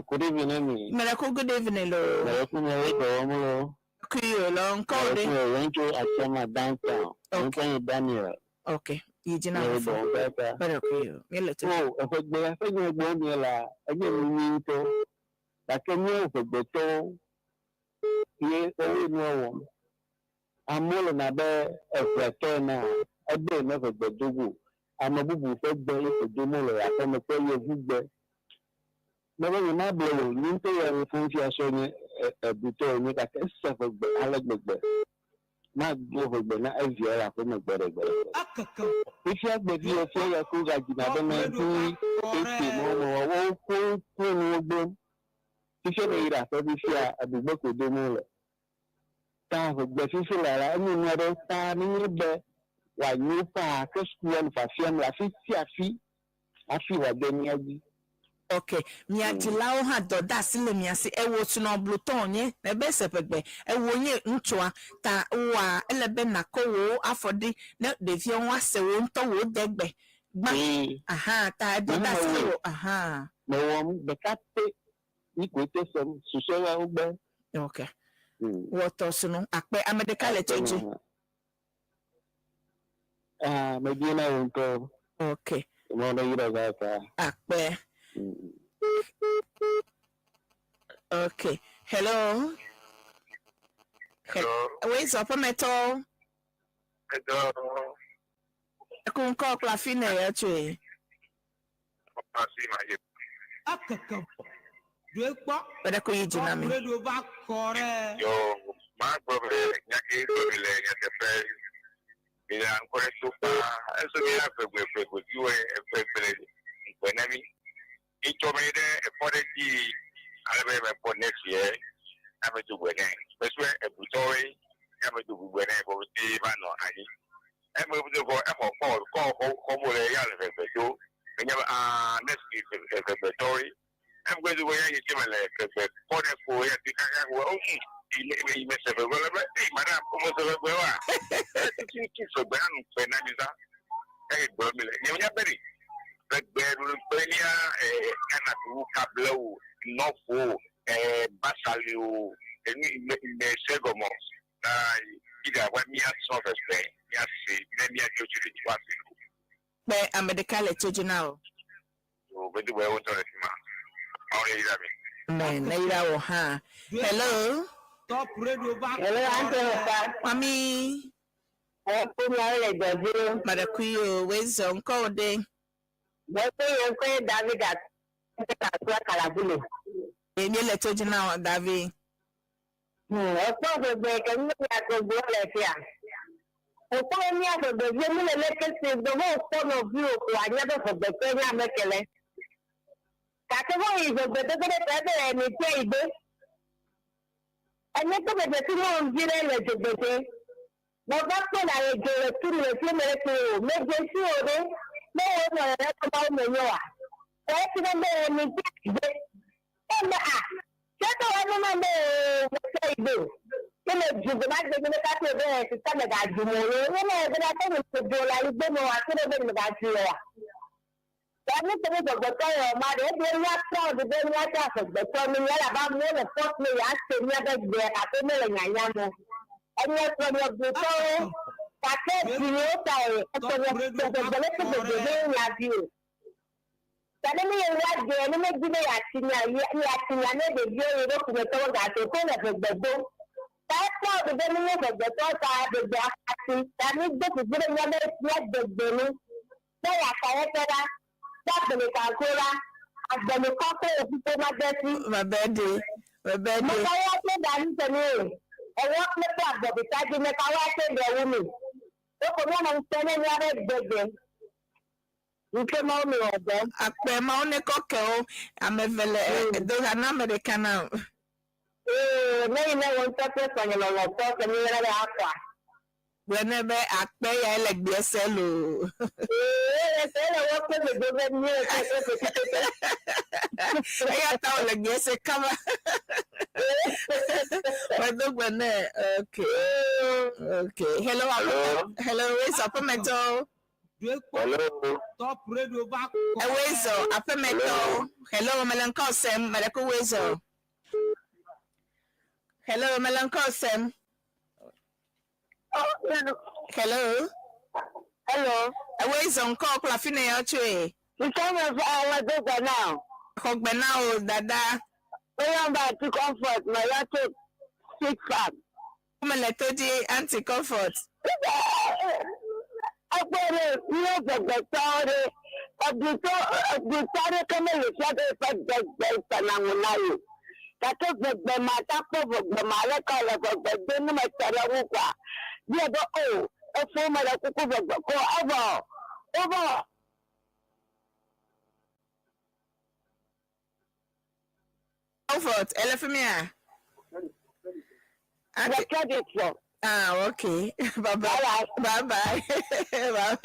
Good evening mi. Mele ku good evening lo. Mele ku mi le dɔwɔm lo. Kui o lɔ ŋkɔ de. Mele ku mi le tso Asiama downtown. Okay. Ŋkɔ nye Daniel. Okay. Yi dzi na Mele me fo. dɔwɔm pɛpɛ. Mele kui o. Mi le to. O eƒegbe eƒe gbɔ mi la enye nu nyui ŋutɔ. Gake míawo ƒegbetɔwo ye wowoe nua wɔm. Amewo le na be eʋetɔ enea egbe ne ʋegbe dogo. Ame bubu ƒe gbe ye ƒo dom le aƒeme kple yevugbe. Mebe nyemable o, nye ŋutɔ ya nu ƒom fia sɔ nye ebutɔ nye gake ese ʋegbe ale gbegbe. Magblɔ ʋegbe na evia le aƒeme gbeɖegbeɖe. Ekeke Fifia gbeviwo fia ya ko gadzina be Top radio va kɔ 1980 ɖe. me wɔwɔ wo ko nuwo gblẽm. Fifia me yi ɖe aƒe fifia eɖugbe ko dom wole. Ta ʋegbe fifi le la enye nu aɖe ta nenye be wòanyo faa ke sukua nu fiafiam le afi sia afi hafi wòade mía dzi. Ok, mia dzilawo hã dɔdeasi le mia si ewo sunɔ blutɔ nye ebe se ƒegbe ewo nye ŋutsua ta woa ele be nakɔ wo afɔ ɖi ne ɖeviawo ase wo ŋutɔ wo de gbe. Gbã. Ee. Aha, ta edɔ da asi wò. Aha. Mewɔm ɖeka pɛ yi koe te sem susɔeawo gbe. Ok. Wɔ tɔ sunu. Akpe ame ɖeka le tso dzi. Ah, medie na wò ŋutɔ. Ok. Mɔ ɖe yi ɖe gaka. Akpe. Ok. Hello. Hello. Wei zɔ ƒemetɔwo. Hello. Eku ŋkɔ kple afi ne yɔ tsoe. Asi ma ye. Ekeke vɔ. Ɖoe kpɔ. Kpe ko yi dzi na Top mi. Radio va kɔ ɖe. Yo, ma gblɔ be nya ke gblɔ mi le nyateƒe. Mi le ŋkɔ ɖe to paa. Eso mi la ƒegbe ƒegbe viwo ƒegbe le ŋkpɛ na mi. Etsɔ mi ɖe efɔ ɖe dzi ale be mekpɔ ne fie ame do gbe nɛ. Mesue ebutɔwoe ame do gbe nɛ bɔ te va nɔ anyi. Eme do vɔ exɔ kɔ kɔ xɔ mo le ya le ƒegbe do. Menye be aa ne si ƒegbetɔwoe. Emegbe do ya yi tse me le ƒegbe kɔ ɖe ko ya ti kaka ko o yi me se ƒegbe le be eyi madam o me se ƒegbe wa. Titi ti ƒegbe anu ƒe na mi za. Eye gblɔ mi le nye nya be ɖi ƒegbe kple mía Ghana tu kable o nɔfo basali o enu me se gɔmɔ na yi ɖe wa mía srɔ̃ ƒegbe mía se ne mía dzo tso ɖe dzi wa se o. Kpe ame ɖeka le tso dzi na o. O bɛ dugbe wo tɔ le fi ma. Awo le yira mi. Mɛ ne yra wò hã. Hello. Top Radio va Hello, kɔ Auntie ɖe. Ofa. Mami. Ẹ kú ní àwọn ẹ̀dọ̀ dúró. Madakui o wei zɔ ŋkɔ wo de. Mo pé yẹn pé David àti Àkúrà Kàlàbùlò. Èmi le tso dzi na o David. Ọ̀pọ̀ gbogbo ẹ̀kẹ́ ní àgbègbè ọ̀lẹ̀ fi à. Ọ̀pọ̀ ní àgbègbè bí omi lè lékè sí gbogbo òpó náà bí òkú ànyẹ́bẹ̀ fọ̀gbẹ̀ tó ní àmẹ́kẹ̀lẹ́. Kàkẹ́ wọ́n yìí gbogbo tó gbé tẹ́ bẹ̀rẹ̀ ní tí ìgbé. Ẹni tó bẹ̀rẹ̀ sí mò ń bí rẹ̀ lẹ̀ jògbèdè. Mo bá pè láyé jòrè tí mi lè fi mèrè kiri o, méje sí òde, mẹ́wàá ó nọ̀rọ̀ rẹ̀ tó bá ó mèyàn wà. Ẹ̀ ti ní bẹ̀rẹ̀ ní tí ìgbé. Ẹ̀ mẹ́ à, ṣé tó wọ́n ní máa bẹ̀rẹ̀ wọ́n ìgbé? Kí lè jùgbọ́ má gbé ní ká tó bẹ̀rẹ̀ sí sábẹ̀ gà jùmọ̀ rẹ̀. Wọ́n náà gbé tó ní gbogbo la ìgbé mi wà kí ló bẹ̀rẹ̀ mi gà jù wà. Ẹni tó ní gbọ̀gbọ̀tọ̀ yọ̀ ọ̀ma rẹ̀ ebi ní proud bẹ́ẹ̀ ní wájú àfẹ̀gbẹ̀tọ̀ mi ní yàrá bá mú ọ̀nà fọ́ọ̀tì mi yà á ṣe ní ẹgbẹ́ gbẹ àti mẹ́lẹ̀ yànyà mu. Ẹni ẹ̀sọ́ ni ọ̀gbẹ̀tọ̀ kàkẹ́ ìdìrí ó ta ẹ̀ ẹ̀sọ́ ni ọ̀gbẹ̀gbẹ̀ ní ìyàbí o. Tàbí mi yẹn wá jẹ ẹni méjì ní yàtìyàn yàtìyàn ní èdè bí ó yẹ lókùnrin tó wọ́n gàtò kó lè fẹ̀gbẹ̀ gbó. Táìpọ̀ òdòdó ní yóò fẹ̀gbẹ̀ tó ta gbègbè àti tàbí gbèsè ní ọbẹ̀ ní gbègbè ní. Bẹ́ẹ̀ àkàrẹ́tẹ́ra, gbàgbèrè kàkóra, àgbẹ̀lẹ̀ kọ́kọ́ òfúfó má bẹ́ sí. Bàbá de. Bàbá Mo de. ká wá pé dání tẹ̀lé o, ẹ̀wọ́n pépé àgbọ̀bìtájú mẹ́ta wá pé bẹ̀rù mi. Ó kò ní ọ̀nà ìtẹ́lẹ̀ ní abẹ́ gbẹgbẹ. Nke máa ń mi ọ̀dọ́. Akpe ma wo ne kɔkɛ o. Ame eve le do ha na ame ɖeka na o. Ee, lẹ́yìn náà wọ́n tọ́ pé sọ̀yìn lọ̀lọ̀ tọ́ sẹ́mi rẹ̀ akwa. Gblɔ ne be akpe ya le gbeɛ se loo. Ee, ẹsẹ̀ lè wọ́n pé gbègbè bẹ́ẹ̀ ní ẹsẹ̀ pé pé Eya ta wòle gbeɛ se kaba. Medo gbe nɛ. Okay. Okay. Hello. Hello. Hello. Wei zɔ aƒemetɔwo. Ɖoe kpɔ. Hello. Top Radio va kɔ Wei ɖe. zɔ aƒemetɔwo. Hello. Mele ŋkɔ sem. Mele ko wei zɔ. Hello. Mele ŋkɔ sem. Hello. Hello. Wei zɔ ŋkɔ kple afi ne yɔ tsoe. Nǹkan mi fún àwọn tó gbà náà. Xɔgbe na wo dada. Ó yàn bá àti comfort mà yá tó six pack. Mele to dzi anti comfort. Agbere ní ọ̀gbẹ̀gbẹ̀ rẹ̀ ọ̀gbìntàrẹ́ kẹ́mẹ́lì sábẹ́ fẹ́ gbẹgbẹ́ ìtànàmúnáyò. Kàtó gbẹgbẹ́ máa tápọ̀ gbẹgbẹ́ máa lẹ́kọ̀ọ́ lọ gbẹgbẹ́ gbé ní mẹ́tẹ̀rẹ̀ wúkwa. Bí ẹ bọ́ o, ẹ fún mẹ́rẹ̀ kúkú gbẹgbẹ́ kọ́ ọ̀bọ̀ ọ̀bọ̀. Comfort. Ele fi mia. Anti. The credit for. Ah, okay. Bye bye. Bye bye. Bye.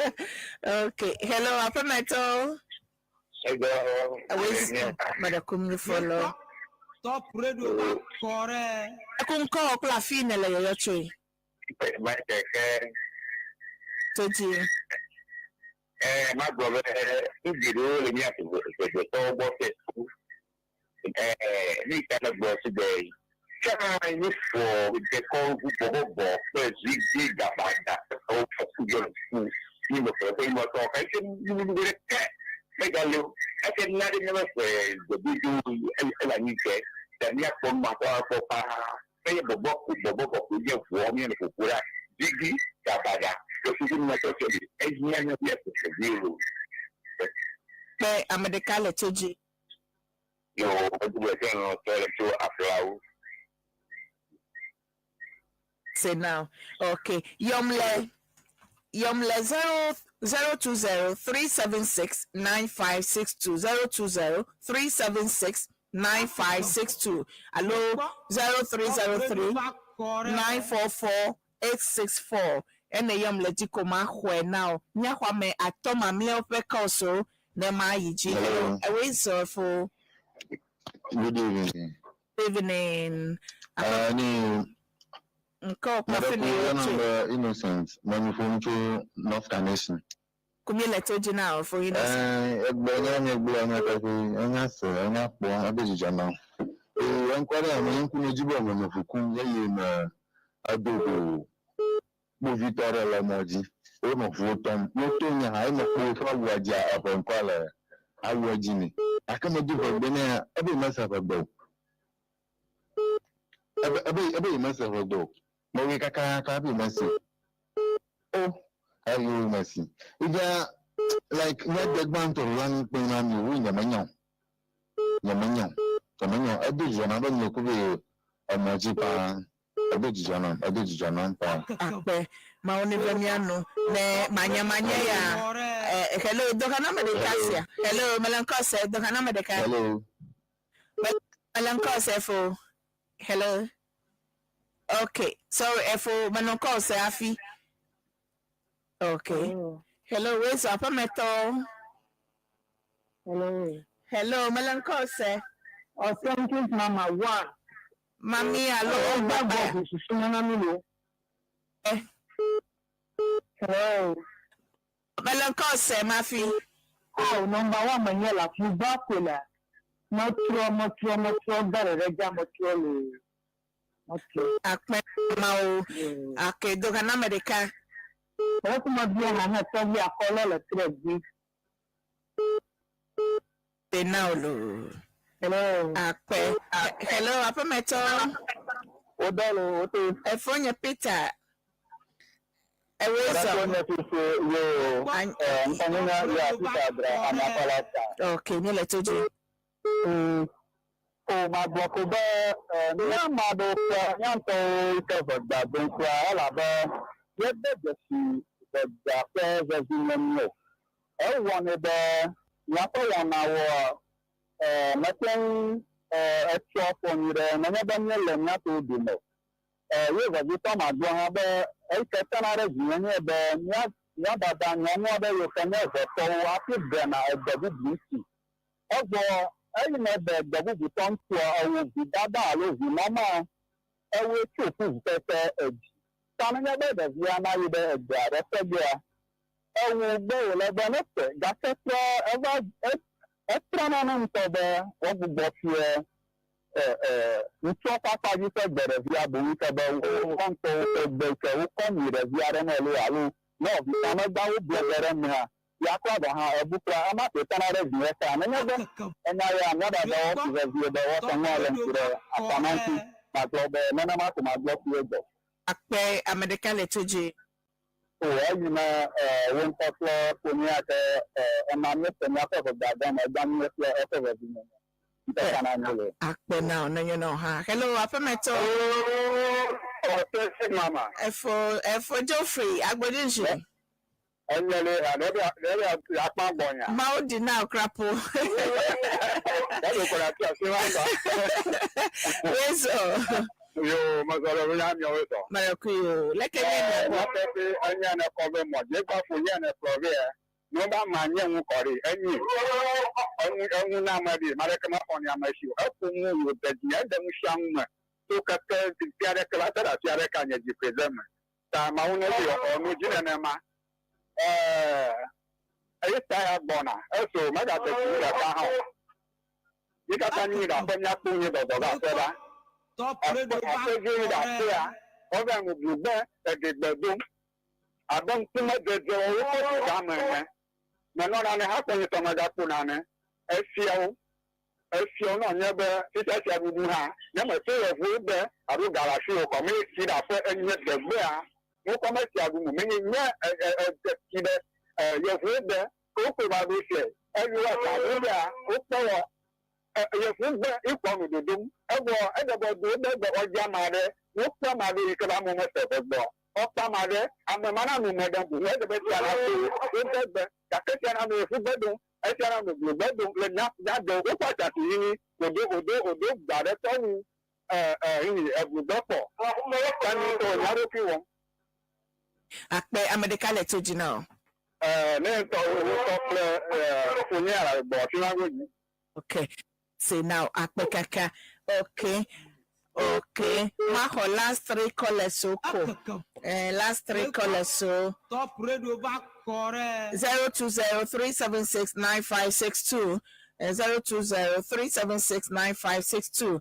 Okay. Hello, aƒemetɔwo. Hello. Wei mele kum nu Ɖoe follow. kpɔ. Top Radio va kɔ ɖe. Eku ŋkɔ kple afi ne le yɔyɔ tsoe. Michael kɛ To dzi. Ɛɛ magblɔ be nu geɖewo le mía ʋegbetɔwo gbɔ se ku. Ɛɛ nu yi ta megblɔ si be tsã míefɔ dekɔnu bɔbɔbɔ kple zigbe gabada wofɔ ku yɔ ku mi me ƒe ƒe mɔtɔ eke nuɖuɖu ɖeke megale o eke na ɖe míaƒe ƒe gbedodo ele anyi dze ta míakpɔ nu akpɔ akpɔ paa eye bɔbɔ ko bɔbɔbɔ ko nye ʋua míele ƒoƒo ɖa zigbi gabada kple kuku numatɔ tse li ehiã ne míaƒe ƒe o. Kpe ame ɖeka le to dzi. Yo, medu be ke lɔlɔ̃tɔ le tso aƒlawo. Say now. Okay. Yɔm le yɔm le 0 0 2 0 3 7 6 9 5 6 2 0 2 0 3 7 6 9 5 6 2. Alo 0303 9 4 4 8 6 4. Ene yɔm le dzi ko ma xɔe na o. Míaxɔ ame atɔ mamlɛawo ƒe calls ne ma yi dzi. Hello. Ewe zɔ fo. Good evening. Evening. Ni Nkɔ kɔfi ne Madam yɔ tso. number Innocent, Manufon to North Carnation. Kumi le to dzi na o fo Innocent. Egbe nye nye gblɔ nye teƒe, enya se, enya kpɔ, ebe dzidzɔ nam. Eye ŋkɔ ɖe ame ŋku me dzi be me me ʋukum eye me edo go kpovitɔ ɖe le mɔ dzi. Wonɔ ʋuwo tɔm. Woto nye hã eye mekpɔ woƒe awua dzia eƒe ŋkɔ le awua dzi nɛ. Gake medo ʋegbe nɛ ebe mese ʋegbe o. Ebe ebe ebe mese ʋegbe o. Mewɔe kakaka ebe mese. O eye wo mesi. Ivia like nye degbãtɔ la ŋukpe na mi wo nyemenya o. Nyemenya o. Nyemenya o. Edo dzidzɔ nam be nye ku be emɔ dzi paa. Edo dzidzɔ nam. Edo dzidzɔ nam paa. Akpe mawo ne ve mía nu ne manyamanya ya. Hello, dɔka me ɖeka sia. Hello, melankɔse dɔka me ɖeka. Hello. Melankɔse fo. Hello. Okay, sorry, efo melankɔse afi. Okay. Hello, wezo aƒemetɔ. Hello. Hello, melankɔse. Authentic Mama one. Mami alo Ọgbà baba. bọ̀dù ṣùṣù nánà mi lò. Eh. Hello. Melankɔse mafi. Oh, number one mọ̀ yẹn la fún bá kò la. Mo trɔ mo trɔ mo trɔ bẹ̀rẹ̀ rẹ̀ já mo trɔ lò. Mo trɔ. Akpe mawo. Okay, dɔka me ɖeka. Ọ̀rẹ́ kò mọ bí ọ̀hán náà tọ́ bí akọ́lọ́ lọ tirẹ̀ gbé. Be now lo. Hello. Akpe. Hello, aƒemetɔ. O dɔlo o te. Efo nye Peter. Ewezo. nye fufu yo nkɔnyina ya Peter dra amakɔla ta. Okay, mi le to dzi. O ma gblɔ ko be míama ɖewo ƒe míaŋutɔwo ke ʋegba dom kura elabe míede dzesi ʋegba ƒe vevinyenye o. Ewɔnɛ be míaƒe wɔnawoa mete ŋu etsɔ ƒo nyui ɖe nenye be míele míaƒe dome o. Ye vevitɔ magblɔ hã be eyi ke tena ɖe dzinye nye be mía mía dada nyɔnu aɖe yiwo ke nye ʋetɔwo hafi ɖena egbe bubu ŋuti. Evɔ eyi ne be gbe bubutɔ ŋutia ewo vi dada alo vi mama ewoe tso ƒu keke edzi. Ta nenye be ɖevia nayi ɖe egbe aɖe ƒe gbea ewu gbe wòle be ne te gake trɔ eva etrɔna ne ŋutɔ be woagbugbɔ fie ŋutsua ƒe akpa dzi ƒe gbe ɖevia boŋ ke be woƒe ŋutɔwo ƒe gbe ke wokɔ nyi ɖevia ɖe me loo alo ne ɔvita megba wo ble ge ɖe mea ya kura gɔ̃ hã ebu kura ema ke tena ɖe dzinye ta nenye be enya ya mía dadawo si vevie be woate ŋu alé ŋku ɖe akpa ma ŋuti magblɔ be nenema ko magblɔ fi egbɔ. Akpe ame ɖeka le to dzi. O eyi ne wo ŋutɔ kple ƒomea ke ema míese míaƒe ʋegba gɔme egba míefia eƒe vevinyenye ŋutɔ na nye le. Akpe na o nenye na o hã. Hello, aƒemetɔ. Authentic Mama. Efo efo Geoffrey Agbodinji. Enyele ɖe akpa gbɔnya. Mawo di na okrapo. Ɖe kɔla tí a se wa gba. Wezo. Yo mezɔ ɖe ya miawo sɔ. Mɛrɛkuyo. Leke nye mia gbɔ. Wɔtɔ enye ne kɔ be mɔ dze kɔ fo nye ne kplɔ be ya. Ne ba ma nye ŋu kɔ ɖi enyi eŋu eŋu na ame ɖi ma ɖeke mexɔ ni ame si o. Eƒo ŋu wò de dzi ede ŋu sia ŋu me. To keke fia ɖeke va se ɖe afi aɖeke nye dzi ƒe me. Ta mawu ne yɔ ɔnu dzi nenema. Ɛɛ. Eye ta ya gbɔna eso megate tu ɖeka hã o. Mí katã míyi ɖe aƒe míakpɔ nye dɔdɔ ɖe aƒe ɖa. Aƒeviwo yi ɖe aƒea, wova nu blugbe eɖegbe dom abe ŋkume dzedze wɔ wokɔ tsi game ene. Menɔ nane hafi nye tɔ megakpo nane. Efia wo. Efia wo ne wònye be fifia sia ɖuɖu hã, ne mèto yevuwo gbe alo ga le asiwò kɔ mee tsi ɖe aƒe enye degbea, wokɔ mesia ɖu nu menye nye etsi ɖe yevuwo gbe ke wokɔe va ɖo fiae. Eye woazã ɖo ɖea, wokpɔ wɔ yevu gbe ikpɔ nu dodom. Evɔ eɖe be do wobe gbe woadzi ame aɖe, ne wokpɔ ame aɖe yi ke be amewo mese ʋe gbɔ, woakpɔ ame aɖe, ame ma na nu me ɖem boŋ. Eɖe be fia na do wobe gbe gake fia na nu yevu gbe dom, efia na nu blu gbe dom le nya nya do wokpɔ atsatsi yini odo odo odo gba ɖe tɔ wu ɛ ɛ yini eblu gbe kpɔ. Ke nu ŋutɔ nya ɖokui wɔm. Akpe ame ɖeka le to dzi na wò. Ɛ ne ŋutɔ wotɔ kple ɛ fonye ala gbɔ afi ma godzi. Okay. Say now akpe kaka. Okay. Okay. Maxɔ last three callers o ko. Eh, last three callers o. Top radio va kɔ ɖe. 0203769562. 0203769562.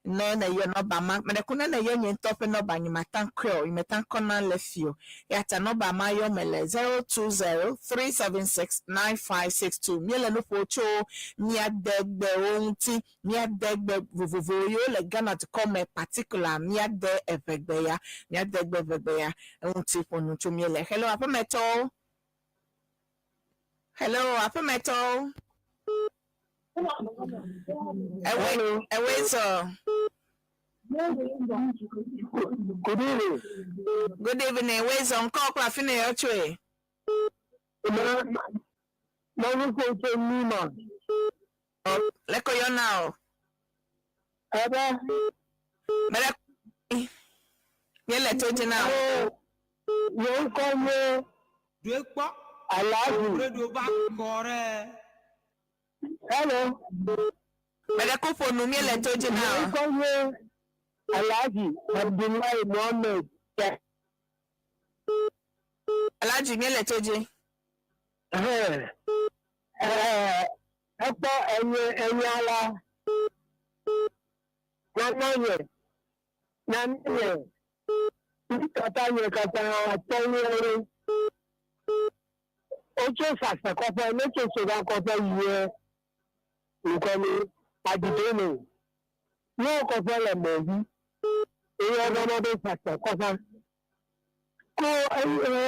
Ne ne yɔ nɔba ma, me ɖe ne ne yɔ nye ŋutɔ ƒe nɔba nye mata kɔe o, nye meta kɔ na le fi o. Ya ta nɔba ma yɔ me le 0203769562. Míele nu ƒo tso míadegbewo ŋuti, míadegbe vovovo yiwo le Ghana dukɔ me particular míade eʋegbe ya, míadegbe ʋegbe ya ŋuti ƒo nu tso míele. Hello aƒemetɔwo. Hello aƒemetɔwo. Ewe ewe zɔ. Good evening. Good evening. Ewe zɔ ŋkɔ kple afi ne yɔ tsoe. Mɔnu ko tso Nima. Leko yɔ na o. Ebe. Mele míele to dzi na o. Nye ŋkɔ nye Ɖoe kpɔ. Alhaji. Radio va kɔ ɖe. Hello. Mele ko ƒo nu míele to dzi na Nye o. ŋkɔ nye Alhaji Abdullahi Mohammed. Alhaji míele to dzi. Ekpɔ enye enya la. Nana nye nana nye nukata nye katã tɔ nyuie. Wotso sase kɔƒe ne tso soga kɔƒe yie ŋkɔmi adidome. Ne kɔƒe le mɔ dzi eye wogana be sase kɔƒe. Ko enye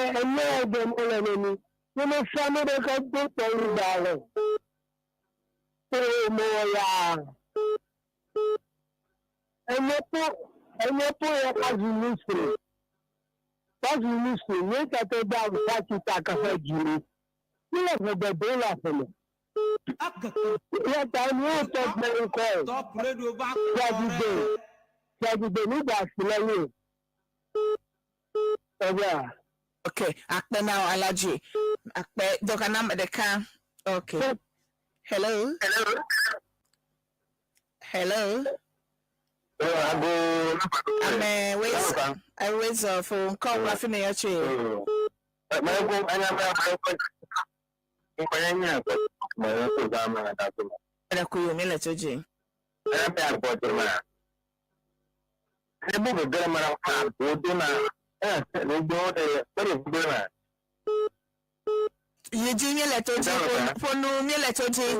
ɖem wole ne mi. Ne mefia nu ɖeke do kpɔ nu da le. Ko mewɔ yaa. Enye po enye po yɛ kazu muslim. Kazu muslim nye tete da fati ta kafe dzili. Ne le ʋegbe do le aƒeme. Ya ta nu tɔ gbe ŋkɔ. Top radio va kɔ Fiaɖugbe ɖe. fiaɖugbe nu da asi le nu. Ɛbia. Okay. Akpe na o Alhaji. Akpe dɔka na ame ɖeka. Okay. Hello. Hello. Ame wez ewezɔ fo ŋkɔ kple afi ne yɔ tsoe. Mele ko yo míele to dzi. Yi dzi míele to dzi ƒo nu míele to dzi.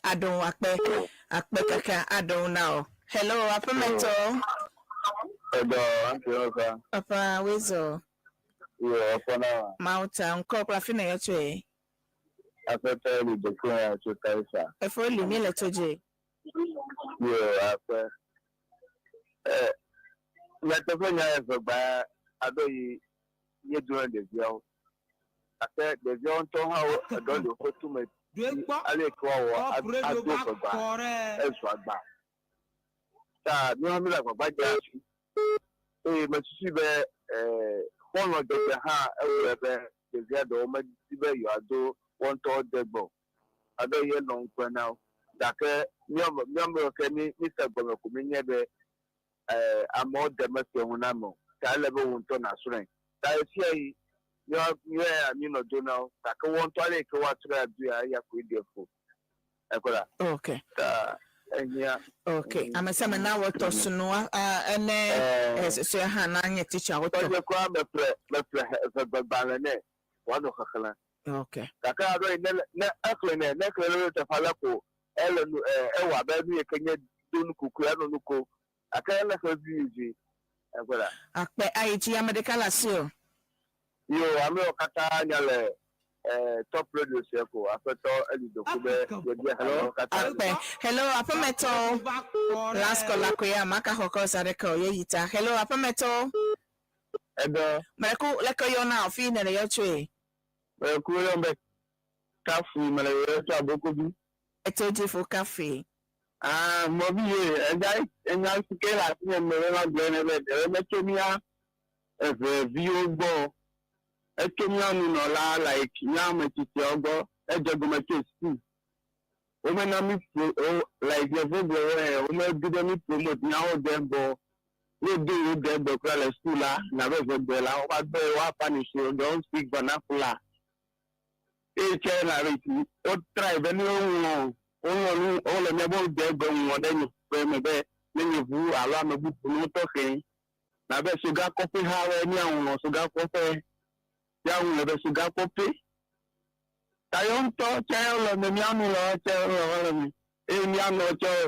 Adon akpe akpe kaka adon na o. Hello, aƒemetɔ. Edɔ ante ɔka. Papa wezo. Iyo ɔfɔ na wa. Mauta ŋkɔ kple afi na yɔ tsoe. Aƒetɔ li dokoe ya tso Kaisa. Efo li mi le tso dzi. Iyo aƒe. Ɛ nyateƒe nya eve gba aɖo yi míedo na ɖeviawo. Gake ɖeviawo ŋutɔ hã wo eɖɔ li woƒe tume ale yi ke woawɔ ado ʋegba ezu agba. Ta míawo hã míele agbagba dzem hafi. Eye mesusui be xɔlɔ̃ dzedze hã ewɔe be ɖevia ɖewo medi be yewoado woa ŋutɔwo de gbɔ o. Abe ye nɔ ŋukpe na wo. Gake míawo míawo ke mí míse gɔme ko míenye be amewo de mese ŋu na ame o. Ta ele be wò ŋutɔ nàsrɔ̃e. Ta ɣesia ɣi míawo míawo ya mínɔ do na wo. Gake woa ŋutɔ ale yi ke woatrɔe adoea eya koe ɖe fu. Ekpɔ ɖa. Okay. Ta ehiã. Okay. Ame sia ame nawɔ tɔ sunu ene susɔe hã na nye teacher wotɔ. Tɔnye kura meƒle meƒle ʋegbegbalẽ nɛ wòanɔ xexlẽ. Okay. Gake aɖo yi ne ne exlẽnɛ ne exlẽ ɖe teƒe ale ko ele nu ewɔ abe nu yi ke nye do nukukui anɔ nu kom. Gake ele xlẽ vivivi. Ekpɔ ɖa. Akpe ayi dzi ame ɖeka le asi o. Yo amewo katã nya le Top Radio sia ko aƒetɔ Eli Doku be yebia hamewo katã. Akpe. Hello aƒemetɔwo. Last caller koe ya maka xɔ calls aɖeke o ye yi ta. Hello aƒemetɔwo. Edɔ. Mɛku leke yɔ na fi nene yɔ tsoe. Mɛku yɔ be kafui mele yɔ tso abokobi. Eto dzi fo kafui. Ah, mɔvi ye enya enya si ke le asi nye me be ma gblɔ ne be ɖewo metso mía eve viwo gbɔ. Etso mía nunɔla like mía ame tsitsiawo gbɔ. Edze gɔme tso school. Womena mi pro o like yevu gblɔ wo ɛ womedi be mi promote míawo de gbɔ. Ne do wo de gbe kura le school la, nabe ʋegbe la, wova gbe woa punish wo, don't speak vernacular. Eye tse la be wo try be ne woŋlɔ woŋlɔ nu wole míabe de gbe ŋlɔ ɖe nye ƒe me be ne yevu alo ame bubu ne wotɔ xe. Nabe soga kɔƒe hã wɔe míaŋlɔ soga kɔƒe. Míaŋlɔ be soga kɔƒe. Ta yɔ ŋutɔ tse le me míanu le tse le me eye míanɔ tse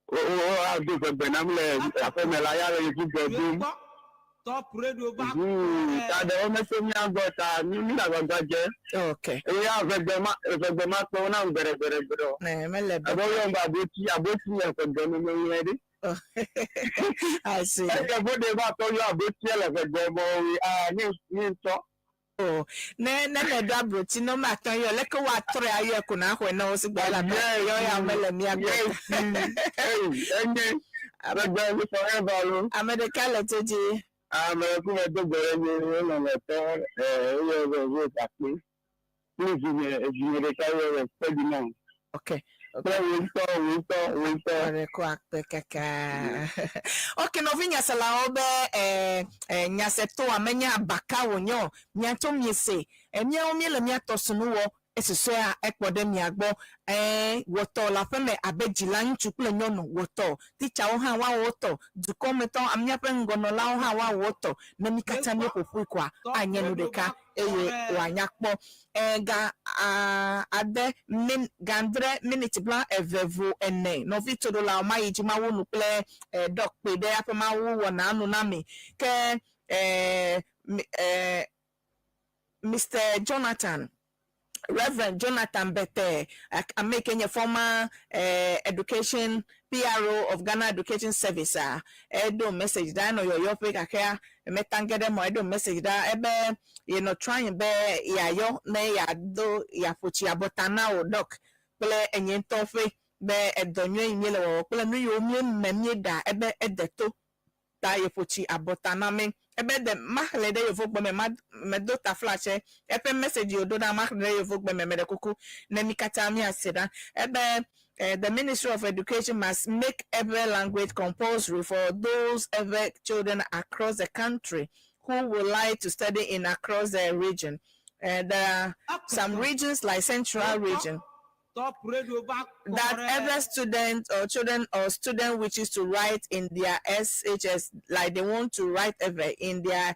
wo wo ado ʋegbe nam le aƒeme la ya le yevu gbe dom. Top Radio va Ta ɖewo metso mía gbɔ ta mí mí le agbagba dze. Okay. Eye ʋegbe ma ʋegbe ma kpɔ nam gbeɖe gbeɖe gbeɖe o. Ne mele be. Abe woyɔm be abotsi abotsi le ʋegbe me meŋlɔe ɖi. I see. Eke vo de va tɔ yɔ abotsi le ʋegbe me o aa nye nye ŋutɔ. Oh, ne ne le ɖo abrotsi ne ma tɔ yɔ leke woatrɔe ayɔ ko na xɔe na wo si gbe la yɔ ya mele mía gbɔ. Yes. Eyi enye ʋegbe mi forever lo. Ame ɖeka le to dzi. Ame ku me do gbe ɖe nye lɔlɔtɔ eye be Rose akpe. Kple vinye vinye ɖeka ye be Ferdinand. Okay. Kple wo ŋutɔ wo ŋutɔ wo ŋutɔ. Ɔɖe ko akpe kaka. Ok, nɔvi nyaselawo be nyasetɔa menye abaka wònye o. Miatso miese. Míawo míele míatɔ sunu wɔ esusɔea ekpɔ ɖe mia gbɔ. Wɔtɔ le aƒeme abe dzila ŋutsu kple nyɔnu wɔtɔ. Titsawo hã woawɔ tɔ. Dukɔmetɔ míaƒe ŋgɔnɔlawo hã woawɔ tɔ. Ne mi katã míeƒo ƒui koa anye nu ɖeka eye wòanya kpɔ. Ga ade min ga adre miniti 24. Nɔvi toɖolawo ma yi dzi mawu nu kple dɔk kpe ɖe aƒe mawu wɔna nu na mi. Ke Mr. Jonathan Reverend Jonathan Bete, ame ke nye former education PRO of Ghana Education Service a eɖo message ɖa enɔ yɔyɔ ƒe gakea metange ɖe mɔ eɖo message ɖa ebe yenɔ trying be yeayɔ ne yeado yeaƒo tsi abɔta na wo doc kple enye ŋutɔ ƒe be edɔ nyuie yi míele wɔwɔ kple nu yiwo míeme míeɖa ebe ede to ta yeƒo tsi abɔta na mi ebe de maxlẽ ɖe yevogbe me ma medo taflatse eƒe message yi wòɖo ɖa maxlẽ ɖe yevogbe me meɖe kuku ne mi katã míase ɖa ebe the Ministry of Education must make every language compulsory for those Ewe children across the country who would like to study in across the region. There are some regions like Central Region Top Radio va that every student or children or student wishes to write in their SHS, like they want to write Ewe in their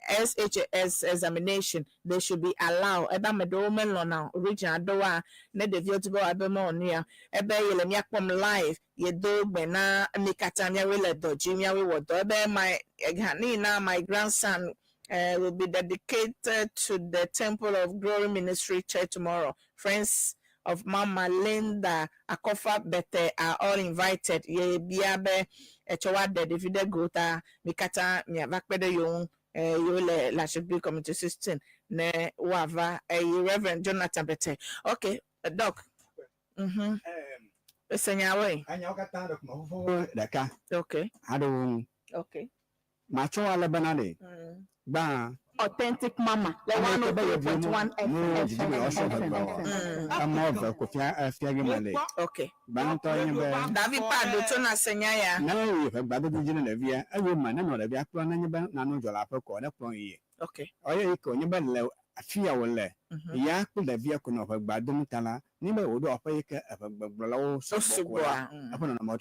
SHS examination, they should be allowed. Ebe ame ɖewo melɔna o. Region aɖewoa, ne ɖeviwo di be woabe mewɔ nu ya, ebe yele mía kpɔm live, yedo gbe na mi katã míawoe le dɔ dzi, míawoe wɔ dɔ. Ebe my Nina, my grandson, will be dedicated to the Temple of Glory Ministry Church tomorrow. Friends of Mama Linda Akofa Bete are all invited. Ye bia be etsɔ wa ɖe ɖevi ɖe go ta mi katã miava kpe ɖe yewo ŋu. Yewo le Lashibi Community 16 ne woava eye Reverend Jonathan Bete. Okay, Doc. Ese nyawoe. Enyawo katã ɖe kuma fofo ɖeka aɖewo ŋu. Matsɔ ale bena ɖe gbã Authentic Mama le ame yi ke be yevi 103.1 mu FM. dzidzime wɔsɔ ʋegbe wɔ emɔ eve ko fia fia ge me le. Gbãtɔ nye be David Pado tso na se nya ya. Ne yi ʋegba dodo dzi ne ɖevia eye me nenɔ ɖevia kplɔ nenye be nanu dzɔ le aƒe kɔ ne kplɔ yie. Eye yi ke wònye be le afi ya wòle ya kple ɖevia ko nɔ ʋegba dom ta la ne be wòɖo aƒe yi ke eʋegbegblɔlawo sɔgbɔ ko la eƒe nɔnɔme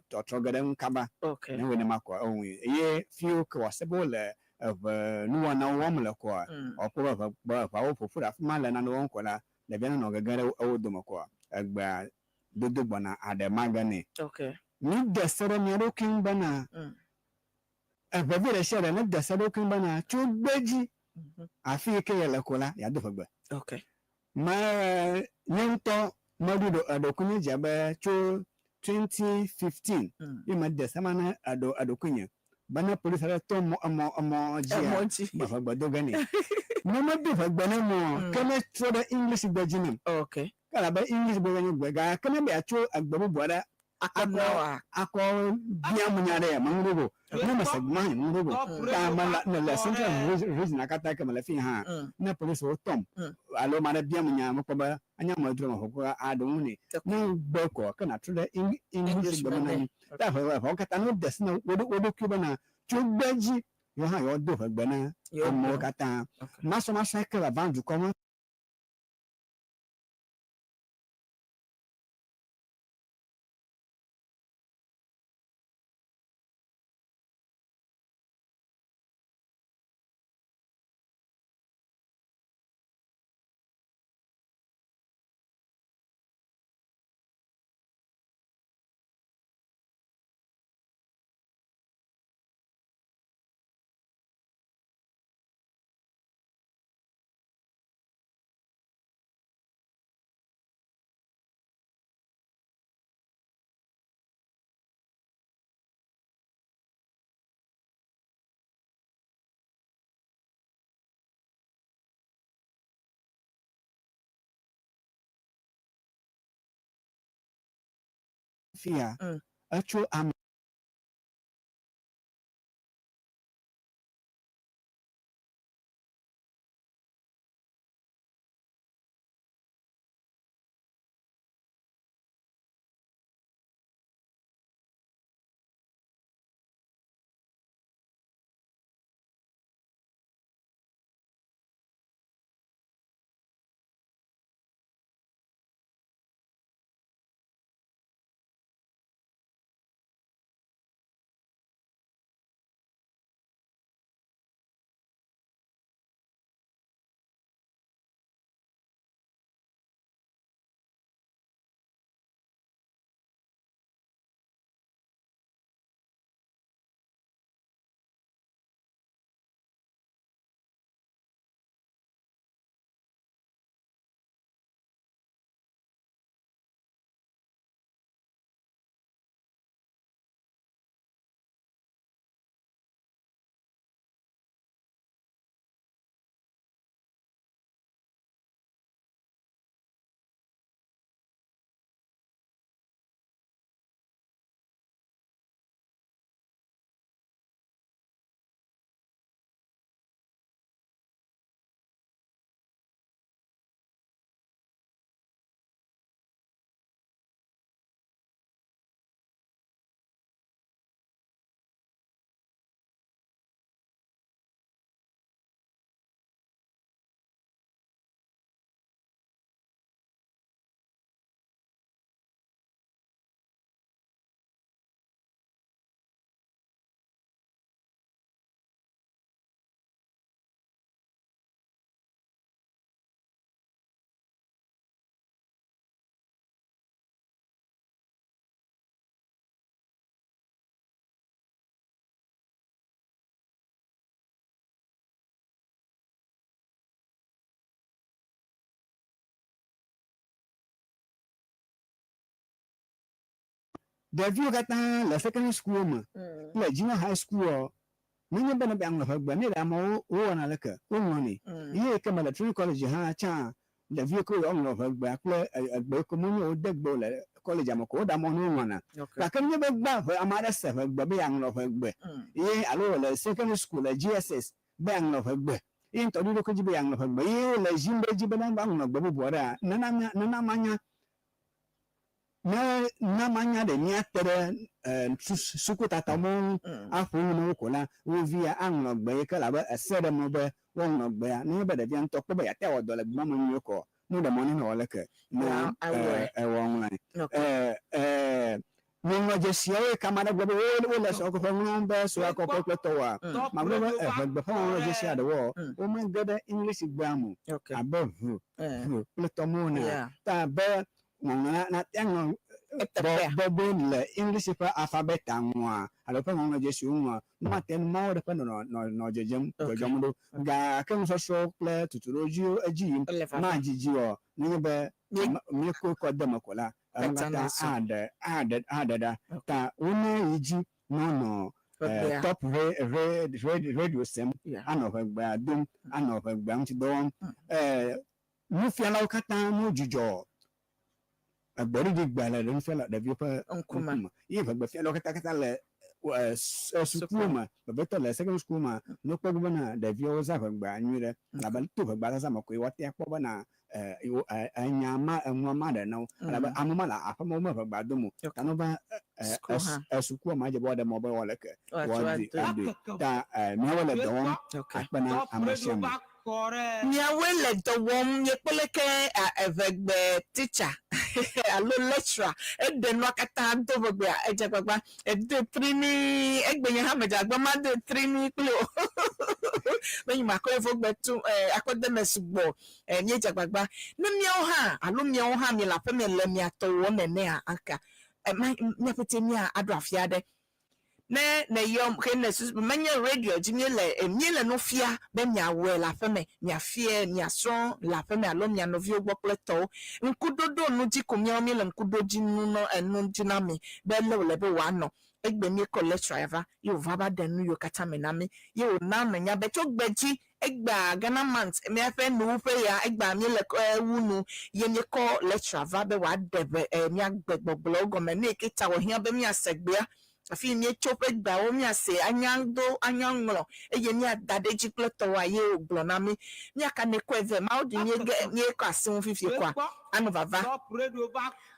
tɔtrɔ ge ɖe ŋu kaba. Ne wɔe nema kɔ eŋu eye fiwo ke wòase be wole eʋe nuwɔnawo wɔm le kɔa wòakpɔ be eʋegbe eʋeawo ƒoƒu ɖe afi ma le nane wɔm kɔ la ɖevia nenɔ gege ɖe ewo dome kɔa egbea dodo gbɔna aɖe mage nɛ. Mi de se ɖe mia ɖokui ŋu bena eʋevi ɖe sia ɖe ne de se ɖokui ŋu bena tso gbe dzi afi yi ke yele ko la yeado ʋegbe. Me nye ŋutɔ meɖo eɖokuinye dzi abe tso 2015 ye me de se ma ne eɖo eɖokuinye bena polisi aɖe tɔ mɔ emɔ emɔ dzia me ʋegbe do ge nɛ. Ne medo ʋegbe ne mɔ ke ne trɔ ɖe English gbe dzi nam. Ke elabe English gbe nye gbe gake ne be yeatso egbe bubu aɖe akɔ bia mu nya ɖe ya me ŋu ɖo ne me se gbe ma nye ŋu ɖo ta me la ne le Central Region katã ke me le fi hã ne polisiwo tɔm alo ma ɖe bia mu nya mekpɔ be anya me dzro me ʋɔ aɖo ŋu nɛ ne gbe kɔ ke natrɔ ɖe English gbe me na mi ta ʋe ʋewo katã ne wode se na wo ɖokui bena tso gbe dzi yewo hã yewoado ʋegbe na amewo katã masɔmasɔ ke vava dukɔ me. Fia etso ame Ɖeviwo katã le secondary school me kple junior high school nenye be ne be aŋlɔ ʋegbe ne ɖe amewo wowɔna leke woŋlɔnɛ. Ye yi ke me le training college hã tsã ɖeviwo ke woŋlɔ ʋegbea kple egbe yi ke menye wo de gbe o le college me ko woɖe mɔ ne woŋlɔna. Gake nenye be gbã ʋe ame aɖe se ʋegbe be yeaŋlɔ ʋegbe ye alo le secondary school le JSS be yeaŋlɔ ʋegbe ye ŋutɔ ɖo eɖokui dzi be yeaŋlɔ ʋegbe ye wole zim ɖe edzi be ne va ŋlɔ gbe bubu aɖea nena nena manya ne na manya ɖe míate ɖe sukutata mɔwo ŋu aƒo nu na wo ko la, wo via aŋlɔ gbe yi ke le abe ese ɖe mɔ be woaŋlɔ gbea. Nenye be ɖevia ŋutɔ kpɔ be yeate awɔ dɔ le gbe ma me nyuie koa, ne woɖe mɔ nɛ ne wòawɔ leke ne ewɔ ŋlɔe. Ŋɔŋlɔdzesiawo yi ke ame aɖe gblɔ be wole sɔkɔƒe ŋlɔm be sɔakɔƒe kple tɔwoa, magblɔ be eʋegbe ƒe ŋɔŋlɔdzesi aɖewoa, womege ɖe English gbea me o abe ʋ, ʋ kple tɔ mawo enea. Ta be ŋɔŋlɔ na nate aŋlɔ bɔbɔe le English ƒe alphabet-a ŋua alo ƒe ŋɔŋlɔdzesiwo ŋua, mate ŋu mawo ɖe ƒe nɔ dzedzem dzɔdzɔm ɖo. Gake nusɔsrɔ̃wo kple tutuɖodziwo edzi yim madzidzi o nenye be míekɔe kɔ de eme ko la, enu katã aɖe aɖe aɖe ɖa. Ta wona yi dzi nɔnɔ top radio sem, anɔ ʋegbea dom, anɔ ʋegbea ŋuti dɔ wɔm. Nufialawo katã no dzudzɔ egbeɖiɖi gbea le nufiala ɖeviwo ƒe ŋkume. Ye ʋegbefialawo katã katã le sukuwo me, vevietɔ le secondary school me, ne wokpɔ gbɔ bena ɖeviwo zã ʋegbea nyuie ɖe, elabe to ʋegbea zazã me koe woate akpɔ bena enya ma enua ma ɖe na wo. Elabe ame ma le aƒeme wome ʋegbea dom o. Ta ne wova sukua me edze be woaɖe mɔ be woawɔ leke woadoe adoe. Ta míawoe le dɔ wɔm akpe na ame sia ame. Miawoe le dɔ wɔm miekpɔ leke eʋegbe teacher alo lecturer eɖe nua katã do ʋegbea edze agbagba edoe trini egbe nye hã medze agbagba madoe trini kpli o menye makɔ yevugbe tu akɔ de eme sugbɔ míedze agbagba ne míawo hã alo miawo hã miele aƒeme le mia tɔ wɔm nenea aka míaƒete mía aɖo afi aɖe ne nèyɔm ke ne susu menye radio dzi míele míele nu fia be miawɔe le aƒeme miafia miasrɔ̃ le aƒeme alo mia nɔviwo gbɔ kple tɔwo ŋkuɖoɖo nu dzi ko míawo míele ŋkuɖodzi nu nɔ enu dzi na mi be lé wòle be wòanɔ egbe míekɔ lecturer va ye wòva va ɖe nu yiwo katã me na mí ye wòna menya be tso gbe dzi egbea Ghana month míaƒe nuwuƒe ya egbea míele ewu nu ye míekɔ lecturer va be wòaɖe ʋe míagbe gbɔgblɔwo gɔme ne yi ke ta wòhiã be míase gbea afi míetso ƒe gbeawo míase anya do anya ŋlɔ eye míada ɖe edzi kple tɔwoa ye wògblɔ na mí míaka ne kɔe vɛ mawo ɖi míege míekɔ asi ŋu fifie koa anɔ vava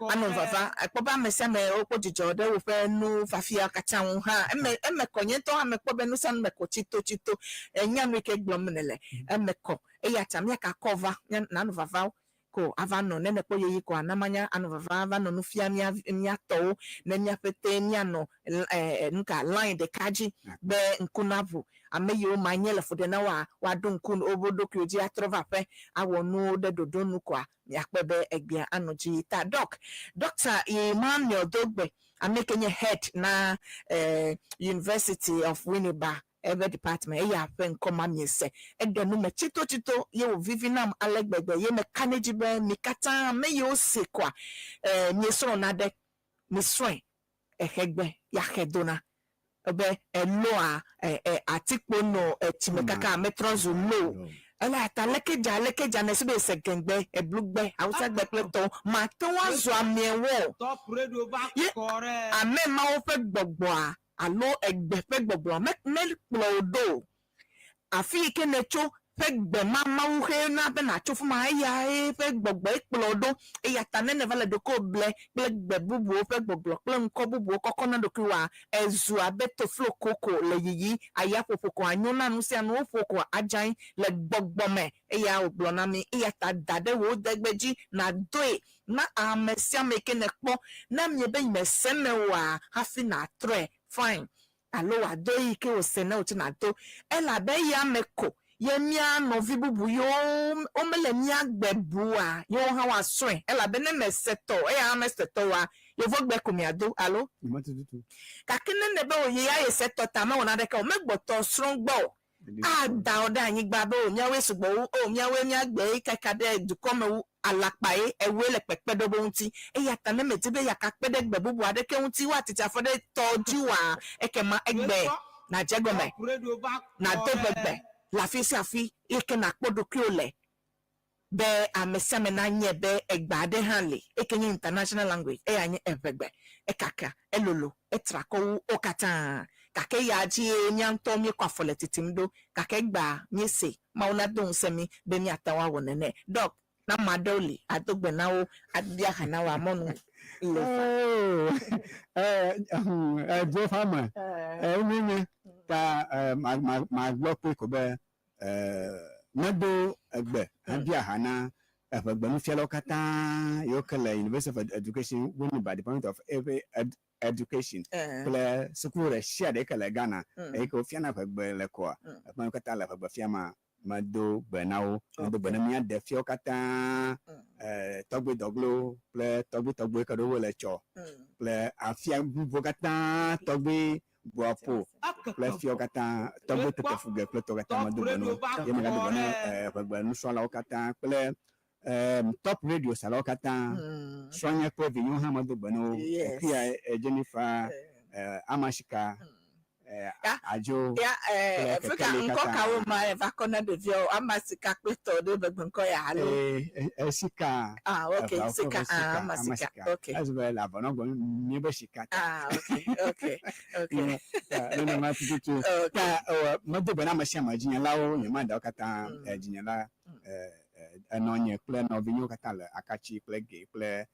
anɔ vava ekpɔ be ame sia ame wokpɔ dzidzɔ ɖe woƒe nu fafia katã ŋu hã eme eme kɔ nye ŋutɔ hã mekpɔ be nu sia nu me kɔ tsitotsito enya nu yi ke gblɔm nèle eme kɔ eya ta míaka kɔ va nanɔ vava ko ava nɔ ne nekpɔ ɣeyiɣi koa na manya anɔ vava ava nɔ nu fia mía mía tɔwo ne míaƒete míanɔ nuka line ɖeka dzi be ŋku naʋu ame yiwo manye le fu ɖe na woa woaɖo ŋku woƒe ɖokuiwo dzi atrɔ va aƒe awɔ nuwo ɖe ɖoɖo nu koa miakpɔe be egbea anɔ dzi ta doc Dr. Emmanuel Dogbe ame ke nye head na University of Winneba ebe department eya ƒe ŋkɔ ma miese eɖe nu me tsitotsito ye wòvivi nam ale gbegbe ye meka ɖe edzi be mi katã ame yiwo se koa miesrɔ̃ naɖe misrɔ̃e exegbe ya xe dona be eloa atikpo nɔ etsime kaka metrɔ zu lo ele ata leke dza leke dza ne si be ese gɛngbe eblugbe awusagbe kple tɔwo mate ŋu azu amewo ye ame mawo ƒe gbɔgbɔa alo egbe ƒe gbɔgblɔa mekplɔ wo ɖo afi yi ke nètso ƒe gbe ma Mawu xe na be nàtso fi ma eya ƒe gbɔgbɔ ekplɔ wo ɖo eya ta ne nèva le ɖokuiwò ble kple gbe bubuwo ƒe gbɔgblɔ kple ŋkɔ bubuwo kɔkɔ na ɖokuiwòa ezu abe tofloko ko le yiyi ayaƒoƒo ko anyo na nu sia nu woƒo ko adzãe le gbɔgbɔ me eya wògblɔ na mí eya ta da ɖe wò degbe dzi nàdoe na ame sia ame yi ke nèkpɔ ne amie be mese me oa hafi nàtrɔe fine alo wòado eyi ke wòse ne wòtse nàdo elabe eya me ko ye mía nɔvi bubu yiwo womele mía gbe bua yewo hã woasrɔ̃e elabe ne mese tɔ eya hã mese tɔ oa yevugbe ko miado alo gake ne nèbe wò ye ya yese tɔ ta mewɔ naneke o megbɔtɔ srɔ̃ gbɔ o. Ada wo ɖe anyigba be o míawoe sugbɔ wu, o míawoe míagbe ye kaka ɖe dukɔ me wu, alakpa ye, ewoe le kpekpe ɖe wo ŋuti. Eya ta ne mèdi be yeagakpe ɖe gbe bubu aɖeke ŋuti woatiti afɔ ɖe tɔwò dzi oa, ekema egbe nàdze egɔme nàdo ʋegbe le afi sia afi yi ke nàkpɔ ɖokuiwò le be ame sia ame nanye be egbe aɖe hã li eyi ke nye international language, eya nye eʋegbe. Ekaka, elolo, etra akɔ wu wo katã. Gake eya dzie mía ŋutɔwo míekɔ afɔ le titim ɖo. Gake egbea míesee. Mawu nado ŋusẽ mí be míate ŋu awɔ nene. Doc, ne ame aɖewo li, ado gbe na wo, abia ha na woa, mɔnu li va. Oh, eh, edzo ƒe ame. Enye ta magblɔ kpli ko be medo egbe hebia ha na eʋegbenufialawo katã yiwo ke le University of Education, Winneba, Department of Education kple suku ɖe sia ɖe ke le Ghana eye ke wofiana ʋegbe le koa, eƒe katã le ʋegbe fiama, medo gbe na wo. Medo gbe na mía ɖeviawo katã, tɔgbui dɔglowo kple tɔgbui tɔgbui ke ɖewo le tsɔ kple afia bubuwo katã, tɔgbui Boapo kple fiawo katã, tɔgbui tetefuge kple tɔwo katã, medo gbe na wo. Ye megado gbe na ʋegbe nusrɔ̃lawo katã kple Top Radio salawo katã, srɔ̃nye kple vinyewo hã medo gbe na wo. Kuya Jennifer, Amashika, Adzo kple Kekeli ŋkɔ katã. Kawo ma eva kɔ na ɖeviawo? Amasika kple tɔ ɖe ʋegbe ŋkɔ ya alo? Sika. Ah, okay. Eʋeawo Sika, ƒe ah, sika, Amasika. Amasika. Okay. Ezi be le avɔ nɔ gblɔm mi be sika ta. Ah, okay. Nenema tututu. Ta medo gbe na ame sia ame, dzinyelawo, nye madawo katã, dzinyela, enɔnye kple nɔvinyewo katã le Akatsi kple Ge kple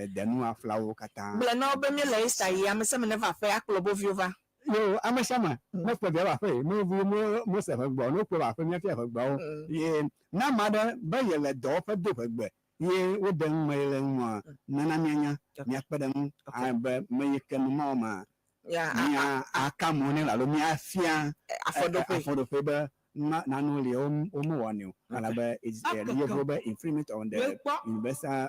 denu aflawo katã. Gblɔ na wo be míele Easter yi, ame sia ame neva aƒe akplɔ wo viwo va. Yo, ame sia ame mekplɔ via va aƒe, me vi mo mose ʋegbe ne wokplɔ va aƒe, míafia ʋegbeawo. Ye ne ame aɖe be yele dɔwɔƒe do ʋegbe ye woɖe nu me le nua, nana míanya, míakpe ɖe ŋu be me yi ke nu ma ma mía aka mo nɛ alo míafia afɔɖoƒe. Afɔɖoƒe be nanewo li womewɔnɛ o, elabe yevuwo be infringement on the universal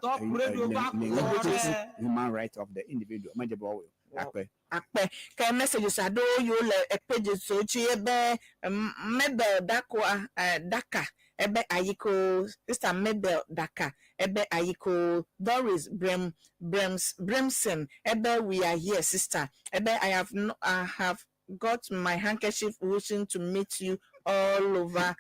linguistic human right of the individual medze be woawɔe o. Akpe. Akpe. Ke messages aɖewo yiwo le pages wo dzi ebe Mabel Dakoa Daka ebe ayiko, Sister Mabel Daka ebe ayiko, Doris Brem Brems Brimson ebe we are here, sister, ebe I have no, I have got my handkerchief wishing to meet you all over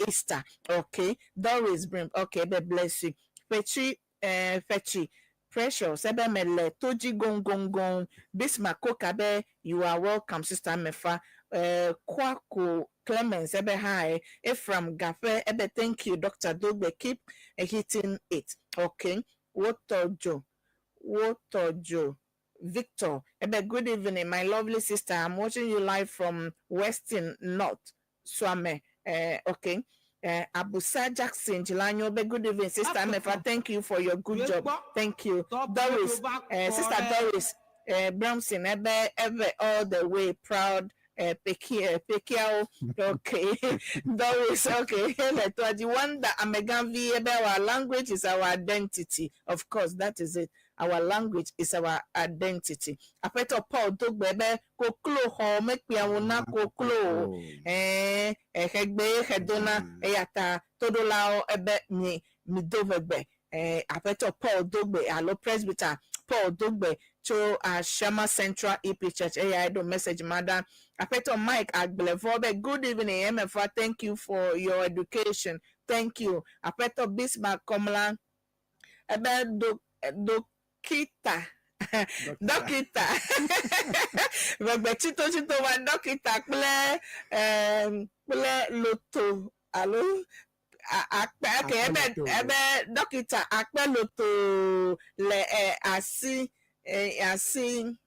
Easter. Okay, Doris Brim, okay, ebe bless you. Fechi Fechi Precious ebe mele toji gongongon. Bismarck Koka be you are welcome, Sister Mefa. Kwaku Clemens ebe hi. Ephraim Gafe ebe thank you, Dr. Dogbe, keep hitting it. Okay, Wotojo Wotojo Victor ebe good evening, my lovely sister. I'm watching you live from Western North Swame. Okay. Abusa Jackson Jilanyo ebe good evening, Sister Mefa. Thank you for your good job. Thank you. Doris, Sister Doris Bramson ebe ebe all the way proud Pekiao. Okay. Doris, okay. Let Wanda Ameganvi ebe our language is our identity. Of course, that is it. Our language is our identity. Apeto Paul Dogbe ebe koklo xɔ mekpia na koklo. Exegbe xedona eyata toɖolawo ebe mi mi do ʋegbe. Apeto Paul Dogbe alo Presbyter Paul Dogbe tso Ashama Central EP Church eya eɖo message ma ɖa. Apeto Mike Agblevɔ be good evening, MFA, thank you for your education. Thank you. Apeto Bismarck Komla ebe do dɔkita dɔkita ʋegbe tsitotsito va dɔkita kple kple loto alo akpe, okay, ebe ebe dɔkita akpe loto le asi asi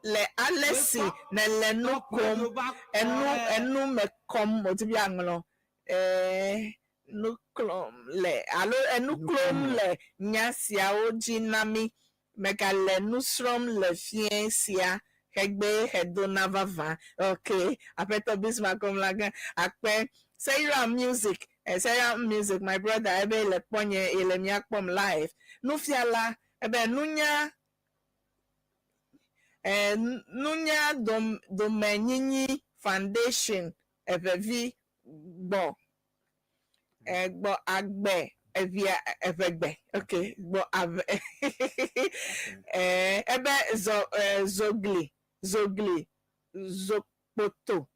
le ale si nele nu kom enu enu me kɔm o ti bi aŋlɔ nu klɔm le alo enu klom le nya siawo dzi na mí. Megale nu srɔ̃m le fie sia hegbe hedona vavã. Okay, Aƒetɔ Bismarck Komlaga akpe. Seira Music, Seira Music, my brother ebe le kpɔnye ele mía kpɔm live. Nufiala ebe nunya nunya dom domenyinyi foundation. Evevi gbɔ gbɔ agbe evia eʋegbe ok gbɔ ave ebe zɔ zogli zogli zokpoto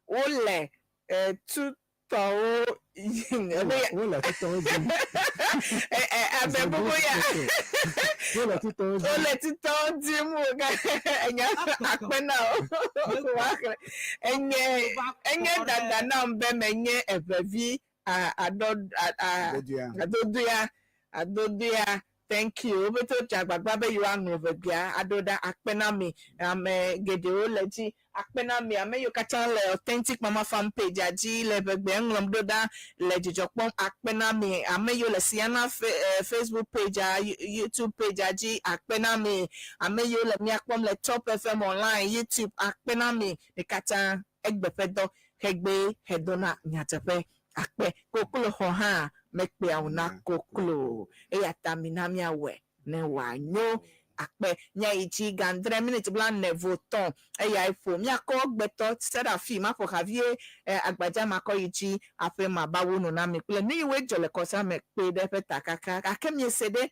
wole tutɔwo ebe Wole tutɔwo dim. Ame gbogbo ya Wole tutɔwo dim. Wole tutɔwo dim wo ga enya akpe na wo woaxlẽ enye enye dada nam be menye evevi aɖɔ Adodoea. Adodoea adodoea thank you wo pete wotse agbagba be yewoaŋlɔ ʋegbea aɖo ɖa akpe na mi ame geɖewo le dzi akpe na mi ame yiwo katã le Authentic Mama Fan page dzi le ʋegbea ŋlɔm ɖo ɖa le dzidzɔ kpɔm akpe na mi ame yiwo le Siana Facebook page a YouTube page dzi akpe na mi ame yiwo le mía kpɔm le Top FM online YouTube akpe na mi mi katã egbe ƒe dɔ hegbe hedona nyateƒe akpe koklo xɔ hã mekpea wo na koklo eya ta mina míawɔe ne wòanyo akpe míayi dzi ga adre miniti bla ene vo tɔ̃ eya ƒo míakɔ gbetɔ se ɖe afi maƒo xavie agbadza makɔ yi dzi aƒe ma ba wo no na mi kple nu yiwoe dzɔ le kɔsa me kpe ɖe eƒe ta kaka gake miese ɖe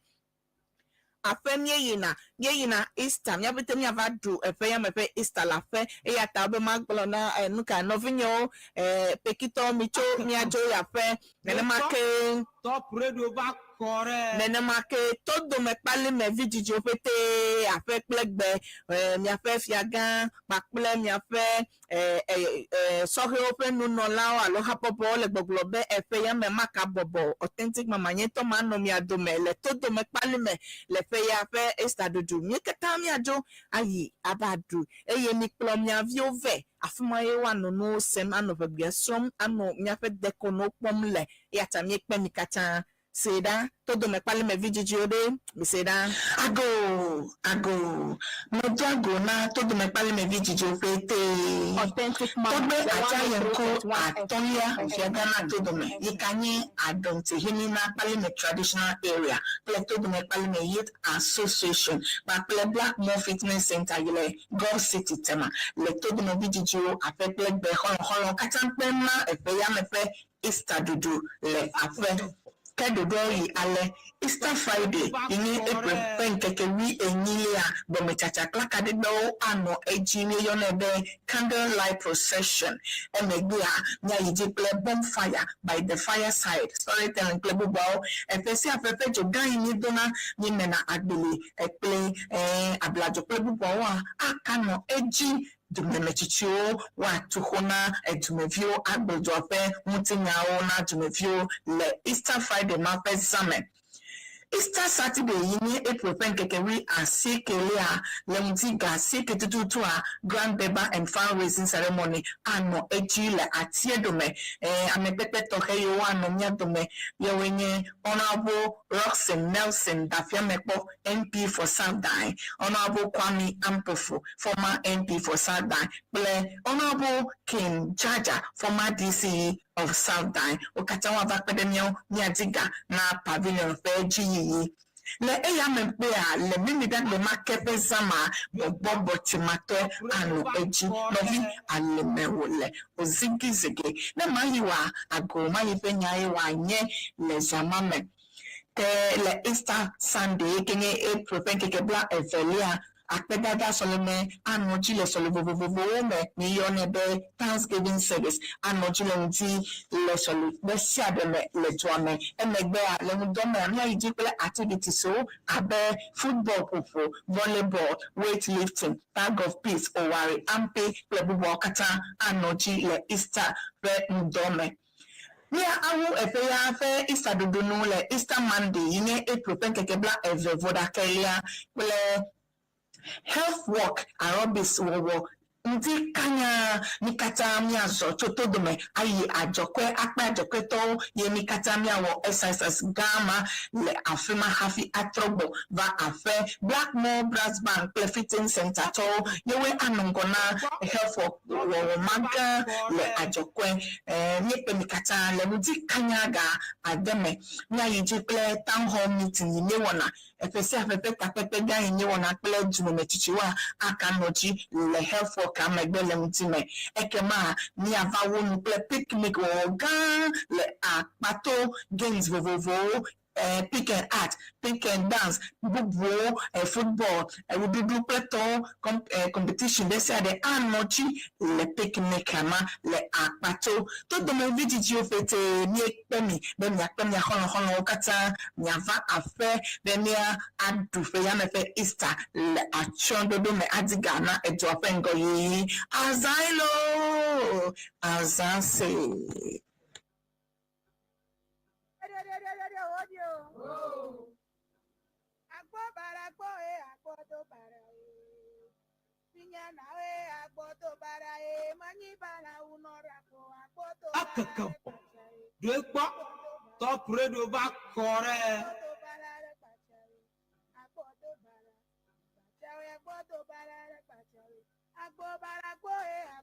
aƒe míeyina míeyina Easter míaƒete míava ɖu eƒe ya me ƒe Easter le aƒe eya ta be magblɔ na nu ka nɔvinyewo pekitɔwo mitso míadzo yi aƒe nenema ke Top Radio va kɔ ɖe. Nenema ke todome kpali me vidzidziwo ƒete aƒe kple gbe miaƒe fiagã kpakple miaƒe sɔhɛwo ƒe nunɔlawo alo habɔbɔwo le gbɔgblɔ be eƒe ya me maka bɔbɔ Authentic Mama nyetɔ manɔ mia dome le todome kpali me le ƒe ya ƒe Easter ɖuɖu mí katã míadzo ayi ava ɖu eye mikplɔ mia viwo vɛ afi ma ye woanɔ nuwo sem anɔ ʋegbea srɔ̃m anɔ míaƒe dekɔnuwo kpɔm le eya ta míekpe mi katã se ɖa todome kpali me vidzidziwo ɖe mi se ɖa ago ago medo ago na todome kpali me vidzidziwo ƒete Authentic Mama. Tɔgbe Adzayenko atɔ̃lia fiagã todome yi ka nye Adontehene na Kpalime Traditional Area kple Todome Kpalime Youth Association kpakple Blackmore Fitness Center yi le Golf City Tema le todome vidzidziwo aƒe kple gbe xɔlɔxɔlɔ katã kpem na eƒe yame ƒe Easter ɖuɖu le aƒe ke ɖoɖoa yi ale Easter Friday yi nye April ƒe ŋkeke wui enyilia gbɔmetsatsa kple akaɖigbewo anɔ edzi míeyɔnɛ be candle light procession emegbea míayi dzi kple bonfire by the fireside storytelling kple bubuawo eƒe sia ƒe ƒe dzo gã yi míedona míemena agbeli kple abladzo kple bubuawoa aka nɔ edzi dumemetsitsiwo woatu xo na edumeviwo agblɔdua ƒe ŋutinyawo na dumeviwo le Easter Friday ma ƒe zãme. Easter Saturday yi nye April ƒe ŋkeke wui asiekelia le ŋuti ga asieke tututua Grand Durbar and fundraising ceremony anɔ edzi le atie dome amekpekpe tɔxɛ yiwo anɔ mía dome yewoe nye Honourable Rockson Nelson Dafeamekpor MP for South Dayi, Honourable Kwame Ampofo former MP for South Dayi kple Honourable King Jaja former DCE of South Dayi. Wo katã woava kpe ɖe míawo míadi ga na pavilion ƒe dziyiyi. Le eya megbea le mimiɖagbe ma ke ƒe zãma gbɔgbɔ tsimatɔe anɔ edzi nɔvi aleme wòle ozigizigi ne mayi wa ago mayi ƒe nya ye wòanye le zã me ke le Easter Sunday ke nye April ƒe ŋkeke bla evelia akpedada sɔleme anɔ dzi le sɔle vovovovowo me míeyɔnɛ be Thanksgiving service anɔ dzi le ŋuti le sɔle ɖe sia ɖe me le dua me emegbea le ŋdɔ mea míayi dzi kple activities-wo abe football ƒoƒo volleyball weightlifting tag of peace oware ampe kple bubuawo katã anɔ dzi le Easter ƒe ŋdɔ me. Mía awu eƒe ya ƒe Easter ɖuɖu nu le Easter Monday yi nye April ƒe ŋkeke bla eve vɔ ɖekalia kple health walk aerobics wɔwɔ ŋdi kanya mi katã míazɔ tso todome ayi adzɔkɔe akpe adzɔkɔetɔwo ye mi katã míawɔ exercise gã ma le afi ma hafi atrɔ gbɔ va aƒe Blackmore Brass Band kple fitting center tɔwo yewoe anɔ ŋgɔ na health walk wɔwɔ ma gã le adzɔkɔe míekpe mi katã le ŋdi kanya ga ade me míayi dzi kple town hall meeting yi míewɔna. Eƒe sia ƒe ƒe takpekpe gã yi míewɔna kple dumemetsitsiwoa aka nɔ dzi le Health Walk megbe le ŋuti me. Ekema míava wu nu kple picnic wɔwɔ gã le Akpato games vovovowo pick and art, pick and dance, bubuwo, football, ewuɖuɖu kple tɔwo competition ɖe sia ɖe anɔ dzi le picnic ma le Akpato. To domevi dzidziwo ƒete míekpe mi be miakpe mia xɔlɔ̃xɔlɔ̃wo katã miava aƒe be mía aɖu ƒe yame ƒe Easter le atsyɔ̃ɖoɖo me adi ga na edua ƒe ŋgɔyiyi. Azãe loo, azã se. Akeke ɖoe kpɔ Top Radio va kɔ ɖe. Ɖoe kpɔ Top Radio va kɔ ɖe.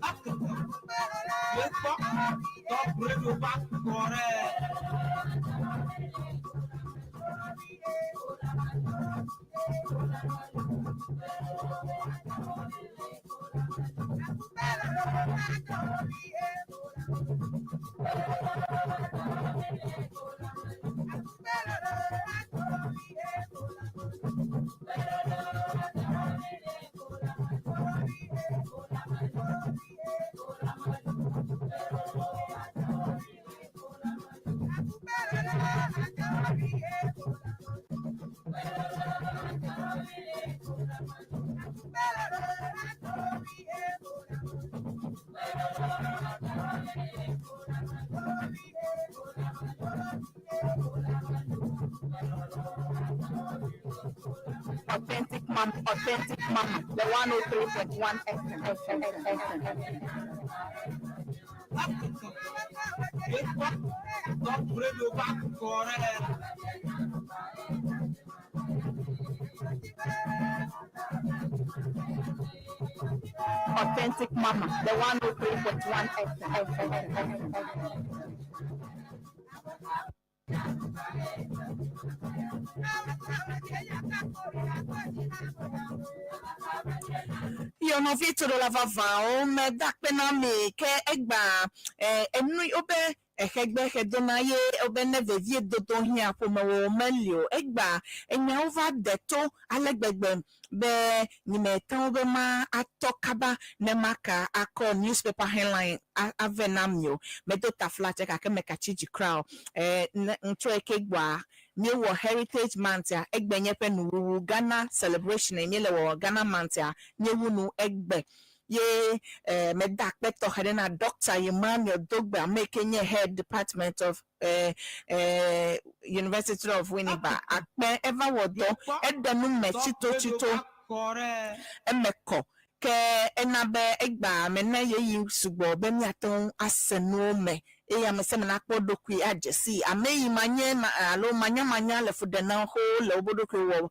Akeke ɖoe kpɔ Top Radio va kɔ ɖe. Authentic Mama, Authentic Mama, the 103.1 FM, FM, FM. Akeke ɖoe kpɔ Top Radio va kɔ ɖe. Authentic Mama, the 103.1 FM, FM, FM. Yɔnɔvi toɖola vavãwo meda akpe na mi ke egba enu wobe exegbe xedona ye wobe ne vevie dodo hiã ƒomewo meli o. Egba enyawo va de to ale gbegbe be nyimetɔwo be ma atɔ kaba ne maka akɔ newspaper headline ave na mi o. Medo taflatse gake mekatsi dzi kura o. Ŋutsu yi ke gbɔa míewɔ Heritage Month a egbe nye ƒe nuwuwu Ghana celebration míele wɔwɔ Ghana Month a míewu nu egbe. Ye eh, meda akpe tɔxɛ ɖe na Dɔkta Emmanuel Dogbe, ame yi ke nye Head Department of eh, eh, University of Winneba. Akpe eva wɔ dɔ, eɖe nu me tsitotsito, eme kɔ. Ke ena be egbea mena ɣeyiɣi sugbɔ be míate ŋu ase nuwo me eye ame sia ame nakpɔ eɖokui adze sii. Ame yi manye alo manyamanya le fu ɖem na wo xoxo le wobe ɖokuiwo wɔ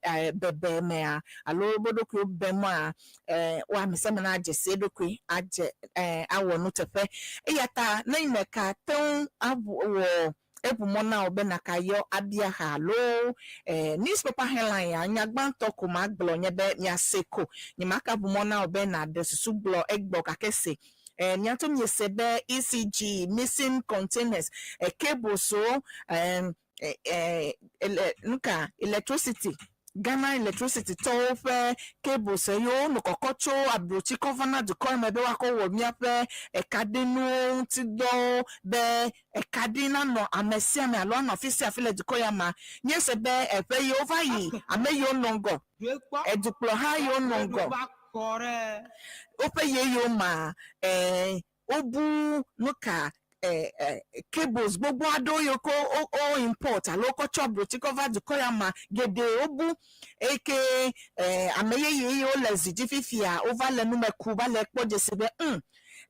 e bebe mea alo wobe ɖokuiwo bemea, e wo ame sia ame nadze si eɖokui adze e awɔ nuteƒe. Eya ta ne meka te ŋu awɔ Eʋu mɔ na wò be nàkayɔ abia xa alo eh, newspaper headline ya. Nya gbãtɔ ko magblɔ nye be miase ko. Nyemaka ʋu mɔ na wò be nàɖe susu gblɔ egbɔ gake se. Eh, mia ŋutɔ miese be ECG, missing containers, eh, cables-wo, eh, eh, eh, ele, nuka, electricity, Ghana Electricity tɔwo ƒe cables yiwo wonɔ kɔkɔ tso abrotsi kɔ va na dukɔ me be woakɔ wɔ míaƒe ekaɖinuwo ŋuti dɔwo be ekaɖi nanɔ ame sia ame alo anɔ afi sia afi le dukɔ ya mea. Míese be eƒe yiwo va yi ame yiwo nɔ ŋgɔ, edukplɔha yiwo nɔ ŋgɔ, woƒe yeyewo mea, e Wobu nuka e e cables gbogbo aɖewo yiwo ke wo wo import alo wokɔ tsɔ broti kɔ va dukɔ ya mea, geɖe wobu eyi ke e ame yeye yiwo le zi dzi fifia wova le nume ku va le kpɔ dzesi be ŋ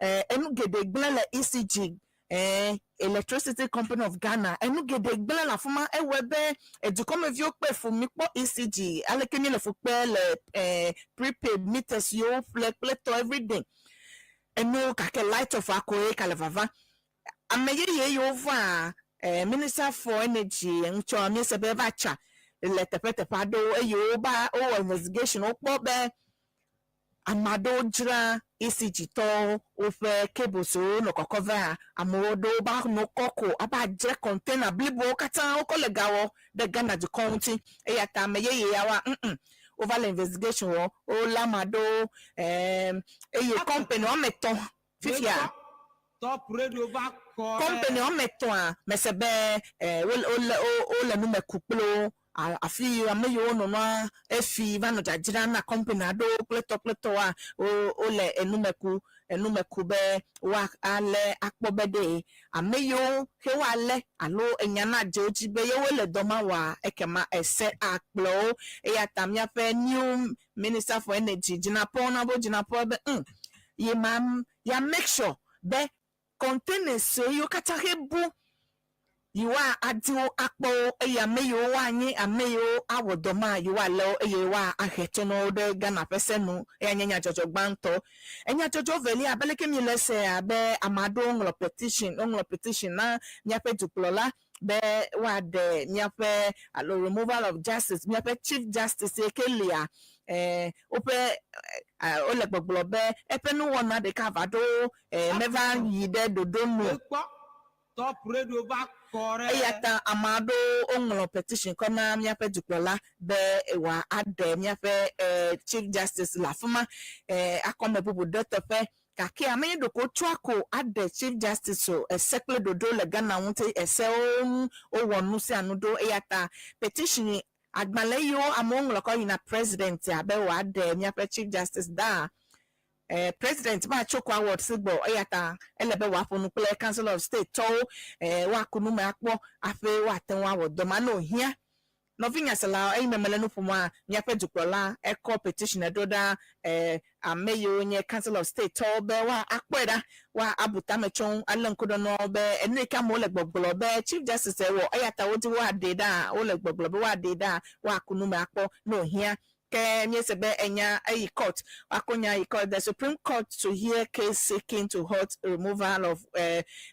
e enu geɖe gblẽ le ECG e Electricity Company of Ghana enu geɖe gblẽ le afi ma. Ewɔe be edukɔmeviwo kpe fu mikpɔ ECG aleke míele fu kpe le e prepaid meters yiwo woƒle kple tɔ everything. Enu gake light off akoe ka le vava. Ame yeye yiwo va eh, Minister for Energy ŋutsɔ míese be eva tsa le teƒeteƒe aɖewo eye woba wowɔ investigation wokpɔ be ame aɖewo dzra ECG tɔwo woƒe cables wo nɔ kɔkɔ va amewo ɖewo ba nɔ kɔ ko ava dzra container blibowo katã wokɔ le ga wɔ ɖe Ghana dukɔ ŋuti. Eya ta ame yeye yawoa ŋ wova le investigation wɔ wolé ame aɖewo ɛɛm eye company woame etɔ̃ fifia company woame etɔ̃a mese be ɛɛ wole wole wole nu me ku kple wo afi ame yiwo nɔ nua efi va nɔ dzadzram na company aɖewo kple tɔ kple tɔwoa wo wole enu me ku enu me ku be woa alé akpɔ be ɖe Ame yiwo ke woalé alo enya nadze wo dzi be yewoe le dɔ ma wɔa, ekema ese akplɔ wo. Eya ta míaƒe new Minister for Energy, Jinapor na be Jinapor be ŋ, ye ma ya make sure be containers yiwo katã xe bu yewoa adi wo akpɔ wo eye ame yiwo woanye ame yiwo awɔ dɔ ma yewoalé wo eye woa ahe to na wo ɖe Ghana ƒe se nu. Eya nye nyadzɔdzɔ gbãtɔ. Enyadzɔdzɔ velia abe leke míele ese abe ame aɖewo ŋlɔ petition, woŋlɔ petition na míaƒe dukplɔla be woaɖe míaƒe alo removal of justice, míaƒe chief justice yi ke lia, eh, woƒe eh, wole gbɔgblɔ be eƒe nuwɔna ɖeka va ɖo eh, meva yi ɖe ɖoɖo nu o. Top Radio va kɔ ɖe. Eya ta ame aɖewo woŋlɔ petition kɔ na míaƒe dukplɔla be wòaɖe míaƒe Chief Justice le afi ma akɔ ame bubu ɖe eteƒe. Gake ame ɖeko wotsɔa ko aɖe Chief Justice o. Ese kple ɖoɖo le Ghana ŋuti, esewo ŋu wowɔ nu sia nu ɖo. Eya ta petition agbalẽ yiwo amewo ŋlɔ kɔ yina President-a be wòaɖe míaƒe Chief Justice ɖaa, Eh, President matso ko award si gbɔ o, eya ta ele be wòaƒo nu kple Council of State tɔwo, eh, woaku nu me akpɔ aƒe woate ŋu awɔ dɔ ma ne wòhiã. Nɔvi nyaselawo, eyime mele nu ƒomaa, míaƒe dukplɔla ekɔ petition ɖo ɖa, eh, ame yiwo nye Council of State tɔwo be woa akpɔe ɖa, woa abu tame tso ŋu, alé ŋku ɖe nua ŋu be enu yi ke amewo le gbɔgblɔ be Chief Justice wɔ, eya ta wodi woaɖee ɖa, wole gbɔgblɔ be woaɖee ɖa, woaku nu me akpɔ ne wòhiã. Ke míese be enya eyi court, woakɔ nya yi court, the Supreme Court to hear case seeking to halt removal of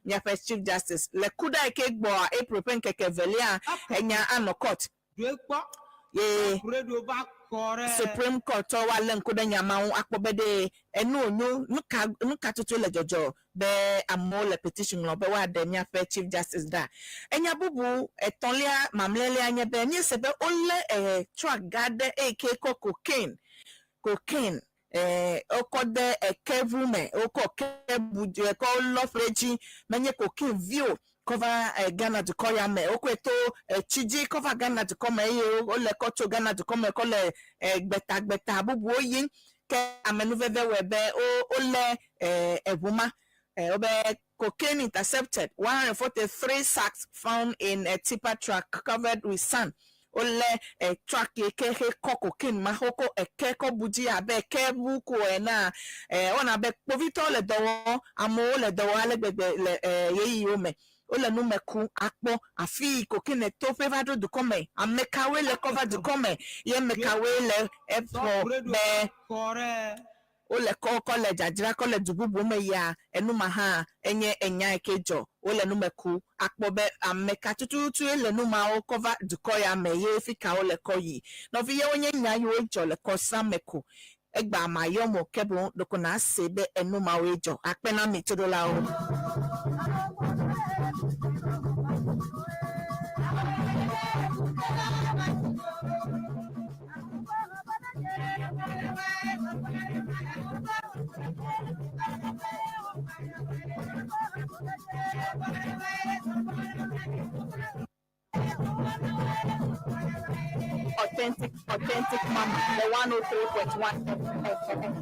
míaƒe Chief Justice. Le kuɖa yi ke gbɔa, April ƒe ŋkeke evelia, enya anɔ court. Ɖoe kpɔ, Ye Radio va kɔ ɖe. Supreme Court tɔwo alé ŋku ɖe nya ma ŋu akpɔ be ɖe enu wònyo, nuka, nuka tutue le dzɔdzɔ be amewo le petition ŋlɔ be woaɖe míaƒe Chief Justice ɖa. Enya bubu etɔ̃lia mamlɛlia nye be míese be wolé e truck gã aɖe eyi ke kɔ cocaine, cocaine, e wokɔ de eke ʋu me, wokɔ ke bu kɔ lɔ ƒe edzi, menye cocaine vi o, kɔ va e Ghana dukɔ ya me. Wokɔe to etsi dzi kɔ va Ghana dukɔ me eye wole kɔ tso Ghana dukɔ me kɔ le e gbetagbeta bubuwo yim. Ke amenuveve wɔe be wo wolé eʋu ma. Wobe cocaine intercepted, 143 sacks found in a tipper truck covered with sand. Wolé truck yi ke he kɔ cocaine ma wokɔ eke kɔ bu dzi abe eke ʋu ko enea. Ewɔna abe kpovitɔwo le dɔ wɔm, amewo le dɔ wɔm ale gbegbe le ɣeyiɣiwo me. Wole nu me kum akpɔ afi yi cocaine to ƒe va ɖo dukɔ me. Ame kawoe le kɔ va dukɔ me ye ame kawoe le eƒo be wole kɔ kɔ le dzadzra kɔ le du bubu me yia enu ma hã enye enya yi ke dzɔ. Wole nu me kum akpɔ be ame ka tututue le nu mawo kɔ va dukɔ ya me ye fi ka wole kɔ yi. Nɔvi yewo nye nya yiwo dzɔ le kɔsa me ko. Egbea mayɔ mo ke boŋ ɖeko nase be enu mawoe dzɔ. Akpe na mi toɖolawo. Authentic, authentic mama, the 103.1 FM.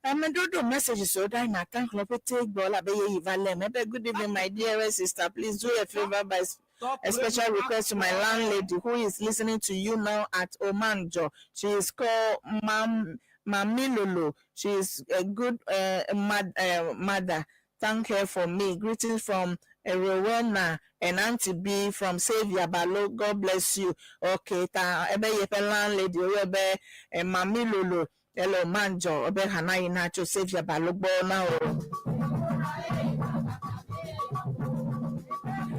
Ame ɖoɖo messages wo ɖa na kan xlɔ ƒete gbɔ la be yeyi va lem. Ebe good evening my dearest sister, please do a favor by a special request to my landlady who is listening to you now at Omanjo. She is called Mam Mami Lolo. She is a good mother. Thank her for me. Greetings from Rowena and Auntie B from Savior Balo. God bless you. Okay, ta ebe yepe landlady ebe Mami Lolo. Hello Manjo. Ebe hana inacho Savior Balo gbɔ na o.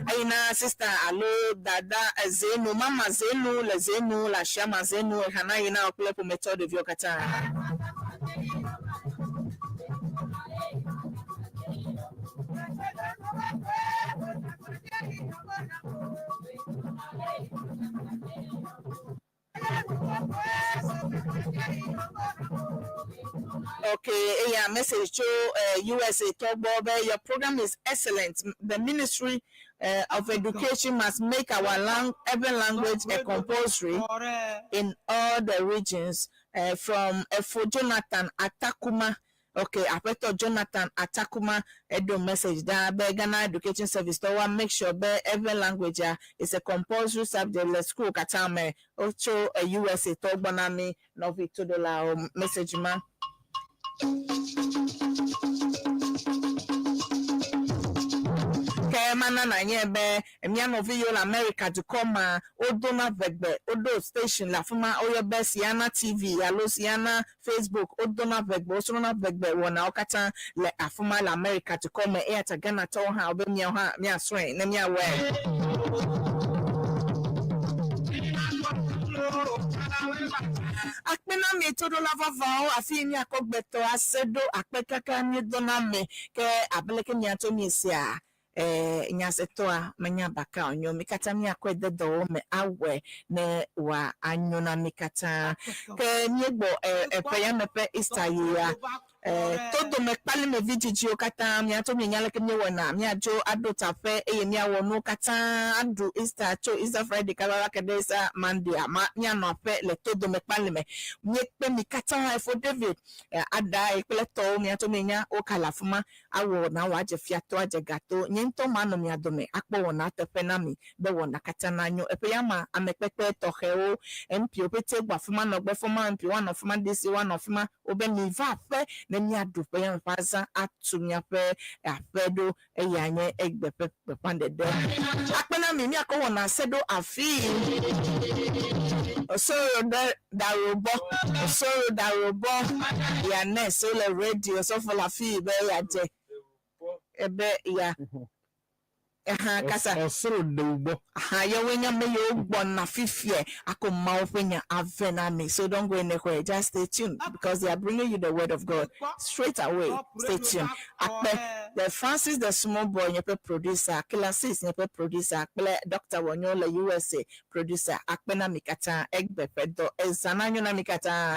Ayina sister alo dada zenu mama zenu le zenu la shiama zenu hana yina kple ƒometɔ ɖeviwo katã. Okay, yeah, message to USA tɔ gbɔ be your program is excellent. The Ministry of Education must make our every language a compulsory in all the regions. From Efo Jonathan Atakuma. Okay, Apeto Jonathan Atakuma edo message that be Ghana Education Service to make sure be every language is a compulsory subject le school katame ocho USA tɔ gbɔ na mi nɔvi todola o message ma. Ke mana na nye be mía nɔvi yiwo le America dukɔ ma wodona ʋegbe woɖo station le afi ma woyɔ be Siana TV alo Siana Facebook wodona ʋegbe wosrɔ̃na ʋegbe wɔnawo katã le afi ma le America dukɔ me eya ta Ghanatɔwo hã wobe míawo hã míasrɔ̃e ne míawɔe. Akpe na mi toɖola vavawo afi míakɔ gbetɔ ase ɖo akpe kaka míedona me ke abe leke miatɔ miesia nyasetɔa menya baka onyo mi katã míakɔe de dɔwɔ me awɔe ne wòa anyo na mi katã ke míegbɔ eƒe ya me ƒe Easter yia todome kpalime vidzidziwo katã miatɔ mienya leke míewɔna míadzo aɖo taƒe eye míawɔ nuwo katã aɖu Easter tso Easter Friday kaba va ke ɖe Easter Monday ma míanɔ aƒe le todome kpalime míekpe mi katã efo David ada kple tɔwo miatɔ mienya woka le afi ma awɔ na wòadze fiatɔ adze gato nye ŋutɔ manɔ mia dome akpɔ wɔna teƒe na mi be wɔna katã nanyo eƒe ya ma amekpekpe tɔxɛwo MP wo ƒete gbɔ afi ma nɔgbe fɔma MP woanɔ afi ma DC woanɔ afi ma wobe mi va aƒe ne míaɖu ƒe ya me ƒe azã atu miaƒe aƒe ɖo eya nye egbe ƒe gbeƒãɖeɖe akpe na mi míakɔ wɔna se ɖo afii osoro ɖe darobɔ osoro darobɔ ya nurse wole radio sɔfo le afii be yadze ebe ya aha kasa ɔsoro dewubɔ aha yewoe nye ame yiwo gbɔna fifie ako mawo ƒe nya ave na mi so don't go anywhere just stay tuned because they are bringing you the word of God straight away stay tuned akpe the Francis the small boy nye ƒe producer Killer Six nye ƒe producer kple Dr. Wonyo le USA producer akpe na mi katã egbe ƒe dɔ ezã na nyo na mi katã.